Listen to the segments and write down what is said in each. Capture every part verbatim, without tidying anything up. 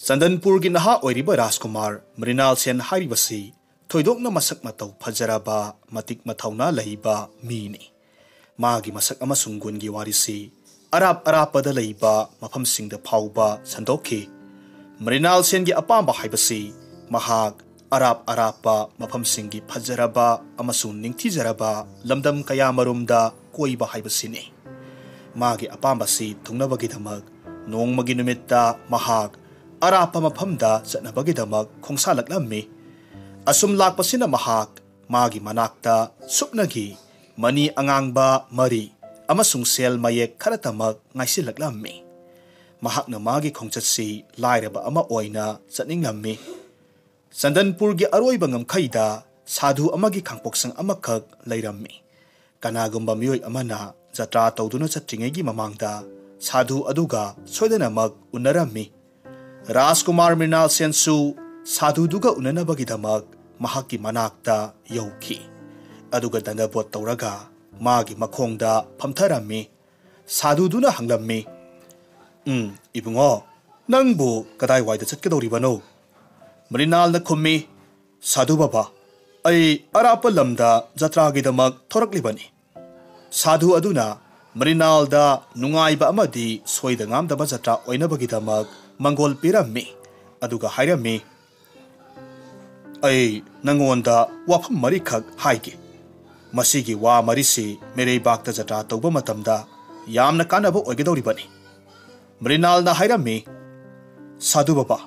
ꯆꯟꯗꯟꯄꯨꯔꯒꯤ ꯅꯍꯥ ꯑꯣꯏꯔꯤꯕ ꯔꯥꯖꯀꯨꯃꯥꯔ ꯃ꯭ꯔꯤꯅꯥꯜ ꯁꯦꯟ ꯍꯥꯏꯔꯤꯕꯁꯤ ꯊꯣꯏꯗꯣꯛꯅ ꯃꯁꯛ ꯃꯇꯧ ꯐꯖꯔꯕ, ꯃꯇꯤꯛ ꯃꯊꯧꯅꯥ ꯂꯩꯕ ꯃꯤꯅꯤ꯫ ꯃꯥꯒꯤ ꯃꯁꯛ ꯑꯃꯁꯨꯡ ꯒꯨꯟꯒꯤ ꯋꯥꯔꯤꯁꯤ ꯑꯔꯥꯞ ꯑꯔꯥꯞꯄꯗ ꯂꯩꯕ ꯃꯐꯝꯁꯤꯡꯗ ꯐꯥꯎꯕ ꯁꯟꯗꯣꯛꯈꯤ꯫ ꯃ꯭ꯔꯤꯅꯥꯜ ꯁꯦꯟꯒꯤ ꯑꯄꯥꯝꯕ ꯍꯥꯏꯕꯁꯤ ꯃꯍꯥꯛ ꯑꯔꯥꯞ ꯑꯔꯥꯞꯄ ꯃꯐꯝꯁꯤꯡꯒꯤ ꯐꯖꯔꯕ ꯑꯃꯁꯨꯡ ꯅꯤꯡꯊꯤꯖꯔꯕ ꯂꯝꯗꯝ ꯀꯌꯥꯃꯔꯨꯝꯗ ꯀꯣꯏꯕ ꯍꯥꯏꯕꯁꯤꯅꯤ꯫ ꯃꯥꯒꯤ ꯑꯄꯥꯝꯕꯁꯤ ꯊꯨꯡꯅꯕꯒꯤꯗꯃꯛ ꯅꯣꯡꯃꯒꯤ ꯅꯨꯃꯤꯠꯇ ꯃꯍꯥꯛ ꯑꯔꯥꯞꯄ ꯃꯐꯝꯗ ꯆꯠꯅꯕꯒꯤꯗꯃꯛ ꯈꯣꯡꯁꯥꯜꯂꯛꯂꯝꯃꯤ꯫ ꯑꯁꯨꯝ ꯂꯥꯛꯄꯁꯤꯅ ꯃꯍꯥꯛ ꯃꯥꯒꯤ ꯃꯅꯥꯛꯇ ꯁꯨꯞꯅꯒꯤ ꯃꯅꯤ ꯑꯉꯥꯡꯕ ꯃꯔꯤ ꯑꯃꯁꯨꯡ ꯁꯦꯜ ꯃꯌꯦꯛ ꯈꯔꯇꯃꯛ ꯉꯥꯏꯁꯤꯜꯂꯛꯂꯝꯃꯤ꯫ ꯃꯍꯥꯛꯅ ꯃꯥꯒꯤ ꯈꯣꯡꯆꯠꯁꯤ ꯂꯥꯏꯔꯕ ꯑꯃ ꯑꯣꯏꯅ ꯆꯠꯅꯤꯡꯂꯝꯃꯤ꯫ ꯆꯟꯗꯟꯄꯨꯔꯒꯤ ꯑꯔꯣꯏꯕ ꯉꯝꯈꯩꯗ ꯁꯥꯙꯨ ꯑꯃꯒꯤ ꯈꯥꯡꯄꯣꯛꯁꯪ ꯑꯃꯈꯛ ꯂꯩꯔꯝꯃꯤ꯫ ꯀꯅꯥꯒꯨꯝꯕ ꯃꯤꯑꯣꯏ ꯑꯃꯅ ꯖꯇ꯭ꯔꯥ ꯇꯧꯗꯨꯅ ꯆꯠꯇ꯭ꯔꯤꯉꯩꯒꯤ ꯃꯃꯥꯡꯗ ꯁꯥꯙꯨ ꯑꯗꯨꯒ ꯁꯣꯏꯗꯅꯃꯛ ꯎꯅꯔꯝꯃꯤ꯫ ꯔꯥꯖꯀꯨꯃꯥꯔ ꯃ꯭ꯔꯤꯅꯥꯜ ꯁꯦꯟꯁꯨ ꯁꯥꯙꯨꯗꯨꯒ ꯎꯅꯅꯕꯒꯤꯗꯃꯛ ꯃꯍꯥꯛꯀꯤ ꯃꯅꯥꯛꯇ ꯌꯧꯈꯤ꯫ ꯑꯗꯨꯒ ꯗꯟꯗꯕꯣꯠ ꯇꯧꯔꯒ ꯃꯥꯒꯤ ꯃꯈꯣꯡꯗ ꯐꯝꯊꯔꯝꯃꯤ꯫ ꯁꯥꯙꯨꯗꯨꯅ ꯍꯪꯂꯝꯃꯤ, "ꯎꯝ, ꯏꯕꯨꯡꯉꯣ, ꯅꯪꯕꯨ ꯀꯗꯥꯏꯋꯥꯏꯗ ꯆꯠꯀꯗꯧꯔꯤꯕꯅꯣ?" ꯃ꯭ꯔꯤꯅꯥꯜꯅ ꯈꯨꯝꯃꯤ, "ꯁꯥꯙꯨ ꯕꯕꯥ, ꯑꯩ ꯑꯔꯥꯞꯄ ꯂꯝꯗ ꯖꯇ꯭ꯔꯥꯒꯤꯗꯃꯛ ꯊꯣꯔꯛꯂꯤꯕꯅꯤ꯫" ꯁꯥꯙꯨ ꯑꯗꯨꯅ ꯃ꯭ꯔꯤꯅꯥꯜꯗ ꯅꯨꯡꯉꯥꯏꯕ ꯑꯃꯗꯤ ꯁꯣꯏꯗ ꯉꯥꯝꯗꯕ ꯖꯇ꯭ꯔꯥ ꯑꯣꯏꯅꯕꯒꯤꯗꯃꯛ ꯃꯪꯒꯣꯜ ꯄꯤꯔꯝꯃꯤ꯫ ꯑꯗꯨꯒ ꯍꯥꯏꯔꯝꯃꯤ, "ꯑꯩ ꯅꯉꯣꯟꯗ ꯋꯥꯐꯝ ꯃꯔꯤꯈꯛ ꯍꯥꯏꯒꯦ꯫ ꯃꯁꯤꯒꯤ ꯋꯥ ꯃꯔꯤꯁꯤ ꯃꯤꯔꯩꯕꯥꯛꯇ ꯖꯇ꯭ꯔꯥ ꯇꯧꯕ ꯃꯇꯝꯗ ꯌꯥꯝꯅ ꯀꯥꯟꯅꯕ ꯑꯣꯏꯒꯗꯧꯔꯤꯕꯅꯤ꯫" ꯃ꯭ꯔꯤꯅꯥꯜꯅ ꯍꯥꯏꯔꯝꯃꯤ, "ꯁꯥꯙꯨ ꯕꯕꯥ,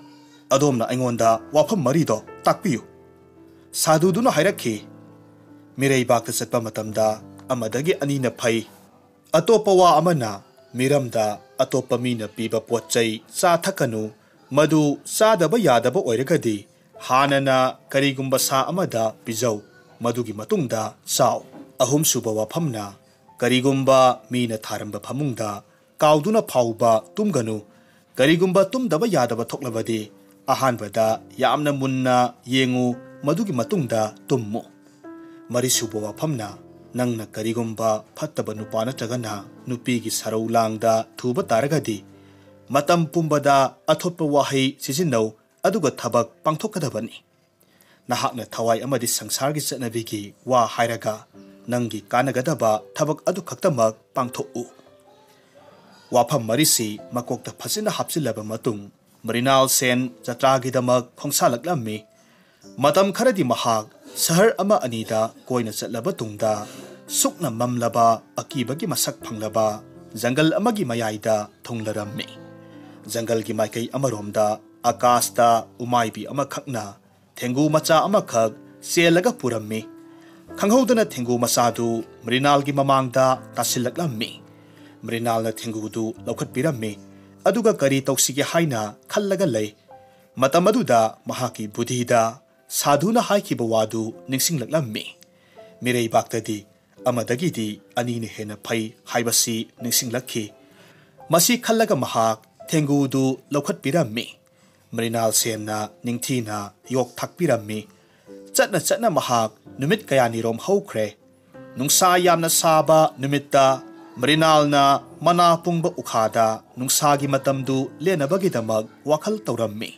ꯑꯗꯣꯝꯅ ꯑꯩꯉꯣꯟꯗ ꯋꯥꯐꯝ ꯃꯔꯤꯗꯣ ꯇꯥꯛꯄꯤꯌꯨ꯫" ꯁꯥꯙꯨꯗꯨꯅ ꯍꯥꯏꯔꯛꯈꯤ, "ꯃꯤꯔꯩꯕꯥꯛꯇ ꯆꯠꯄ ꯃꯇꯝꯗ ꯑꯃꯗꯒꯤ ꯑꯅꯤꯅ ꯐꯩ꯫ ꯑꯇꯣꯞꯄ ꯋꯥ ꯑꯃꯅ, ꯃꯤꯔꯝꯗ ꯑꯇꯣꯞꯄ ꯃꯤꯅ ꯄꯤꯕ ꯄꯣꯠ ꯆꯩ ꯆꯥ ꯊꯛꯀꯅꯨ꯫ ꯃꯗꯨ ꯆꯥꯗꯕ ꯌꯥꯗꯕ ꯑꯣꯏꯔꯒꯗꯤ ꯍꯥꯟꯅꯅ ꯀꯔꯤꯒꯨꯝꯕ ꯁꯥ ꯑꯃꯗ ꯄꯤꯖꯧ, ꯃꯗꯨꯒꯤ ꯃꯇꯨꯡꯗ ꯆꯥꯎ꯫ ꯑꯍꯨꯝꯁꯨꯕ ꯋꯥꯐꯝꯅ, ꯀꯔꯤꯒꯨꯝꯕ ꯃꯤꯅ ꯊꯥꯔꯝꯕ ꯐꯃꯨꯡꯗ ꯀꯥꯎꯗꯨꯅ ꯐꯥꯎꯕ ꯇꯨꯝꯒꯅꯨ꯫ ꯀꯔꯤꯒꯨꯝꯕ ꯇꯨꯝꯗꯕ ꯌꯥꯗꯕ ꯊꯣꯛꯂꯕꯗꯤ ꯑꯍꯥꯟꯕꯗ ꯌꯥꯝꯅ ꯃꯨꯟꯅ ꯌꯦꯡꯉꯨ, ꯃꯗꯨꯒꯤ ꯃꯇꯨꯡꯗ ꯇꯨꯝꯃꯨ꯫ ꯃꯔꯤꯁꯨꯕ ꯋꯥꯐꯝꯅ, ꯅꯪꯅ ꯀꯔꯤꯒꯨꯝꯕ ꯐꯠꯇꯕ ꯅꯨꯄꯥ ꯅꯠꯇ꯭ꯔꯒꯅ ꯅꯨꯄꯤꯒꯤ ꯁꯔꯧ ꯂꯥꯡꯗ ꯊꯨꯕ ꯇꯥꯔꯒꯗꯤ ꯃꯇꯝ ꯄꯨꯝꯕꯗ ꯑꯊꯣꯠꯄ ꯋꯥꯍꯩ ꯁꯤꯖꯤꯟꯅꯧ, ꯑꯗꯨꯒ ꯊꯕꯛ ꯄꯥꯡꯊꯣꯛꯀꯗꯕꯅꯤ꯫ ꯅꯍꯥꯛꯅ ꯊꯋꯥꯏ ꯑꯃꯗꯤ ꯁꯪꯁꯥꯔꯒꯤ ꯆꯠꯅꯕꯤꯒꯤ ꯋꯥ ꯍꯥꯏꯔꯒ, ꯅꯪꯒꯤ ꯀꯥꯟꯅꯒꯗꯕ ꯊꯕꯛ ꯑꯗꯨ ꯈꯛꯇꯃꯛ ꯄꯥꯡꯊꯣꯛꯎ꯫ ꯋꯥꯐꯝ ꯃꯔꯤꯁꯤ ꯃꯀꯣꯛꯇ ꯐꯖꯅ ꯍꯥꯞꯆꯤꯜꯂꯕ ꯃꯇꯨꯡ, ꯃ꯭ꯔꯤꯅꯥꯜ ꯁꯦꯟ ꯖꯇ꯭ꯔꯥꯒꯤꯗꯃꯛ ꯈꯣꯡꯁꯥꯜꯂꯛꯂꯝꯃꯤ꯫ ꯃꯇꯝ ꯈꯔꯗꯤ ꯃꯍꯥꯛ ꯁꯍꯔ ꯑꯃ ꯑꯅꯤꯗ ꯀꯣꯏꯅ ꯆꯠꯂꯕ ꯇꯨꯡꯗ, ꯁꯨꯛꯅ ꯃꯝꯂꯕ, ꯑꯀꯤꯕꯒꯤ ꯃꯁꯛ ꯐꯪꯂꯕ ꯖꯪꯒꯜ ꯑꯃꯒꯤ ꯃꯌꯥꯏꯗ ꯊꯨꯡꯂꯔꯝꯃꯤ꯫ ꯖꯪꯒꯜꯒꯤ ꯃꯥꯏꯀꯩ ꯑꯃꯔꯣꯝꯗ ꯑꯀꯥꯁꯇ ꯎꯃꯥꯏꯕꯤ ꯑꯃꯈꯛꯅ ꯊꯦꯡꯒꯨ ꯃꯆꯥ ꯑꯃꯈꯛ ꯆꯦꯜꯂꯒ ꯄꯨꯔꯝꯃꯤ꯫ ꯈꯪꯍꯧꯗꯅ ꯊꯦꯡꯒꯨ ꯃꯆꯥꯗꯨ ꯃ꯭ꯔꯤꯅꯥꯜꯒꯤ ꯃꯃꯥꯡꯗ ꯇꯥꯁꯤꯜꯂꯛꯂꯝꯃꯤ꯫ ꯃ꯭ꯔꯤꯅꯥꯜꯅ ꯊꯦꯡꯒꯨꯗꯨ ꯂꯧꯈꯠꯄꯤꯔꯝꯃꯤ, ꯑꯗꯨꯒ ꯀꯔꯤ ꯇꯧꯁꯤꯒꯦ ꯍꯥꯏꯅ ꯈꯜꯂꯒ ꯂꯩ꯫ ꯃꯇꯝ ꯑꯗꯨꯗ ꯃꯍꯥꯛꯀꯤ ꯕꯨꯙꯤꯗ ꯁꯥꯙꯨꯅ ꯍꯥꯏꯈꯤꯕ ꯋꯥꯗꯨ ꯅꯤꯡꯁꯤꯡꯂꯛꯂꯝꯃꯤ꯫ ꯃꯤꯔꯩꯕꯥꯛꯇꯗꯤ ꯑꯃꯗꯒꯤꯗꯤ ꯑꯅꯤꯅ ꯍꯦꯟꯅ ꯐꯩ ꯍꯥꯏꯕꯁꯤ ꯅꯤꯡꯁꯤꯡꯂꯛꯈꯤ꯫ ꯃꯁꯤ ꯈꯜꯂꯒ ꯃꯍꯥꯛ ꯊꯦꯡꯒꯨꯗꯨ ꯂꯧꯈꯠꯄꯤꯔꯝꯃꯤ꯫ ꯃ꯭ꯔꯤꯅꯥꯜ ꯁꯦꯟꯅ ꯅꯤꯡꯊꯤꯅ ꯌꯣꯛ ꯊꯥꯛꯄꯤꯔꯝꯃꯤ꯫ ꯆꯠꯅ ꯆꯠꯅ ꯃꯍꯥꯛ ꯅꯨꯃꯤꯠ ꯀꯌꯥꯅꯤꯔꯣꯝ ꯍꯧꯈ꯭ꯔꯦ꯫ ꯅꯨꯡꯁꯥ ꯌꯥꯝꯅ ꯁꯥꯕ ꯅꯨꯃꯤꯠꯇ ꯃ꯭ꯔꯤꯅꯥꯜꯅ ꯃꯅꯥ ꯄꯨꯡꯕ ꯎꯈꯥꯗ ꯅꯨꯡꯁꯥꯒꯤ ꯃꯇꯝꯗꯨ ꯂꯦꯟꯅꯕꯒꯤꯗꯃꯛ ꯋꯥꯈꯜ ꯇꯧꯔꯝꯃꯤ꯫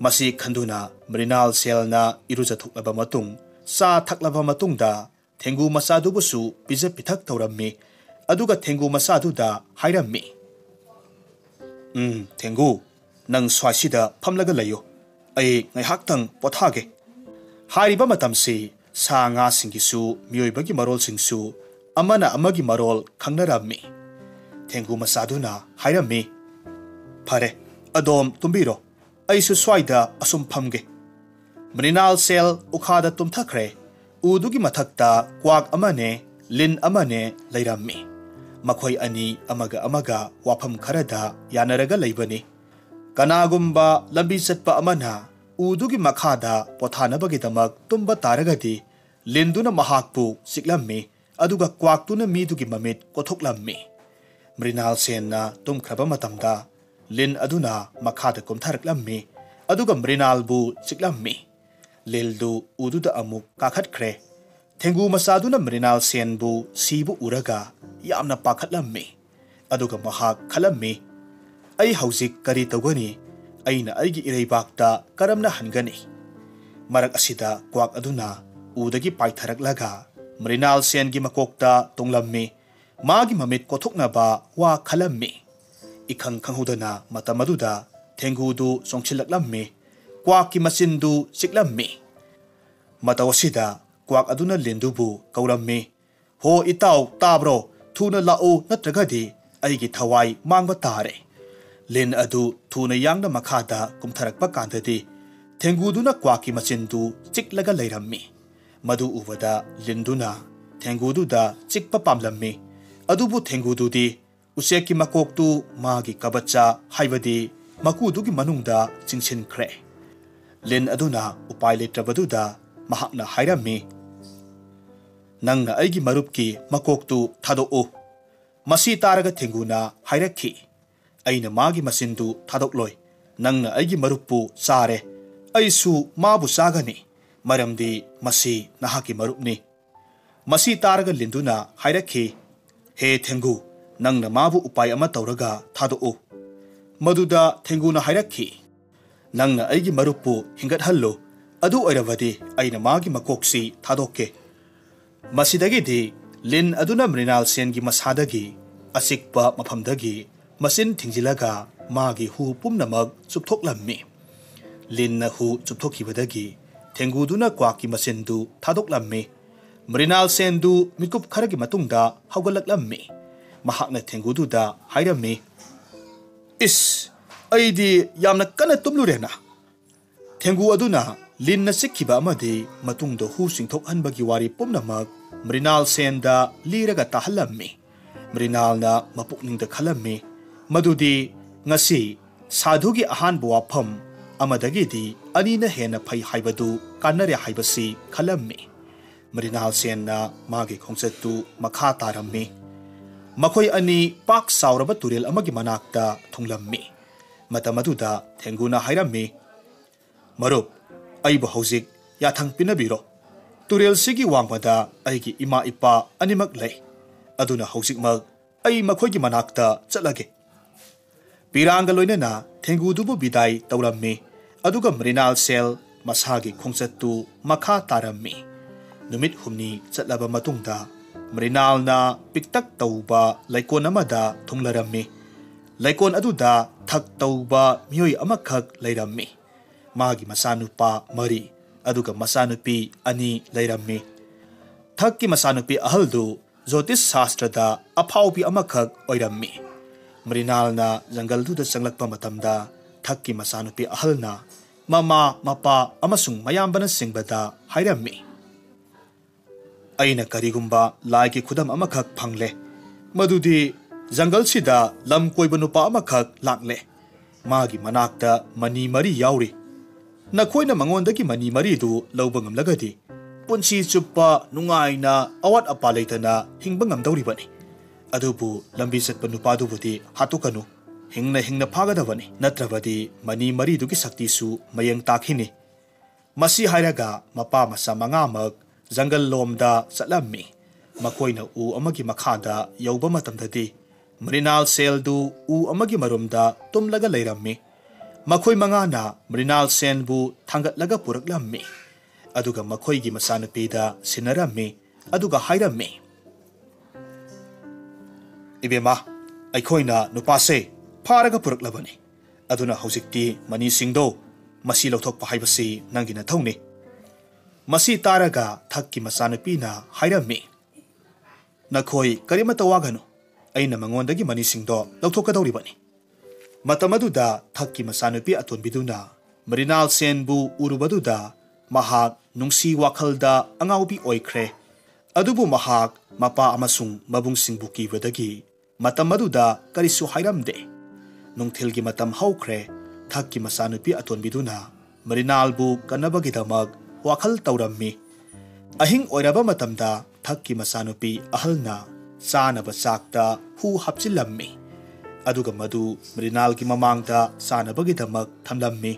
ꯃꯁꯤ ꯈꯟꯗꯨꯅ ꯃ꯭ꯔꯤꯅꯥꯜ ꯁꯦꯜꯅ ꯏꯔꯨꯖꯊꯣꯛꯂꯕ ꯃꯇꯨꯡ, ꯆꯥ ꯊꯛꯂꯕ ꯃꯇꯨꯡꯗ, ꯊꯦꯡꯒꯨ ꯃꯆꯥꯗꯨꯕꯨꯁꯨ ꯄꯤꯖ ꯄꯤꯊꯛ ꯇꯧꯔꯝꯃꯤ꯫ ꯑꯗꯨꯒ ꯊꯦꯡꯒꯨ ꯃꯆꯥꯗꯨꯗ ꯍꯥꯏꯔꯝꯃꯤ, "ꯎꯝ, ꯊꯦꯡꯒꯨ, ꯅꯪ ꯁ꯭ꯋꯥꯏꯁꯤꯗ ꯐꯝꯂꯒ ꯂꯩꯌꯨ꯫ ꯑꯩ ꯉꯥꯏꯍꯥꯛꯇꯪ ꯄꯣꯊꯥꯒꯦ꯫" ꯍꯥꯏꯔꯤꯕ ꯃꯇꯝꯁꯤ ꯁꯥ ꯉꯥꯁꯤꯡꯒꯤꯁꯨ ꯃꯤꯑꯣꯏꯕꯒꯤ ꯃꯔꯣꯜꯁꯤꯡꯁꯨ ꯑꯃꯅ ꯑꯃꯒꯤ ꯃꯔꯣꯜ ꯈꯪꯅꯔꯝꯃꯤ꯫ ꯊꯦꯡꯒꯨ ꯃꯆꯥꯗꯨꯅ ꯍꯥꯏꯔꯝꯃꯤ, "ꯐꯔꯦ, ꯑꯗꯣꯝ ꯇꯨꯝꯕꯤꯔꯣ, ꯑꯩꯁꯨ ꯁ꯭ꯋꯥꯏꯗ ꯑꯁꯨꯝ ꯐꯝꯒꯦ꯫" ꯃ꯭ꯔꯤꯅꯥꯜ ꯁꯦꯜ ꯎꯈꯥꯗ ꯇꯨꯝꯊꯈ꯭ꯔꯦ꯫ ꯎꯗꯨꯒꯤ ꯃꯊꯛꯇ ꯀ꯭ꯋꯥꯛ ꯑꯃꯅꯦ, ꯂꯤꯟ ꯑꯃꯅꯦ ꯂꯩꯔꯝꯃꯤ꯫ ꯃꯈꯣꯏ ꯑꯅꯤ ꯑꯃꯒ ꯑꯃꯒ ꯋꯥꯐꯝ ꯈꯔꯗ ꯌꯥꯅꯔꯒ ꯂꯩꯕꯅꯤ꯫ ꯀꯅꯥꯒꯨꯝꯕ ꯂꯝꯕꯤ ꯆꯠꯄ ꯑꯃꯅ ꯎꯗꯨꯒꯤ ꯃꯈꯥꯗ ꯄꯣꯊꯥꯅꯕꯒꯤꯗꯃꯛ ꯇꯨꯝꯕ ꯇꯥꯔꯒꯗꯤ, ꯂꯤꯟꯗꯨꯅ ꯃꯍꯥꯛꯄꯨ ꯆꯤꯛꯂꯝꯃꯤ, ꯑꯗꯨꯒ ꯀ꯭ꯋꯥꯛꯇꯨꯅ ꯃꯤꯗꯨꯒꯤ ꯃꯃꯤꯠ ꯀꯣꯊꯣꯛꯂꯝꯃꯤ꯫ ꯃ꯭ꯔꯤꯅꯥꯜ ꯁꯦꯟꯅ ꯇꯨꯝꯈ꯭ꯔꯕ ꯃꯇꯝꯗ, ꯂꯤꯟ ꯑꯗꯨꯅ ꯃꯈꯥꯗ ꯀꯨꯝꯊꯔꯛꯂꯝꯃꯤ, ꯑꯗꯨꯒ ꯃ꯭ꯔꯤꯅꯥꯜꯕꯨ ꯆꯤꯛꯂꯝꯃꯤ꯫ ꯂꯤꯟꯗꯨ ꯎꯗꯨꯗ ꯑꯃꯨꯛ ꯀꯥꯈꯠꯈ꯭ꯔꯦ꯫ ꯊꯦꯡꯒꯨ ꯃꯆꯥꯗꯨꯅ ꯃ꯭ꯔꯤꯅꯥꯜ ꯁꯦꯟꯕꯨ ꯁꯤꯕ ꯎꯔꯒ ꯌꯥꯝꯅ ꯄꯥꯈꯠꯂꯝꯃꯤ꯫ ꯑꯗꯨꯒ ꯃꯍꯥꯛ ꯈꯜꯂꯝꯃꯤ, "ꯑꯩ ꯍꯧꯖꯤꯛ ꯀꯔꯤ ꯇꯧꯒꯅꯤ? ꯑꯩꯅ ꯑꯩꯒꯤ ꯏꯔꯩꯕꯥꯛꯇ ꯀꯔꯝꯅ ꯍꯟꯒꯅꯤ?" ꯃꯔꯛ ꯑꯁꯤꯗ ꯀ꯭ꯋꯥꯛ ꯑꯗꯨꯅ ꯎꯗꯒꯤ ꯄꯥꯏꯊꯔꯛꯂꯒ ꯃ꯭ꯔꯤꯅꯥꯜ ꯁꯦꯟꯒꯤ ꯃꯀꯣꯛꯇ ꯇꯣꯡꯂꯝꯃꯤ꯫ ꯃꯥꯒꯤ ꯃꯃꯤꯠ ꯀꯣꯊꯣꯛꯅꯕ ꯋꯥ ꯈꯜꯂꯝꯃꯤ꯫ ꯏꯈꯪ ꯈꯪꯍꯧꯗꯅ ꯃꯇꯝ ꯑꯗꯨꯗ ꯊꯦꯡꯒꯨꯗꯨ ꯆꯣꯡꯁꯤꯜꯂꯛꯂꯝꯃꯤ꯫ ꯀ꯭ꯋꯥꯛꯀꯤ ꯃꯆꯤꯟꯗꯨ ꯆꯤꯛꯂꯝꯃꯤ꯫ ꯃꯇꯧ ꯑꯁꯤꯗ ꯀ꯭ꯋꯥꯛ ꯑꯗꯨꯅ ꯂꯤꯟꯗꯨꯕꯨ ꯀꯧꯔꯝꯃꯤ, "ꯍꯣ ꯏꯇꯥꯎ, ꯇꯥꯕ꯭ꯔꯣ? ꯊꯨꯅ ꯂꯥꯛꯎ, ꯅꯠꯇ꯭ꯔꯒꯗꯤ ꯑꯩꯒꯤ ꯊꯋꯥꯏ ꯃꯥꯡꯕ ꯇꯥꯔꯦ꯫" ꯂꯤꯟ ꯑꯗꯨ ꯊꯨꯅ ꯌꯥꯡꯅ ꯃꯈꯥꯗ ꯀꯨꯝꯊꯔꯛꯄ ꯀꯥꯟꯗꯗꯤ ꯊꯦꯡꯒꯨꯗꯨꯅ ꯀ꯭ꯋꯥꯛꯀꯤ ꯃꯆꯤꯟꯗꯨ ꯆꯤꯛꯂꯒ ꯂꯩꯔꯝꯃꯤ꯫ ꯃꯗꯨ ꯎꯕꯗ ꯂꯤꯟꯗꯨꯅ ꯊꯦꯡꯒꯨꯗꯨꯗ ꯆꯤꯛꯄ ꯄꯥꯝꯂꯝꯃꯤ꯫ ꯑꯗꯨꯕꯨ ꯊꯦꯡꯒꯨꯗꯨꯗꯤ ꯎꯆꯦꯛꯀꯤ ꯃꯀꯣꯛꯇꯨ ꯃꯥꯒꯤ ꯀꯕꯠꯆꯥ, ꯍꯥꯏꯕꯗꯤ ꯃꯀꯨꯗꯨꯒꯤ ꯃꯅꯨꯡꯗ ꯆꯤꯡꯁꯤꯟꯈ꯭ꯔꯦ꯫ ꯂꯤꯟ ꯑꯗꯨꯅ ꯎꯄꯥꯏ ꯂꯩꯇ꯭ꯔꯕꯗꯨꯗ ꯃꯍꯥꯛꯅ ꯍꯥꯏꯔꯝꯃꯤ, "ꯅꯪꯅ ꯑꯩꯒꯤ ꯃꯔꯨꯞꯀꯤ ꯃꯀꯣꯛꯇꯨ ꯊꯥꯗꯣꯛꯎ꯫" ꯃꯁꯤ ꯇꯥꯔꯒ ꯊꯦꯡꯒꯨꯅ ꯍꯥꯏꯔꯛꯈꯤ, "ꯑꯩꯅ ꯃꯥꯒꯤ ꯃꯆꯤꯟꯗꯨ ꯊꯥꯗꯣꯛꯂꯣꯏ꯫ ꯅꯪꯅ ꯑꯩꯒꯤ ꯃꯔꯨꯞꯄꯨ ꯆꯥꯔꯦ, ꯑꯩꯁꯨ ꯃꯥꯕꯨ ꯆꯥꯒꯅꯤ, ꯃꯔꯝꯗꯤ ꯃꯁꯤ ꯅꯍꯥꯛꯀꯤ ꯃꯔꯨꯞꯅꯤ꯫" ꯃꯁꯤ ꯇꯥꯔꯒ ꯂꯤꯟꯗꯨꯅ ꯍꯥꯏꯔꯛꯈꯤ, "ꯍꯦ ꯊꯦꯡꯒꯨ, ꯅꯪꯅ ꯃꯥꯕꯨ ꯎꯄꯥꯏ ꯑꯃ ꯇꯧꯔꯒ ꯊꯥꯗꯣꯛꯎ꯫" ꯃꯗꯨꯗ ꯊꯦꯡꯒꯨꯅ ꯍꯥꯏꯔꯛꯈꯤ, "ꯅꯪꯅ ꯑꯩꯒꯤ ꯃꯔꯨꯞꯄꯨ ꯍꯤꯡꯒꯠꯍꯜꯂꯨ, ꯑꯗꯨ ꯑꯣꯏꯔꯕꯗꯤ ꯑꯩꯅ ꯃꯥꯒꯤ ꯃꯀꯣꯛꯁꯤ ꯊꯥꯗꯣꯛꯀꯦ꯫" ꯃꯁꯤꯗꯒꯤꯗꯤ ꯂꯤꯟ ꯑꯗꯨꯅ ꯃ꯭ꯔꯤꯅꯥꯜ ꯁꯦꯟꯒꯤ ꯃꯁꯥꯗꯒꯤ ꯑꯆꯤꯛꯄ ꯃꯐꯝꯗꯒꯤ ꯃꯆꯤꯟ ꯊꯤꯡꯖꯤꯜꯂꯒ ꯃꯥꯒꯤ ꯍꯨ ꯄꯨꯝꯅꯃꯛ ꯆꯨꯞꯊꯣꯛꯂꯝꯃꯤ꯫ ꯂꯤꯟꯅ ꯍꯨ ꯆꯨꯞꯊꯣꯛꯈꯤꯕꯗꯒꯤ ꯊꯦꯡꯒꯨꯗꯨꯅ ꯀ꯭ꯋꯥꯛꯀꯤ ꯃꯆꯤꯟꯗꯨ ꯊꯥꯗꯣꯛꯂꯝꯃꯤ꯫ ꯃ꯭ꯔꯤꯅꯥꯜ ꯁꯦꯟꯗꯨ ꯃꯤꯀꯨꯞ ꯈꯔꯒꯤ ꯃꯇꯨꯡꯗ ꯍꯧꯒꯠꯂꯛꯂꯝꯃꯤ꯫ ꯃꯍꯥꯛꯅ ꯊꯦꯡꯒꯨꯗꯨꯗ ꯍꯥꯏꯔꯝꯃꯤ, "ꯏꯁ, ꯑꯩꯗꯤ ꯌꯥꯝꯅ ꯀꯟꯅ ꯇꯨꯝꯂꯨꯔꯦꯅ꯫" ꯊꯦꯡꯒꯨ ꯑꯗꯨꯅ ꯂꯤꯟꯅ ꯆꯤꯛꯈꯤꯕ ꯑꯃꯗꯤ ꯃꯇꯨꯡꯗ ꯍꯨ ꯆꯤꯡꯊꯣꯛꯍꯟꯕꯒꯤ ꯋꯥꯔꯤ ꯄꯨꯝꯅꯃꯛ ꯃ꯭ꯔꯤꯅꯥꯜ ꯁꯦꯟꯗ ꯂꯤꯔꯒ ꯇꯥꯍꯜꯂꯝꯃꯤ꯫ ꯃ꯭ꯔꯤꯅꯥꯜꯅ ꯃꯄꯨꯛꯅꯤꯡꯗ ꯈꯜꯂꯝꯃꯤ, ꯃꯗꯨꯗꯤ ꯉꯁꯤ ꯁꯥꯙꯨꯒꯤ ꯑꯍꯥꯟꯕ ꯋꯥꯐꯝ ꯑꯃꯗꯒꯤꯗꯤ ꯑꯅꯤꯅ ꯍꯦꯟꯅ ꯐꯩ ꯍꯥꯏꯕꯗꯨ ꯀꯥꯟꯅꯔꯦ ꯍꯥꯏꯕꯁꯤ ꯈꯜꯂꯝꯃꯤ꯫ ꯃ꯭ꯔꯤꯅꯥꯜ ꯁꯦꯟꯅ ꯃꯥꯒꯤ ꯈꯣꯡꯆꯠꯇꯨ ꯃꯈꯥ ꯇꯥꯔꯝꯃꯤ꯫ ꯃꯈꯣꯏ ꯑꯅꯤ ꯄꯥꯛ ꯆꯥꯎꯔꯕ ꯇꯨꯔꯦꯜ ꯑꯃꯒꯤ ꯃꯅꯥꯛꯇ ꯊꯨꯡꯂꯝꯃꯤ꯫ ꯃꯇꯝ ꯑꯗꯨꯗ ꯊꯦꯡꯒꯨꯅ ꯍꯥꯏꯔꯝꯃꯤ, "ꯃꯔꯨꯞ, ꯑꯩꯕꯨ ꯍꯧꯖꯤꯛ ꯌꯥꯊꯪ ꯄꯤꯅꯕꯤꯔꯣ꯫ ꯇꯨꯔꯦꯜꯁꯤꯒꯤ ꯋꯥꯡꯃꯗ ꯑꯩꯒꯤ ꯏꯃꯥ ꯏꯄꯥ ꯑꯅꯤꯃꯛ ꯂꯩ꯫ ꯑꯗꯨꯅ ꯍꯧꯖꯤꯛꯃꯛ ꯑꯩ ꯃꯈꯣꯏꯒꯤ ꯃꯅꯥꯛꯇ ꯆꯠꯂꯒꯦ꯫" ꯄꯤꯔꯥꯡꯒ ꯂꯣꯏꯅꯅ ꯊꯦꯡꯒꯨꯗꯨꯕꯨ ꯕꯤꯗꯥꯏ ꯇꯧꯔꯝꯃꯤ꯫ ꯑꯗꯨꯒ ꯃ꯭ꯔꯤꯅꯥꯜ ꯁꯦꯜ ꯃꯁꯥꯒꯤ ꯈꯣꯡꯆꯠꯇꯨ ꯃꯈꯥ ꯇꯥꯔꯝꯃꯤ꯫ ꯅꯨꯃꯤꯠ ꯍꯨꯝꯅꯤ ꯆꯠꯂꯕ ꯃꯇꯨꯡꯗ ꯃ꯭ꯔꯤꯅꯥꯜꯅ ꯄꯤꯛꯇꯛ ꯇꯧꯕ ꯂꯩꯀꯣꯜ ꯑꯃꯗ ꯊꯨꯡꯂꯔꯝꯃꯤ꯫ ꯂꯩꯀꯣꯜ ꯑꯗꯨꯗ ꯊꯛ ꯇꯧꯕ ꯃꯤꯑꯣꯏ ꯑꯃꯈꯛ ꯂꯩꯔꯝꯃꯤ꯫ ꯃꯥꯒꯤ ꯃꯆꯥꯅꯨꯄꯥ ꯃꯔꯤ ꯑꯗꯨꯒ ꯃꯆꯥꯅꯨꯄꯤ ꯑꯅꯤ ꯂꯩꯔꯝꯃꯤ꯫ ꯊꯛꯀꯤ ꯃꯆꯥꯅꯨꯄꯤ ꯑꯍꯜꯗꯨ ꯖꯣꯇꯤꯁ ꯁꯥꯁꯇ꯭ꯔꯗ ꯑꯐꯥꯎꯕꯤ ꯑꯃꯈꯛ ꯑꯣꯏꯔꯝꯃꯤ꯫ ꯃ꯭ꯔꯤꯅꯥꯜꯅ ꯖꯪꯒꯜꯗꯨꯗ ꯆꯪꯂꯛꯄ ꯃꯇꯝꯗ ꯊꯛꯀꯤ ꯃꯆꯥꯅꯨꯄꯤ ꯑꯍꯜꯅ ꯃꯃꯥ, ꯃꯄꯥ ꯑꯃꯁꯨꯡ ꯃꯌꯥꯝꯕꯅꯆꯤꯡꯕꯗ ꯍꯥꯏꯔꯝꯃꯤ, "ꯑꯩꯅ ꯀꯔꯤꯒꯨꯝꯕ ꯂꯥꯏꯒꯤ ꯈꯨꯗꯝ ꯑꯃꯈꯛ ꯐꯪꯂꯦ, ꯃꯗꯨꯗꯤ ꯖꯪꯒꯜꯁꯤꯗ ꯂꯝ ꯀꯣꯏꯕ ꯅꯨꯄꯥ ꯑꯃꯈꯛ ꯂꯥꯛꯂꯦ꯫ ꯃꯥꯒꯤ ꯃꯅꯥꯛꯇ ꯃꯅꯤ ꯃꯔꯤ ꯌꯥꯎꯔꯤ꯫ ꯅꯈꯣꯏꯅ ꯃꯉꯣꯟꯗꯒꯤ ꯃꯅꯤ ꯃꯔꯤꯗꯨ ꯂꯧꯕ ꯉꯝꯂꯒꯗꯤ ꯄꯨꯟꯁꯤ ꯆꯨꯞꯄ ꯅꯨꯡꯉꯥꯏꯅ ꯑꯋꯥꯠ ꯑꯄꯥ ꯂꯩꯇꯅ ꯍꯤꯡꯕ ꯉꯝꯗꯧꯔꯤꯕꯅꯤ꯫ ꯑꯗꯨꯕꯨ ꯂꯝꯕꯤ ꯆꯠꯄ ꯅꯨꯄꯥꯗꯨꯕꯨꯗꯤ ꯍꯥꯠꯇꯣꯛꯀꯅꯨ꯫ ꯍꯤꯡꯅ ꯍꯤꯡꯅ ꯐꯥꯒꯗꯕꯅꯤ, ꯅꯠꯇ꯭ꯔꯕꯗꯤ ꯃꯅꯤ ꯃꯔꯤꯗꯨꯒꯤ ꯁꯛꯇꯤꯁꯨ ꯃꯌꯦꯡ ꯇꯥꯈꯤꯅꯤ꯫" ꯃꯁꯤ ꯍꯥꯏꯔꯒ ꯃꯄꯥ ꯃꯆꯥ ꯃꯉꯥꯃꯛ ꯖꯪꯒꯜ ꯂꯣꯝꯗ ꯆꯠꯂꯝꯃꯤ꯫ ꯃꯈꯣꯏꯅ ꯎ ꯑꯃꯒꯤ ꯃꯈꯥꯗ ꯌꯧꯕ ꯃꯇꯝꯗꯗꯤ ꯃ꯭ꯔꯤꯅꯥꯜ ꯁꯦꯜꯗꯨ ꯎ ꯑꯃꯒꯤ ꯃꯔꯨꯝꯗ ꯇꯨꯝꯂꯒ ꯂꯩꯔꯝꯃꯤ꯫ ꯃꯈꯣꯏ ꯃꯉꯥꯅ ꯃ꯭ꯔꯤꯅꯥꯜ ꯁꯦꯟꯕꯨ ꯊꯥꯡꯒꯠꯂꯒ ꯄꯨꯔꯛꯂꯝꯃꯤ꯫ ꯑꯗꯨꯒ ꯃꯈꯣꯏꯒꯤ ꯃꯆꯥꯅꯨꯄꯤꯗ ꯁꯤꯟꯅꯔꯝꯃꯤ꯫ ꯑꯗꯨꯒ ꯍꯥꯏꯔꯝꯃꯤ, "ꯏꯕꯦꯝꯃ, ꯑꯩꯈꯣꯏꯅ ꯅꯨꯄꯥꯁꯦ ꯐꯥꯔꯒ ꯄꯨꯔꯛꯂꯕꯅꯤ꯫ ꯑꯗꯨꯅ ꯍꯧꯖꯤꯛꯇꯤ ꯃꯅꯤꯁꯤꯡꯗꯣ ꯃꯁꯤ ꯂꯧꯊꯣꯛꯄ ꯍꯥꯏꯕꯁꯤ ꯅꯪꯒꯤ ꯅꯊꯧꯅꯤ꯫" ꯃꯁꯤ ꯇꯥꯔꯒ ꯊꯛꯀꯤ ꯃꯆꯥꯅꯨꯄꯤꯅ ꯍꯥꯏꯔꯝꯃꯤ, "ꯅꯈꯣꯏ ꯀꯔꯤꯃꯠꯇ ꯋꯥꯒꯅꯨ, ꯑꯩꯅ ꯃꯉꯣꯟꯗꯒꯤ ꯃꯅꯤꯁꯤꯡꯗꯣ ꯂꯧꯊꯣꯛꯀꯗꯧꯔꯤꯕꯅꯤ꯫" ꯃꯇꯝ ꯑꯗꯨꯗ ꯊꯛꯀꯤ ꯃꯆꯥꯅꯨꯄꯤ ꯑꯇꯣꯟꯕꯤꯗꯨꯅ ꯃ꯭ꯔꯤꯅꯥꯜ ꯁꯦꯟꯕꯨ ꯎꯔꯨꯕꯗꯨꯗ ꯃꯍꯥꯛ ꯅꯨꯡꯁꯤ ꯋꯥꯈꯜꯗ ꯑꯉꯥꯎꯕꯤ ꯑꯣꯏꯈ꯭ꯔꯦ꯫ ꯑꯗꯨꯕꯨ ꯃꯍꯥꯛ ꯃꯄꯥ ꯑꯃꯁꯨꯡ ꯃꯕꯨꯡꯁꯤꯡꯕꯨ ꯀꯤꯕꯗꯒꯤ ꯃꯇꯝ ꯑꯗꯨꯗ ꯀꯔꯤꯁꯨ ꯍꯥꯏꯔꯝꯗꯦ꯫ ꯅꯨꯡꯊꯤꯜꯒꯤ ꯃꯇꯝ ꯍꯧꯈ꯭ꯔꯦ꯫ ꯊꯛꯀꯤ ꯃꯆꯥꯅꯨꯄꯤ ꯑꯇꯣꯟꯕꯤꯗꯨꯅ ꯃ꯭ꯔꯤꯅꯥꯜꯕꯨ ꯀꯟꯅꯕꯒꯤꯗꯃꯛ ꯋꯥꯈꯜ ꯇꯧꯔꯝꯃꯤ꯫ ꯑꯍꯤꯡ ꯑꯣꯏꯔꯕ ꯃꯇꯝꯗ ꯊꯛꯀꯤ ꯃꯆꯥꯅꯨꯄꯤ ꯑꯍꯜꯅ ꯆꯥꯅꯕ ꯆꯥꯛꯇ ꯍꯨ ꯍꯥꯞꯆꯤꯜꯂꯝꯃꯤ꯫ ꯑꯗꯨꯒ ꯃꯗꯨ ꯃ꯭ꯔꯤꯅꯥꯜꯒꯤ ꯃꯃꯥꯡꯗ ꯆꯥꯅꯕꯒꯤꯗꯃꯛ ꯊꯝꯂꯝꯃꯤ꯫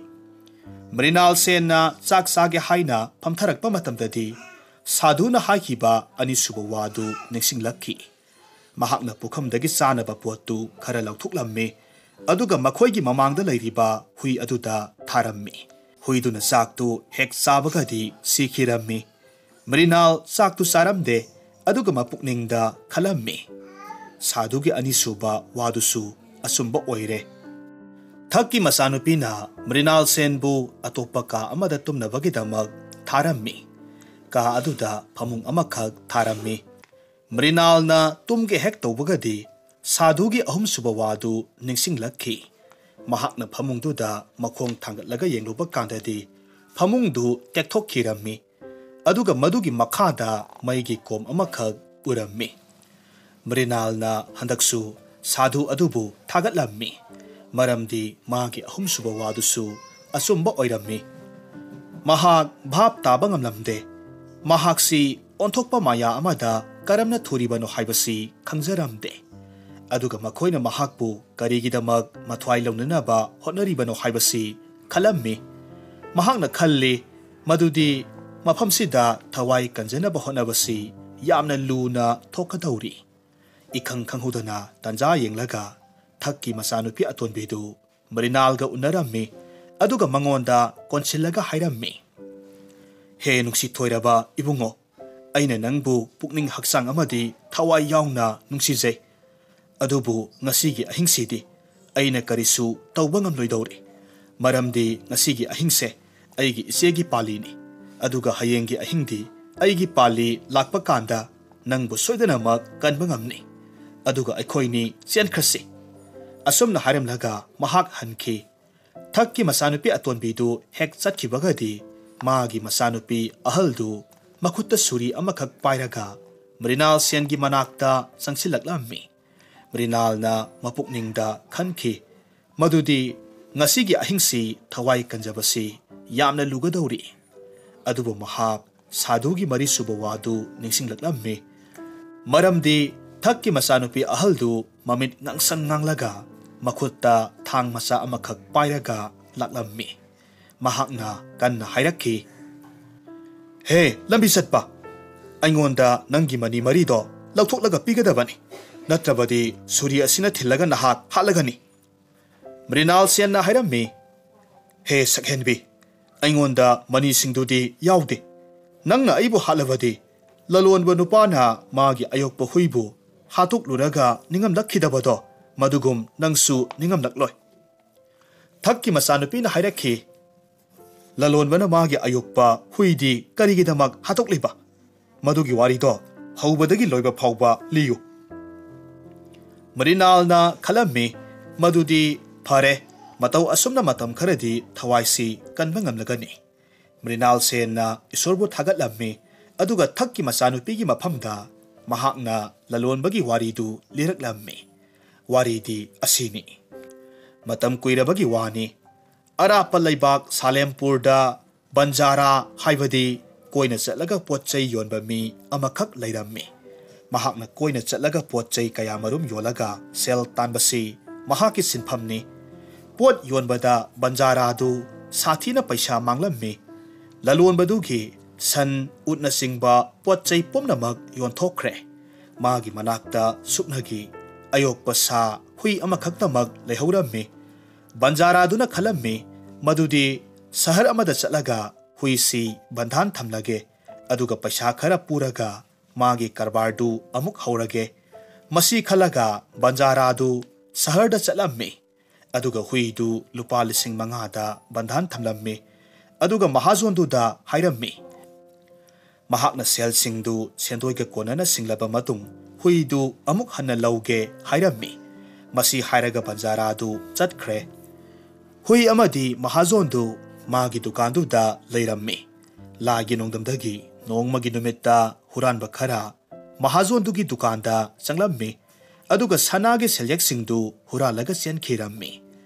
ꯃ꯭ꯔꯤꯅꯥꯜ ꯁꯦꯟꯅ ꯆꯥꯛ ꯆꯥꯒꯦ ꯍꯥꯏꯅ ꯐꯝꯊꯔꯛꯄ ꯃꯇꯝꯗꯗꯤ ꯁꯥꯙꯨꯅ ꯍꯥꯏꯈꯤꯕ ꯑꯅꯤꯁꯨꯕ ꯋꯥꯗꯨ ꯅꯤꯡꯁꯤꯡꯂꯛꯈꯤ꯫ ꯃꯍꯥꯛꯅ ꯄꯨꯈꯝꯗꯒꯤ ꯆꯥꯅꯕ ꯄꯣꯠꯇꯨ ꯈꯔ ꯂꯧꯊꯣꯛꯂꯝꯃꯤ꯫ ꯑꯗꯨꯒ ꯃꯈꯣꯏꯒꯤ ꯃꯃꯥꯡꯗ ꯂꯩꯔꯤꯕ ꯍꯨꯏ ꯑꯗꯨꯗ ꯊꯥꯔꯝꯃꯤ꯫ ꯍꯨꯏꯗꯨꯅ ꯆꯥꯛꯇꯨ ꯍꯦꯛ ꯆꯥꯕꯒꯗꯤ ꯁꯤꯈꯤꯔꯝꯃꯤ꯫ ꯃ꯭ꯔꯤꯅꯥꯜ ꯆꯥꯛꯇꯨ ꯆꯥꯔꯝꯗꯦ, ꯑꯗꯨꯒ ꯃꯄꯨꯛꯅꯤꯡꯗ ꯈꯜꯂꯝꯃꯤ, "ꯁꯥꯙꯨꯒꯤ ꯑꯅꯤꯁꯨꯕ ꯋꯥꯗꯨꯁꯨ ꯑꯆꯨꯝꯕ ꯑꯣꯏꯔꯦ"꯫ ꯊꯛꯀꯤ ꯃꯆꯥꯅꯨꯄꯤꯅ ꯃ꯭ꯔꯤꯅꯥꯜ ꯁꯦꯟꯕꯨ ꯑꯇꯣꯞꯄ ꯀꯥ ꯑꯃꯗ ꯇꯨꯝꯅꯕꯒꯤꯗꯃꯛ ꯊꯥꯔꯝꯃꯤ꯫ ꯀꯥ ꯑꯗꯨꯗ ꯐꯃꯨꯡ ꯑꯃꯈꯛ ꯊꯥꯔꯝꯃꯤ꯫ ꯃ꯭ꯔꯤꯅꯥꯜꯅ ꯇꯨꯝꯒꯦ ꯍꯦꯛ ꯇꯧꯕꯒꯗꯤ ꯁꯥꯙꯨꯒꯤ ꯑꯍꯨꯝꯁꯨꯕ ꯋꯥꯗꯨ ꯅꯤꯡꯁꯤꯡꯂꯛꯈꯤ꯫ ꯃꯍꯥꯛꯅ ꯐꯃꯨꯡꯗꯨꯗ ꯃꯈꯣꯡ ꯊꯥꯡꯒꯠꯂꯒ ꯌꯦꯡꯂꯨꯕ ꯀꯥꯟꯗꯗꯤ ꯐꯃꯨꯡꯗꯨ ꯇꯦꯛꯊꯣꯛꯈꯤꯔꯝꯃꯤ꯫ ꯑꯗꯨꯒ ꯃꯗꯨꯒꯤ ꯃꯈꯥꯗ ꯃꯩꯒꯤ ꯀꯣꯝ ꯑꯃꯈꯛ ꯎꯔꯝꯃꯤ꯫ ꯃ꯭ꯔꯤꯅꯥꯜꯅ ꯍꯟꯗꯛꯁꯨ ꯁꯥꯙꯨ ꯑꯗꯨꯕꯨ ꯊꯥꯒꯠꯂꯝꯃꯤ, ꯃꯔꯝꯗꯤ ꯃꯥꯒꯤ ꯑꯍꯨꯝꯁꯨꯕ ꯋꯥꯗꯨꯁꯨ ꯑꯆꯨꯝꯕ ꯑꯣꯏꯔꯝꯃꯤ꯫ ꯃꯍꯥꯛ ꯚꯥꯞ ꯇꯥꯕ ꯉꯝꯂꯝꯗꯦ꯫ ꯃꯍꯥꯛꯁꯤ ꯑꯣꯟꯊꯣꯛꯄ ꯃꯥꯌꯥ ꯑꯃꯗ ꯀꯔꯝꯅ ꯊꯨꯔꯤꯕꯅꯣ ꯍꯥꯏꯕꯁꯤ ꯈꯪꯖꯔꯝꯗꯦ꯫ ꯑꯗꯨꯒ ꯃꯈꯣꯏꯅ ꯃꯍꯥꯛꯄꯨ ꯀꯔꯤꯒꯤꯗꯃꯛ ꯃꯊ꯭ꯋꯥꯏ ꯂꯧꯅꯅꯕ ꯍꯣꯠꯅꯔꯤꯕꯅꯣ ꯍꯥꯏꯕꯁꯤ ꯈꯜꯂꯝꯃꯤ꯫ ꯃꯍꯥꯛꯅ ꯈꯜꯂꯤ ꯃꯗꯨꯗꯤ ꯃꯐꯝꯁꯤꯗ ꯊꯋꯥꯏ ꯀꯟꯖꯅꯕ ꯍꯣꯠꯅꯕꯁꯤ ꯌꯥꯝꯅ ꯂꯨꯅ ꯊꯣꯛꯀꯗꯧꯔꯤ꯫ ꯏꯈꯪ ꯈꯪꯍꯧꯗꯅ ꯇꯥꯟꯖꯥ ꯌꯦꯡꯂꯒ ꯊꯛꯀꯤ ꯃꯆꯥꯅꯨꯄꯤ ꯑꯇꯣꯟꯕꯤꯗꯨ ꯃ꯭ꯔꯤꯅꯥꯜꯒ ꯎꯅꯔꯝꯃꯤ, ꯑꯗꯨꯒ ꯃꯉꯣꯟꯗ ꯀꯣꯟꯁꯤꯜꯂꯒ ꯍꯥꯏꯔꯝꯃꯤ, "ꯍꯦ ꯅꯨꯡꯁꯤ ꯊꯣꯏꯔꯕ ꯏꯕꯨꯡꯉꯣ, ꯑꯩꯅ ꯅꯪꯕꯨ ꯄꯨꯛꯅꯤꯡ ꯍꯛꯆꯥꯡ ꯑꯃꯗꯤ ꯊꯋꯥꯏ ꯌꯥꯎꯅ ꯅꯨꯡꯁꯤꯖꯩ꯫ ꯑꯗꯨꯕꯨ ꯉꯁꯤꯒꯤ ꯑꯍꯤꯡꯁꯤꯗꯤ ꯑꯩꯅ ꯀꯔꯤꯁꯨ ꯇꯧꯕ ꯉꯝꯂꯣꯏꯗꯧꯔꯤ꯫ ꯃꯔꯝꯗꯤ ꯉꯁꯤꯒꯤ ꯑꯍꯤꯡꯁꯦ ꯑꯩꯒꯤ ꯏꯆꯦꯒꯤ ꯄꯥꯜꯂꯤꯅꯤ꯫ ꯑꯗꯨꯒ ꯍꯌꯦꯡꯒꯤ ꯑꯍꯤꯡꯗꯤ ꯑꯩꯒꯤ ꯄꯥꯜꯂꯤ ꯂꯥꯛꯄ ꯀꯥꯟꯗ ꯅꯪꯕꯨ ꯁꯣꯏꯗꯅꯃꯛ ꯀꯟꯕ ꯉꯝꯅꯤ꯫ ꯑꯗꯨꯒ ꯑꯩꯈꯣꯏꯅꯤ ꯆꯦꯟꯈ꯭ꯔꯁꯤ"꯫ ꯑꯁꯨꯝꯅ ꯍꯥꯏꯔꯝꯂꯒ ꯃꯍꯥꯛ ꯍꯟꯈꯤ꯫ ꯊꯛꯀꯤ ꯃꯆꯥꯅꯨꯄꯤ ꯑꯇꯣꯟꯕꯤꯗꯨ ꯍꯦꯛ ꯆꯠꯈꯤꯕꯒꯗꯤ ꯃꯥꯒꯤ ꯃꯆꯥꯅꯨꯄꯤ ꯑꯍꯜꯗꯨ ꯃꯈꯨꯠꯇ ꯁꯨꯔꯤ ꯑꯃꯈꯛ ꯄꯥꯏꯔꯒ ꯃ꯭ꯔꯤꯅꯥꯜ ꯁꯦꯟꯒꯤ ꯃꯅꯥꯛꯇ ꯆꯪꯁꯤꯜꯂꯛꯂꯝꯃꯤ꯫ ꯃ꯭ꯔꯤꯅꯥꯜꯅ ꯃꯄꯨꯛꯅꯤꯡꯗ ꯈꯟꯈꯤ ꯃꯗꯨꯗꯤ ꯉꯁꯤꯒꯤ ꯑꯍꯤꯡꯁꯤ ꯊꯋꯥꯏ ꯀꯟꯖꯕꯁꯤ ꯌꯥꯝꯅ ꯂꯨꯒꯗꯧꯔꯤ꯫ ꯑꯗꯨꯕꯨ ꯃꯍꯥꯛ ꯁꯥꯙꯨꯒꯤ ꯃꯔꯤꯁꯨꯕ ꯋꯥꯗꯨ ꯅꯤꯡꯁꯤꯡꯂꯛꯂꯝꯃꯤ꯫ ꯃꯔꯝꯗꯤ ꯊꯛꯀꯤ ꯃꯆꯥꯅꯨꯄꯤ ꯑꯍꯜꯗꯨ ꯃꯃꯤꯠ ꯉꯥꯡꯁꯪ ꯉꯥꯡꯂꯒ ꯃꯈꯨꯠꯇ ꯊꯥꯡ ꯃꯆꯥ ꯑꯃꯈꯛ ꯄꯥꯏꯔꯒ ꯂꯥꯛꯂꯝꯃꯤ꯫ ꯃꯍꯥꯛꯅ ꯀꯟꯅ ꯍꯥꯏꯔꯛꯈꯤ, "ꯍꯦ ꯂꯝꯕꯤ ꯆꯠꯄ, ꯑꯩꯉꯣꯟꯗ ꯅꯪꯒꯤ ꯃꯅꯤ ꯃꯔꯤꯗꯣ ꯂꯧꯊꯣꯛꯂꯒ ꯄꯤꯒꯗꯕꯅꯤ, ꯅꯠꯇ꯭ꯔꯕꯗꯤ ꯁꯨꯔꯤ ꯑꯁꯤꯅ ꯊꯤꯜꯂꯒ ꯅꯍꯥꯛ ꯍꯥꯠꯂꯒꯅꯤ"꯫ ꯃ꯭ꯔꯤꯅꯥꯜ ꯁꯦꯟꯅ ꯍꯥꯏꯔꯝꯃꯤ, "ꯍꯦ ꯁꯛꯍꯦꯟꯕꯤ, ꯑꯩꯉꯣꯟꯗ ꯃꯅꯤꯁꯤꯡꯗꯨꯗꯤ ꯌꯥꯎꯗꯦ꯫ ꯅꯪꯅ ꯑꯩꯕꯨ ꯍꯥꯠꯂꯕꯗꯤ, ꯂꯂꯣꯟꯕ ꯅꯨꯄꯥꯅ ꯃꯥꯒꯤ ꯑꯌꯣꯛꯄ ꯍꯨꯏꯕꯨ ꯍꯥꯠꯇꯣꯛꯂꯨꯔꯒ ꯅꯤꯡꯉꯝꯂꯛꯈꯤꯗꯕꯗꯣ, ꯃꯗꯨꯒꯨꯝ ꯅꯪꯁꯨ ꯅꯤꯡꯉꯝꯂꯛꯂꯣꯏ꯫" ꯊꯛꯀꯤ ꯃꯆꯥꯅꯨꯄꯤꯅ ꯍꯥꯏꯔꯛꯈꯤ, "ꯂꯂꯣꯟꯕꯅ ꯃꯥꯒꯤ ꯑꯌꯣꯛꯄ ꯍꯨꯏꯗꯤ ꯀꯔꯤꯒꯤꯗꯃꯛ ꯍꯥꯠꯇꯣꯛꯂꯤꯕ? ꯃꯗꯨꯒꯤ ꯋꯥꯔꯤꯗꯣ ꯍꯧꯕꯗꯒꯤ ꯂꯣꯏꯕ ꯐꯥꯎꯕ ꯂꯤꯌꯨ꯫" ꯃ꯭ꯔꯤꯅꯥꯜꯅ ꯈꯜꯂꯝꯃꯤ, "ꯃꯗꯨꯗꯤ ꯐꯔꯦ, ꯃꯇꯧ ꯑꯁꯨꯝꯅ ꯃꯇꯝ ꯈꯔꯗꯤ ꯊꯋꯥꯏꯁꯤ ꯀꯟꯕ ꯉꯝꯂꯒꯅꯤ꯫" ꯃ꯭ꯔꯤꯅꯥꯜ ꯁꯦꯟꯅ ꯏꯁꯣꯔꯕꯨ ꯊꯥꯒꯠꯂꯝꯃꯤ, ꯑꯗꯨꯒ ꯊꯛꯀꯤ ꯃꯆꯥꯅꯨꯄꯤꯒꯤ ꯃꯐꯝꯗ ꯃꯍꯥꯛꯅ ꯂꯂꯣꯟꯕꯒꯤ ꯋꯥꯔꯤꯗꯨ ꯂꯤꯔꯛꯂꯝꯃꯤ꯫ ꯋꯥꯔꯤꯗꯤ ꯑꯁꯤꯅꯤ꯫ ꯃꯇꯝ ꯀꯨꯏꯔꯕꯒꯤ ꯋꯥꯅꯤ꯫ ꯑꯔꯥꯞꯄ ꯂꯩꯕꯥꯛ ꯁꯥꯂꯦꯝꯄꯨꯔꯗ ꯕꯟꯖꯥꯔꯥ, ꯍꯥꯏꯕꯗꯤ ꯀꯣꯏꯅ ꯆꯠꯂꯒ ꯄꯣꯠ ꯆꯩ ꯌꯣꯟꯕ ꯃꯤ ꯑꯃꯈꯛ ꯂꯩꯔꯝꯃꯤ꯫ ꯃꯍꯥꯛꯅ ꯀꯣꯏꯅ ꯆꯠꯂꯒ ꯄꯣꯠ ꯆꯩ ꯀꯌꯥꯃꯔꯨꯝ ꯌꯣꯜꯂꯒ ꯁꯦꯜ ꯇꯥꯟꯕꯁꯤ ꯃꯍꯥꯛꯀꯤ ꯁꯤꯟꯐꯝꯅꯤ꯫ ꯄꯣꯠ ꯌꯣꯟꯕꯗ ꯕꯟꯖꯥꯔꯥꯗꯨ ꯁꯥꯊꯤꯅ ꯄꯩꯁꯥ ꯃꯥꯡꯂꯝꯃꯤ꯫ ꯂꯂꯣꯟꯕꯗꯨꯒꯤ ꯁꯟ, ꯎꯠꯅꯆꯤꯡꯕ ꯄꯣꯠ ꯆꯩ ꯄꯨꯝꯅꯃꯛ ꯌꯣꯟꯊꯣꯛꯈ꯭ꯔꯦ꯫ ꯃꯥꯒꯤ ꯃꯅꯥꯛꯇ ꯁꯨꯞꯅꯒꯤ ꯑꯌꯣꯛꯄ ꯁꯥ, ꯍꯨꯏ ꯑꯃꯈꯛꯇꯃꯛ ꯂꯩꯍꯧꯔꯝꯃꯤ꯫ ꯕꯟꯖꯥꯔꯥꯗꯨꯅ ꯈꯜꯂꯝꯃꯤ, ꯃꯗꯨꯗꯤ ꯁꯍꯔ ꯑꯃꯗ ꯆꯠꯂꯒ ꯍꯨꯏꯁꯤ ꯕꯟꯙꯥꯟ ꯊꯝꯂꯒꯦ, ꯑꯗꯨꯒ ꯄꯩꯁꯥ ꯈꯔ ꯄꯨꯔꯒ ꯃꯥꯒꯤ ꯀꯔꯕꯥꯔꯗꯨ ꯑꯃꯨꯛ ꯍꯧꯔꯒꯦ꯫ ꯃꯁꯤ ꯈꯜꯂꯒ ꯕꯟꯖꯥꯔꯥꯗꯨ ꯁꯍꯔꯗ ꯆꯠꯂꯝꯃꯤ, ꯑꯗꯨꯒ ꯍꯨꯏꯗꯨ ꯂꯨꯄꯥ ꯂꯤꯁꯤꯡ ꯃꯉꯥꯗ ꯕꯟꯙꯥꯟ ꯊꯝꯂꯝꯃꯤ, ꯑꯗꯨꯒ ꯃꯍꯥꯖꯣꯟꯗꯨꯗ ꯍꯥꯏꯔꯝꯃꯤ꯫ ꯃꯍꯥꯛꯅ ꯁꯦꯜꯁꯤꯡꯗꯨ ꯁꯦꯟꯗꯣꯏꯒ ꯀꯣꯟꯅꯅ ꯁꯤꯡꯂꯕ ꯃꯇꯨꯡ ꯍꯨꯏꯗꯨ ꯑꯃꯨꯛ ꯍꯟꯅ ꯂꯧꯒꯦ ꯍꯥꯏꯔꯝꯃꯤ꯫ ꯃꯁꯤ ꯍꯥꯏꯔꯒ ꯕꯟꯖꯥꯔꯥꯗꯨ ꯆꯠꯈ꯭ꯔꯦ꯫ ꯍꯨꯏ ꯑꯃꯗꯤ ꯃꯍꯥꯖꯣꯟꯗꯨ ꯃꯥꯒꯤ ꯗꯨꯀꯥꯟꯗꯨꯗ ꯂꯩꯔꯝꯃꯤ꯫ ꯂꯥꯏꯒꯤ ꯅꯣꯡꯗꯝꯗꯒꯤ ꯅꯣꯡꯃꯒꯤ ꯅꯨꯃꯤꯠꯇ ꯍꯨꯔꯥꯟꯕ ꯈꯔ ꯃꯍꯥꯖꯣꯟꯗꯨꯒꯤ ꯗꯨꯀꯥꯟꯗ ꯆꯪꯂꯝꯃꯤ, ꯑꯗꯨꯒ ꯁꯅꯥꯒꯤ ꯁꯦꯜꯌꯦꯛꯁꯤꯡꯗꯨ ꯍꯨꯔꯥꯜꯂꯒ ꯆꯦꯟꯈꯤꯔꯝꯃꯤ꯫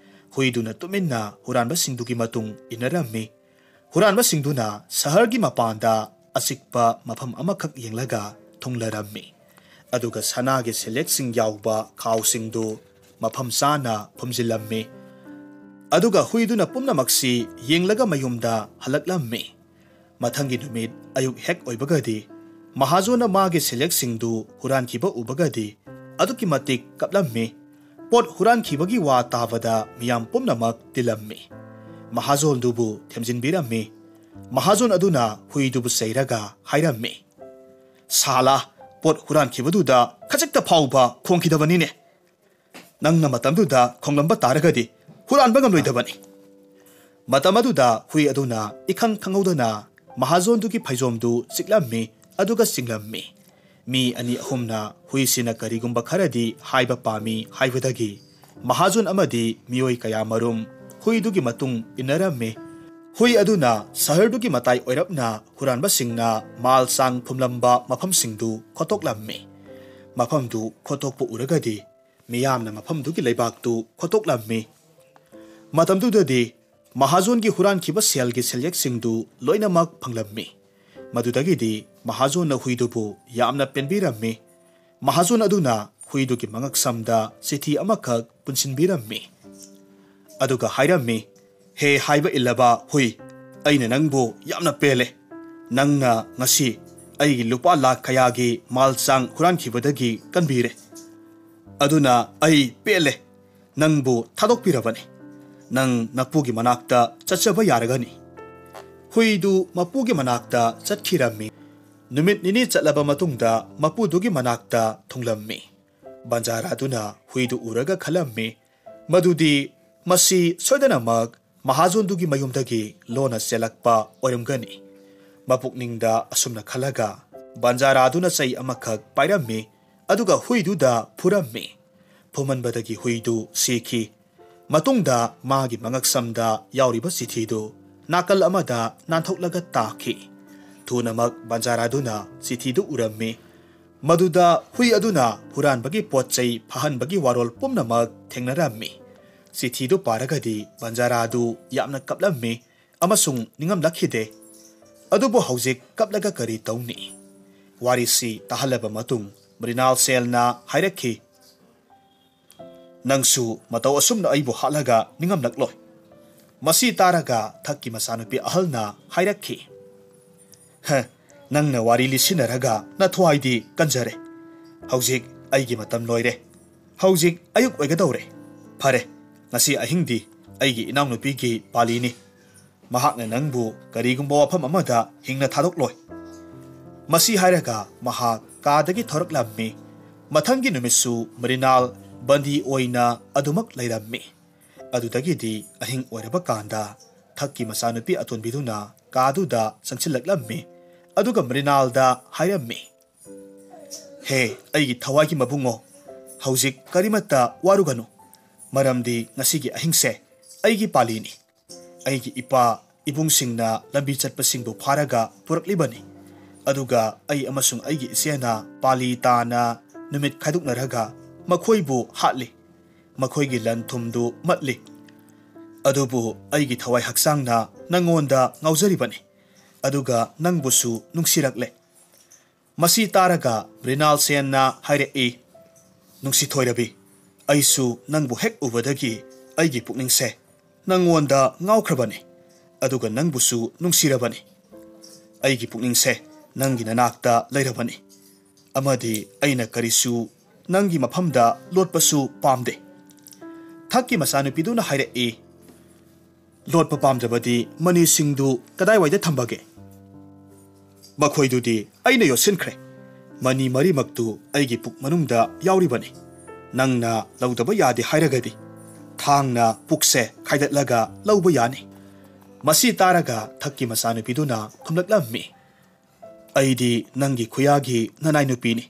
ꯍꯨꯏꯗꯨꯅ ꯇꯨꯃꯤꯟꯅ ꯍꯨꯔꯥꯟꯕꯁꯤꯡꯗꯨꯒꯤ ꯃꯇꯨꯡ ꯏꯟꯅꯔꯝꯃꯤ꯫ ꯍꯨꯔꯥꯟꯕꯁꯤꯡꯗꯨꯅ ꯁꯍꯔꯒꯤ ꯃꯄꯥꯟꯗ ꯑꯆꯤꯛꯄ ꯃꯐꯝ ꯑꯃꯈꯛ ꯌꯦꯡꯂꯒ ꯊꯨꯡꯂꯔꯝꯃꯤ, ꯑꯗꯨꯒ ꯁꯅꯥꯒꯤ ꯁꯦꯜꯌꯦꯛꯁꯤꯡ ꯌꯥꯎꯕ ꯈꯥꯎꯁꯤꯡꯗꯨ ꯃꯐꯝ ꯆꯥꯅ ꯐꯨꯝꯖꯤꯜꯂꯝꯃꯤ꯫ ꯑꯗꯨꯒ ꯍꯨꯏꯗꯨꯅ ꯄꯨꯝꯅꯃꯛꯁꯤ ꯌꯦꯡꯂꯒ ꯃꯌꯨꯝꯗ ꯍꯜꯂꯛꯂꯝꯃꯤ꯫ ꯃꯊꯪꯒꯤ ꯅꯨꯃꯤꯠ ꯑꯌꯨꯛ ꯍꯦꯛ ꯑꯣꯏꯕꯒꯗꯤ ꯃꯍꯥꯖꯣꯟꯅ ꯃꯥꯒꯤ ꯁꯦꯜꯌꯦꯛꯁꯤꯡꯗꯨ ꯍꯨꯔꯥꯟꯈꯤꯕ ꯎꯕꯒꯗꯤ ꯑꯗꯨꯛꯀꯤ ꯃꯇꯤꯛ ꯀꯞꯂꯝꯃꯤ꯫ ꯄꯣꯠ ꯍꯨꯔꯥꯟꯈꯤꯕꯒꯤ ꯋꯥ ꯇꯥꯕꯗ ꯃꯤꯌꯥꯝ ꯄꯨꯝꯅꯃꯛ ꯇꯤꯜꯂꯝꯃꯤ꯫ ꯃꯍꯥꯖꯣꯟꯗꯨꯕꯨ ꯊꯦꯝꯖꯤꯟꯕꯤꯔꯝꯃꯤ꯫ ꯃꯍꯥꯖꯣꯟ ꯑꯗꯨꯅ ꯍꯨꯏꯗꯨꯕꯨ ꯆꯩꯔꯒ ꯍꯥꯏꯔꯝꯃꯤ, "ꯁꯥꯂꯥ, ꯄꯣꯠ ꯍꯨꯔꯥꯟꯈꯤꯕꯗꯨꯗ ꯈꯖꯤꯛꯇ ꯐꯥꯎꯕ ꯈꯣꯡꯈꯤꯗꯕꯅꯤꯅꯦ꯫ ꯅꯪꯅ ꯃꯇꯝꯗꯨꯗ ꯈꯣꯡꯂꯝꯕ ꯇꯥꯔꯒꯗꯤ ꯍꯨꯔꯥꯟꯕ ꯉꯝꯂꯣꯏꯗꯕꯅꯤ"꯫ ꯃꯇꯝ ꯑꯗꯨꯗ ꯍꯨꯏ ꯑꯗꯨꯅ ꯏꯈꯪ ꯈꯪꯍꯧꯗꯅ ꯃꯍꯥꯖꯣꯟꯗꯨꯒꯤ ꯐꯩꯖꯣꯝꯗꯨ ꯆꯤꯛꯂꯝꯃꯤ, ꯑꯗꯨꯒ ꯆꯤꯡꯂꯝꯃꯤ꯫ ꯃꯤ ꯑꯅꯤ ꯑꯍꯨꯝꯅ ꯍꯨꯏꯁꯤꯅ ꯀꯔꯤꯒꯨꯝꯕ ꯈꯔꯗꯤ ꯍꯥꯏꯕ ꯄꯥꯝꯃꯤ ꯍꯥꯏꯕꯗꯒꯤ ꯃꯍꯥꯖꯣꯟ ꯑꯃꯗꯤ ꯃꯤꯑꯣꯏ ꯀꯌꯥꯃꯔꯨꯝ ꯍꯨꯏꯗꯨꯒꯤ ꯃꯇꯨꯡ ꯏꯟꯅꯔꯝꯃꯤ꯫ ꯍꯨꯏ ꯑꯗꯨꯅ ꯁꯍꯔꯗꯨꯒꯤ ꯃꯇꯥꯏ ꯑꯣꯏꯔꯞꯅ ꯍꯨꯔꯥꯟꯕꯁꯤꯡꯅ ꯃꯥꯜ ꯆꯥꯡ ꯐꯨꯝꯂꯝꯕ ꯃꯐꯝꯁꯤꯡꯗꯨ ꯈꯣꯠꯇꯣꯛꯂꯝꯃꯤ꯫ ꯃꯐꯝꯗꯨ ꯈꯣꯠꯇꯣꯛꯄ ꯎꯔꯒꯗꯤ ꯃꯤꯌꯥꯝꯅ ꯃꯐꯝꯗꯨꯒꯤ ꯂꯩꯕꯥꯛꯇꯨ ꯈꯣꯠꯇꯣꯛꯂꯝꯃꯤ꯫ ꯃꯇꯝꯗꯨꯗꯗꯤ ꯃꯍꯥꯖꯣꯟꯒꯤ ꯍꯨꯔꯥꯟꯈꯤꯕ ꯁꯦꯜꯒꯤ ꯁꯦꯜꯌꯦꯛꯁꯤꯡꯗꯨ ꯂꯣꯏꯅꯃꯛ ꯐꯪꯂꯝꯃꯤ꯫ ꯃꯗꯨꯗꯒꯤꯗꯤ ꯃꯍꯥꯖꯣꯟꯅ ꯍꯨꯏꯗꯨꯕꯨ ꯌꯥꯝꯅ ꯄꯦꯟꯕꯤꯔꯝꯃꯤ꯫ ꯃꯍꯥꯖꯣꯟ ꯑꯗꯨꯅ ꯍꯨꯏꯗꯨꯒꯤ ꯃꯉꯛꯁꯝꯗ ꯆꯤꯊꯤ ꯑꯃꯈꯛ ꯄꯨꯟꯁꯤꯟꯕꯤꯔꯝꯃꯤ꯫ ꯑꯗꯨꯒ ꯍꯥꯏꯔꯝꯃꯤ, "ꯍꯦ ꯍꯥꯏꯕ ꯏꯜꯂꯕ ꯍꯨꯏ, ꯑꯩꯅ ꯅꯪꯕꯨ ꯌꯥꯝꯅ ꯄꯦꯜꯂꯦ꯫ ꯅꯪꯅ ꯉꯁꯤ ꯑꯩꯒꯤ ꯂꯨꯄꯥ ꯂꯥꯈ ꯀꯌꯥꯒꯤ ꯃꯥꯜ ꯆꯥꯡ ꯍꯨꯔꯥꯟꯈꯤꯕꯗꯒꯤ ꯀꯟꯕꯤꯔꯦ꯫ ꯑꯗꯨꯅ ꯑꯩ ꯄꯦꯜꯂꯦ꯫ ꯅꯪꯕꯨ ꯊꯥꯗꯣꯛꯄꯤꯔꯕꯅꯤ꯫ ꯅꯪ ꯅꯄꯨꯒꯤ ꯃꯅꯥꯛꯇ ꯆꯠꯆꯕ ꯌꯥꯔꯒꯅꯤ"꯫ ꯍꯨꯏꯗꯨ ꯃꯄꯨꯒꯤ ꯃꯅꯥꯛꯇ ꯆꯠꯈꯤꯔꯝꯃꯤ꯫ ꯅꯨꯃꯤꯠ ꯅꯤꯅꯤ ꯆꯠꯂꯕ ꯃꯇꯨꯡꯗ ꯃꯄꯨꯗꯨꯒꯤ ꯃꯅꯥꯛꯇ ꯊꯨꯡꯂꯝꯃꯤ꯫ ꯕꯟꯖꯥꯔꯥꯗꯨꯅ ꯍꯨꯏꯗꯨ ꯎꯔꯒ ꯈꯜꯂꯝꯃꯤ, ꯃꯗꯨꯗꯤ ꯃꯁꯤ ꯁꯣꯏꯗꯅꯃꯛ ꯃꯍꯥꯖꯣꯟꯗꯨꯒꯤ ꯃꯌꯨꯝꯗꯒꯤ ꯂꯣꯟꯅ ꯆꯦꯜꯂꯛꯄ ꯑꯣꯏꯔꯝꯒꯅꯤ꯫ ꯃꯄꯨꯛꯅꯤꯡꯗ ꯑꯁꯨꯝꯅ ꯈꯜꯂꯒ ꯕꯟꯖꯥꯔꯥꯗꯨꯅ ꯆꯩ ꯑꯃꯈꯛ ꯄꯥꯏꯔꯝꯃꯤ, ꯑꯗꯨꯒ ꯍꯨꯏꯗꯨꯗ ꯐꯨꯔꯝꯃꯤ꯫ ꯐꯨꯃꯟꯕꯗꯒꯤ ꯍꯨꯏꯗꯨ ꯁꯤꯈꯤ꯫ ꯃꯇꯨꯡꯗ ꯃꯥꯒꯤ ꯃꯉꯛꯁꯝꯗ ꯌꯥꯎꯔꯤꯕ ꯆꯤꯊꯤꯗꯨ ꯅꯥꯀꯜ ꯑꯃꯗ ꯅꯥꯟꯊꯣꯛꯂꯒ ꯇꯥꯈꯤ꯫ ꯊꯨꯅꯃꯛ ꯕꯟꯖꯥꯔꯥꯗꯨꯅ ꯆꯤꯊꯤꯗꯨ ꯎꯔꯝꯃꯤ꯫ ꯃꯗꯨꯗ ꯍꯨꯏ ꯑꯗꯨꯅ ꯍꯨꯔꯥꯟꯕꯒꯤ ꯄꯣꯠ ꯆꯩ ꯐꯥꯍꯟꯕꯒꯤ ꯋꯥꯔꯣꯜ ꯄꯨꯝꯅꯃꯛ ꯊꯦꯡꯅꯔꯝꯃꯤ꯫ ꯆꯤꯊꯤꯗꯨ ꯄꯥꯔꯒꯗꯤ ꯕꯟꯖꯥꯔꯥꯗꯨ ꯌꯥꯝꯅ ꯀꯞꯂꯝꯃꯤ ꯑꯃꯁꯨꯡ ꯅꯤꯡꯉꯝꯂꯛꯈꯤꯗꯦ꯫ ꯑꯗꯨꯕꯨ ꯍꯧꯖꯤꯛ ꯀꯞꯂꯒ ꯀꯔꯤ ꯇꯧꯅꯤ? ꯋꯥꯔꯤꯁꯤ ꯇꯥꯍꯜꯂꯕ ꯃꯇꯨꯡ ꯃ꯭ꯔꯤꯅꯥꯜ ꯁꯦꯜꯅ ꯍꯥꯏꯔꯛꯈꯤ, "ꯅꯪꯁꯨ ꯃꯇꯧ ꯑꯁꯨꯝꯅ ꯑꯩꯕꯨ ꯍꯥꯠꯂꯒ ꯅꯤꯡꯉꯝꯂꯛꯂꯣꯏ"꯫ ꯃꯁꯤ ꯇꯥꯔꯒ ꯊꯛꯀꯤ ꯃꯆꯥꯅꯨꯄꯤ ꯑꯍꯜꯅ ꯍꯥꯏꯔꯛꯈꯤ, "ꯍ, ꯅꯪꯅ ꯋꯥꯔꯤ ꯂꯤꯁꯤꯟꯅꯔꯒ ꯅꯊ꯭ꯋꯥꯏꯗꯤ ꯀꯟꯖꯔꯦ꯫ ꯍꯧꯖꯤꯛ ꯑꯩꯒꯤ ꯃꯇꯝ ꯂꯣꯏꯔꯦ꯫ ꯍꯧꯖꯤꯛ ꯑꯌꯨꯛ ꯑꯣꯏꯒꯗꯧꯔꯦ꯫ ꯐꯔꯦ, ꯉꯁꯤ ꯑꯍꯤꯡꯗꯤ ꯑꯩꯒꯤ ꯏꯅꯥꯎꯅꯨꯄꯤꯒꯤ ꯄꯥꯂꯤꯅꯤ꯫ ꯃꯍꯥꯛꯅ ꯅꯪꯕꯨ ꯀꯔꯤꯒꯨꯝꯕ ꯋꯥꯐꯝ ꯑꯃꯗ ꯍꯤꯡꯅ ꯊꯥꯗꯣꯛꯂꯣꯏ꯫ ꯃꯁꯤ ꯍꯥꯏꯔꯒ ꯃꯍꯥꯛ ꯀꯥꯗꯒꯤ ꯊꯣꯔꯛꯂꯝꯃꯤ꯫ ꯃꯊꯪꯒꯤ ꯅꯨꯃꯤꯠꯁꯨ ꯃ꯭ꯔꯤꯅꯥꯜ ꯕꯟꯗꯤ ꯑꯣꯏꯅ ꯑꯗꯨꯃꯛ ꯂꯩꯔꯝꯃꯤ꯫ ꯑꯗꯨꯗꯒꯤꯗꯤ ꯑꯍꯤꯡ ꯑꯣꯏꯔꯕ ꯀꯥꯟꯗ ꯊꯛꯀꯤ ꯃꯆꯥꯅꯨꯄꯤ ꯑꯇꯣꯟꯕꯤꯗꯨꯅ ꯀꯥꯗꯨꯗ ꯆꯪꯁꯤꯜꯂꯛꯂꯝꯃꯤ꯫ ꯑꯗꯨꯒ ꯃ꯭ꯔꯤꯅꯥꯜꯗ ꯍꯥꯏꯔꯝꯃꯤ, "ꯍꯦ, ꯑꯩꯒꯤ ꯊꯋꯥꯏꯒꯤ ꯃꯕꯨꯡꯉꯣ, ꯍꯧꯖꯤꯛ ꯀꯔꯤꯃꯠꯇ ꯋꯥꯔꯨꯒꯅꯨ, ꯃꯔꯝꯗꯤ ꯉꯁꯤꯒꯤ ꯑꯍꯤꯡꯁꯦ ꯑꯩꯒꯤ ꯄꯥꯂꯤꯅꯤ꯫ ꯑꯩꯒꯤ ꯏꯄꯥ ꯏꯕꯨꯡꯁꯤꯡꯅ ꯂꯝꯕꯤ ꯆꯠꯄꯁꯤꯡꯕꯨ ꯐꯥꯔꯒ ꯄꯨꯔꯛꯂꯤꯕꯅꯤ꯫ ꯑꯗꯨꯒ ꯑꯩ ꯑꯃꯁꯨꯡ ꯑꯩꯒꯤ ꯏꯆꯦꯅ ꯄꯥꯂꯤ ꯇꯥꯅ ꯅꯨꯃꯤꯠ ꯈꯥꯏꯗꯣꯛꯅꯔꯒ ꯃꯈꯣꯏꯕꯨ ꯍꯥꯠꯂꯤ꯫ ꯃꯈꯣꯏꯒꯤ ꯂꯟ ꯊꯨꯝꯗꯨ ꯃꯠꯂꯤ꯫ ꯑꯗꯨꯕꯨ ꯑꯩꯒꯤ ꯊꯋꯥꯏ ꯍꯛꯆꯥꯡꯅ ꯅꯪꯉꯣꯟꯗ ꯉꯥꯎꯖꯔꯤꯕꯅꯤ, ꯑꯗꯨꯒ ꯅꯪꯕꯨꯁꯨ ꯅꯨꯡꯁꯤꯔꯛꯂꯦ꯫" ꯃꯁꯤ ꯇꯥꯔꯒ ꯃ꯭ꯔꯤꯅꯥꯜ ꯁꯦꯟꯅ ꯍꯥꯏꯔꯛꯏ, "ꯅꯨꯡꯁꯤꯊꯣꯏꯔꯕꯤ, ꯑꯩꯁꯨ ꯅꯪꯕꯨ ꯍꯦꯛ ꯎꯕꯗꯒꯤ ꯑꯩꯒꯤ ꯄꯨꯛꯅꯤꯡꯁꯦ ꯅꯪꯉꯣꯟꯗ ꯉꯥꯎꯈ꯭ꯔꯕꯅꯤ, ꯑꯗꯨꯒ ꯅꯪꯕꯨꯁꯨ ꯅꯨꯡꯁꯤꯔꯕꯅꯤ꯫ ꯑꯩꯒꯤ ꯄꯨꯛꯅꯤꯡꯁꯦ ꯅꯪꯒꯤ ꯅꯅꯥꯛꯇ ꯂꯩꯔꯕꯅꯤ, ꯑꯃꯗꯤ ꯑꯩꯅ ꯀꯔꯤꯁꯨ ꯅꯪꯒꯤ ꯃꯐꯝꯗ ꯂꯣꯠꯄꯁꯨ ꯄꯥꯝꯗꯦ꯫" ꯊꯛꯀꯤ ꯃꯆꯥꯅꯨꯄꯤꯗꯨꯅ ꯍꯥꯏꯔꯛꯏ, "ꯂꯣꯠꯄ ꯄꯥꯝꯗ꯭ꯔꯕꯗꯤ ꯃꯅꯤꯁꯤꯡꯗꯨ ꯀꯗꯥꯏꯋꯥꯏꯗ ꯊꯝꯕꯒꯦ?" "ꯃꯈꯣꯏꯗꯨꯗꯤ ꯑꯩꯅ ꯌꯣꯠꯁꯤꯟꯈ꯭ꯔꯦ꯫ ꯃꯅꯤ ꯃꯔꯤꯃꯛꯇꯨ ꯑꯩꯒꯤ ꯄꯨꯛ ꯃꯅꯨꯡꯗ ꯌꯥꯎꯔꯤꯕꯅꯤ꯫ ꯅꯪꯅ ꯂꯧꯗꯕ ꯌꯥꯗꯦ ꯍꯥꯏꯔꯒꯗꯤ ꯊꯥꯡꯅ ꯄꯨꯛꯁꯦ ꯈꯥꯏꯗꯠꯂꯒ ꯂꯧꯕ ꯌꯥꯅꯤ꯫" ꯃꯁꯤ ꯇꯥꯔꯒ ꯊꯛꯀꯤ ꯃꯆꯥꯅꯨꯄꯤꯗꯨꯅ ꯈꯨꯝꯂꯛꯂꯝꯃꯤ, "ꯑꯩꯗꯤ ꯅꯪꯒꯤ ꯈꯨꯌꯥꯒꯤ ꯅꯅꯥꯏ ꯅꯨꯄꯤꯅꯤ,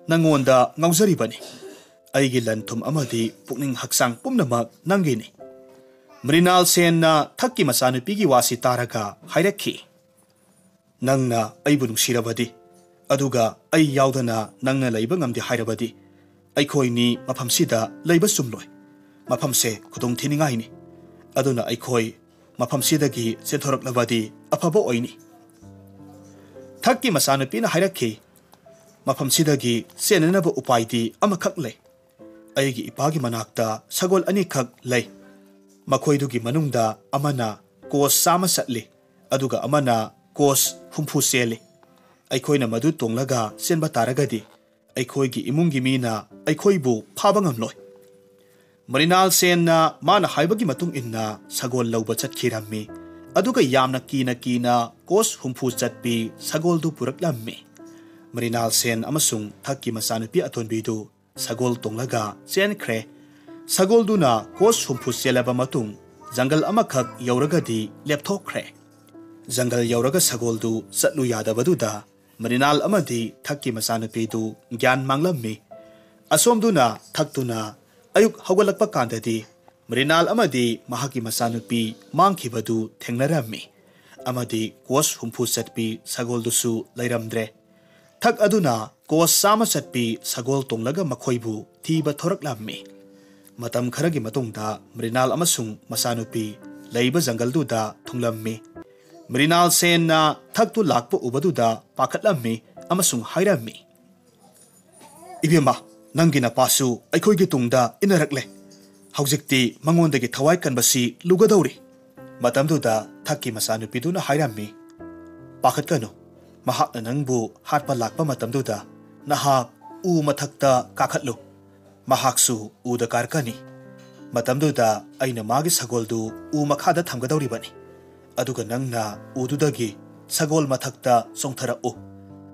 ꯅꯪꯉꯣꯟꯗ ꯉꯥꯎꯖꯔꯤꯕꯅꯤ꯫ ꯑꯩꯒꯤ ꯂꯟ ꯊꯨꯝ ꯑꯃꯗꯤ ꯄꯨꯛꯅꯤꯡ ꯍꯛꯆꯥꯡ ꯄꯨꯝꯅꯃꯛ ꯅꯪꯒꯤꯅꯤ꯫" ꯃ꯭ꯔꯤꯅꯥꯜ ꯁꯦꯟꯅ ꯊꯛꯀꯤ ꯃꯆꯥꯅꯨꯄꯤꯒꯤ ꯋꯥꯁꯤ ꯇꯥꯔꯒ ꯍꯥꯏꯔꯛꯈꯤ, "ꯅꯪꯅ ꯑꯩꯕꯨ ꯅꯨꯡꯁꯤꯔꯕꯗꯤ, ꯑꯗꯨꯒ ꯑꯩ ꯌꯥꯎꯗꯅ ꯅꯪꯅ ꯂꯩꯕ ꯉꯝꯗꯦ ꯍꯥꯏꯔꯕꯗꯤ, ꯑꯩꯈꯣꯏꯅꯤ ꯃꯐꯝꯁꯤꯗ ꯂꯩꯕ ꯆꯨꯝꯂꯣꯏ꯫ ꯃꯐꯝꯁꯦ ꯈꯨꯗꯣꯡ ꯊꯤꯅꯤꯡꯉꯥꯏꯅꯤ꯫ ꯑꯗꯨꯅ ꯑꯩꯈꯣꯏ ꯃꯐꯝꯁꯤꯗꯒꯤ ꯆꯦꯟꯊꯣꯔꯛꯂꯕꯗꯤ ꯑꯐꯕ ꯑꯣꯏꯅꯤ꯫" ꯊꯛꯀꯤ ꯃꯆꯥꯅꯨꯄꯤꯅ ꯍꯥꯏꯔꯛꯈꯤ, "ꯃꯐꯝꯁꯤꯗꯒꯤ ꯆꯦꯟꯅꯅꯕ ꯎꯄꯥꯏꯗꯤ ꯑꯃꯈꯛ ꯂꯩ꯫ ꯑꯩꯒꯤ ꯏꯄꯥꯒꯤ ꯃꯅꯥꯛꯇ ꯁꯒꯣꯜ ꯑꯅꯤꯈꯛ ꯂꯩ꯫ ꯃꯈꯣꯏꯗꯨꯒꯤ ꯃꯅꯨꯡꯗ ꯑꯃꯅ ꯀꯣꯁ ꯆꯥꯝꯃ ꯆꯠꯂꯤ, ꯑꯗꯨꯒ ꯑꯃꯅ ꯀꯣꯁ ꯍꯨꯝꯐꯨ ꯆꯦꯜꯂꯤ꯫ ꯑꯩꯈꯣꯏꯅ ꯃꯗꯨ ꯇꯣꯡꯂꯒ ꯆꯦꯟꯕ ꯇꯥꯔꯒꯗꯤ ꯑꯩꯈꯣꯏꯒꯤ ꯏꯃꯨꯡꯒꯤ ꯃꯤꯅ ꯑꯩꯈꯣꯏꯕꯨ ꯐꯥꯕ ꯉꯝꯂꯣꯏ꯫ ꯃ꯭ꯔꯤꯅꯥꯜ ꯁꯦꯟꯅ ꯃꯥꯅ ꯍꯥꯏꯕꯒꯤ ꯃꯇꯨꯡ ꯏꯟꯅ ꯁꯒꯣꯜ ꯂꯧꯕ ꯆꯠꯈꯤꯔꯝꯃꯤ꯫ ꯑꯗꯨꯒ ꯌꯥꯝꯅ ꯀꯤꯅ ꯀꯤꯅ ꯀꯣꯁ ꯍꯨꯝꯐꯨ ꯆꯠꯄꯤ ꯁꯒꯣꯜꯗꯨ ꯄꯨꯔꯛꯂꯝꯃꯤ꯫ ꯃ꯭ꯔꯤꯅꯥꯜ ꯁꯦꯟ ꯑꯃꯁꯨꯡ ꯊꯛꯀꯤ ꯃꯆꯥꯅꯨꯄꯤ ꯑꯇꯣꯟꯕꯤꯗꯨ ꯁꯒꯣꯜ ꯇꯣꯡꯂꯒ ꯆꯦꯟꯈ꯭ꯔꯦ꯫ ꯁꯒꯣꯜꯗꯨꯅ ꯀꯣꯁ ꯍꯨꯝꯐꯨ ꯆꯦꯜꯂꯕ ꯃꯇꯨꯡ ꯖꯪꯒꯜ ꯑꯃꯈꯛ ꯌꯧꯔꯒꯗꯤ ꯂꯦꯞꯊꯣꯛꯈ꯭ꯔꯦ꯫ ꯖꯪꯒꯜ ꯌꯧꯔꯒ ꯁꯒꯣꯜꯗꯨ ꯆꯠꯂꯨ ꯌꯥꯗꯕꯗꯨꯗ ꯃ꯭ꯔꯤꯅꯥꯜ ꯑꯃꯗꯤ ꯊꯛꯀꯤ ꯃꯆꯥꯅꯨꯄꯤꯗꯨ ꯒ꯭ꯌꯥꯟ ꯃꯥꯡꯂꯝꯃꯤ꯫ ꯑꯁꯣꯝꯗꯨꯅ ꯊꯛꯇꯨꯅ ꯑꯌꯨꯛ ꯍꯧꯒꯠꯂꯛꯄ ꯀꯥꯟꯗꯗꯤ ꯃ꯭ꯔꯤꯅꯥꯜ ꯑꯃꯗꯤ ꯃꯍꯥꯛꯀꯤ ꯃꯆꯥꯅꯨꯄꯤ ꯃꯥꯡꯈꯤꯕꯗꯨ ꯊꯦꯡꯅꯔꯝꯃꯤ ꯑꯃꯗꯤ ꯀꯣꯁ ꯍꯨꯝꯐꯨ ꯆꯠꯄꯤ ꯁꯒꯣꯜꯗꯨꯁꯨ ꯂꯩꯔꯝꯗ꯭ꯔꯦ꯫ ꯊꯛ ꯑꯗꯨꯅ ꯀꯣꯁ ꯆꯥꯝꯃ ꯆꯠꯄꯤ ꯁꯒꯣꯜ ꯇꯣꯡꯂꯒ ꯃꯈꯣꯏꯕꯨ ꯊꯤꯕ ꯊꯣꯔꯛꯂꯝꯃꯤ꯫ ꯃꯇꯝ ꯈꯔꯒꯤ ꯃꯇꯨꯡꯗ ꯃ꯭ꯔꯤꯅꯥꯜ ꯑꯃꯁꯨꯡ ꯃꯆꯥꯅꯨꯄꯤ ꯂꯩꯕ ꯖꯪꯒꯜꯗꯨꯗ ꯊꯨꯡꯂꯝꯃꯤ꯫ ꯃ꯭ꯔꯤꯅꯥꯜ ꯁꯦꯟꯅ ꯊꯛꯇꯨ ꯂꯥꯛꯄ ꯎꯕꯗꯨꯗ ꯄꯥꯈꯠꯂꯝꯃꯤ ꯑꯃꯁꯨꯡ ꯍꯥꯏꯔꯝꯃꯤ, "ꯏꯕꯦꯝꯃ, ꯅꯪꯒꯤ ꯅꯄꯥꯁꯨ ꯑꯩꯈꯣꯏꯒꯤ ꯇꯨꯡꯗ ꯏꯟꯅꯔꯛꯂꯦ꯫ ꯍꯧꯖꯤꯛꯇꯤ ꯃꯉꯣꯟꯗꯒꯤ ꯊꯋꯥꯏ ꯀꯟꯕꯁꯤ ꯂꯨꯒꯗꯧꯔꯤ꯫" ꯃꯇꯝꯗꯨꯗ ꯊꯛꯀꯤ ꯃꯆꯥꯅꯨꯄꯤꯗꯨꯅ ꯍꯥꯏꯔꯝꯃꯤ, "ꯄꯥꯈꯠꯀꯅꯨ, ꯃꯍꯥꯛꯅ ꯅꯪꯕꯨ ꯍꯥꯠꯄ ꯂꯥꯛꯄ ꯃꯇꯝꯗꯨꯗ ꯅꯍꯥꯛ ꯎ ꯃꯊꯛꯇ ꯀꯥꯈꯠꯂꯨ꯫ ꯃꯍꯥꯛꯁꯨ ꯎꯗ ꯀꯥꯔꯛꯀꯅꯤ꯫ ꯃꯇꯝꯗꯨꯗ ꯑꯩꯅ ꯃꯥꯒꯤ ꯁꯒꯣꯜꯗꯨ ꯎ ꯃꯈꯥꯗ ꯊꯝꯒꯗꯧꯔꯤꯕꯅꯤ꯫ ꯑꯗꯨꯒ ꯅꯪꯅ ꯎꯗꯨꯗꯒꯤ ꯁꯒꯣꯜ ꯃꯊꯛꯇ ꯆꯣꯡꯊꯔꯛꯎ꯫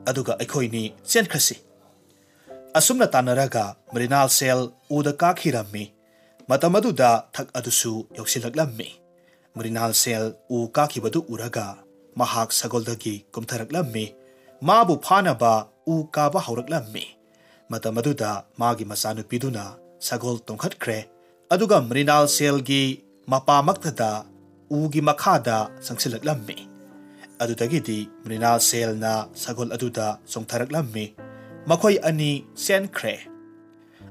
ꯑꯗꯨꯒ ꯑꯩꯈꯣꯏꯅꯤ ꯆꯦꯟꯈ꯭ꯔꯁꯤ꯫" ꯑꯁꯨꯝꯅ ꯇꯥꯟꯅꯔꯒ ꯃ꯭ꯔꯤꯅꯥꯜ ꯁꯦꯜ ꯎꯗ ꯀꯥꯈꯤꯔꯝꯃꯤ꯫ ꯃꯇꯝ ꯑꯗꯨꯗ ꯊꯛ ꯑꯗꯨꯁꯨ ꯌꯧꯁꯤꯜꯂꯛꯂꯝꯃꯤ꯫ ꯃ꯭ꯔꯤꯅꯥꯜ ꯁꯦꯜ ꯎ ꯀꯥꯈꯤꯕꯗꯨ ꯎꯔꯒ ꯃꯍꯥꯛ ꯁꯒꯣꯜꯗꯒꯤ ꯀꯨꯝꯊꯔꯛꯂꯝꯃꯤ꯫ ꯃꯥꯕꯨ ꯐꯥꯅꯕ ꯎ ꯀꯥꯕ ꯍꯧꯔꯛꯂꯝꯃꯤ꯫ ꯃꯇꯝ ꯑꯗꯨꯗ ꯃꯥꯒꯤ ꯃꯆꯥꯅꯨꯄꯤꯗꯨꯅ ꯁꯒꯣꯜ ꯇꯣꯡꯈꯠꯈ꯭ꯔꯦ꯫ ꯑꯗꯨꯒ ꯃ꯭ꯔꯤꯅꯥꯜ ꯁꯦꯜꯒꯤ ꯃꯄꯥꯃꯛꯇꯗ ꯎꯒꯤ ꯃꯈꯥꯗ ꯆꯪꯁꯤꯜꯂꯛꯂꯝꯃꯤ꯫ ꯑꯗꯨꯗꯒꯤꯗꯤ ꯃ꯭ꯔꯤꯅꯥꯜ ꯁꯦꯜꯅ ꯁꯒꯣꯜ ꯑꯗꯨꯗ ꯆꯣꯡꯊꯔꯛꯂꯝꯃꯤ꯫ ꯃꯈꯣꯏ ꯑꯅꯤ ꯆꯦꯟꯈ꯭ꯔꯦ꯫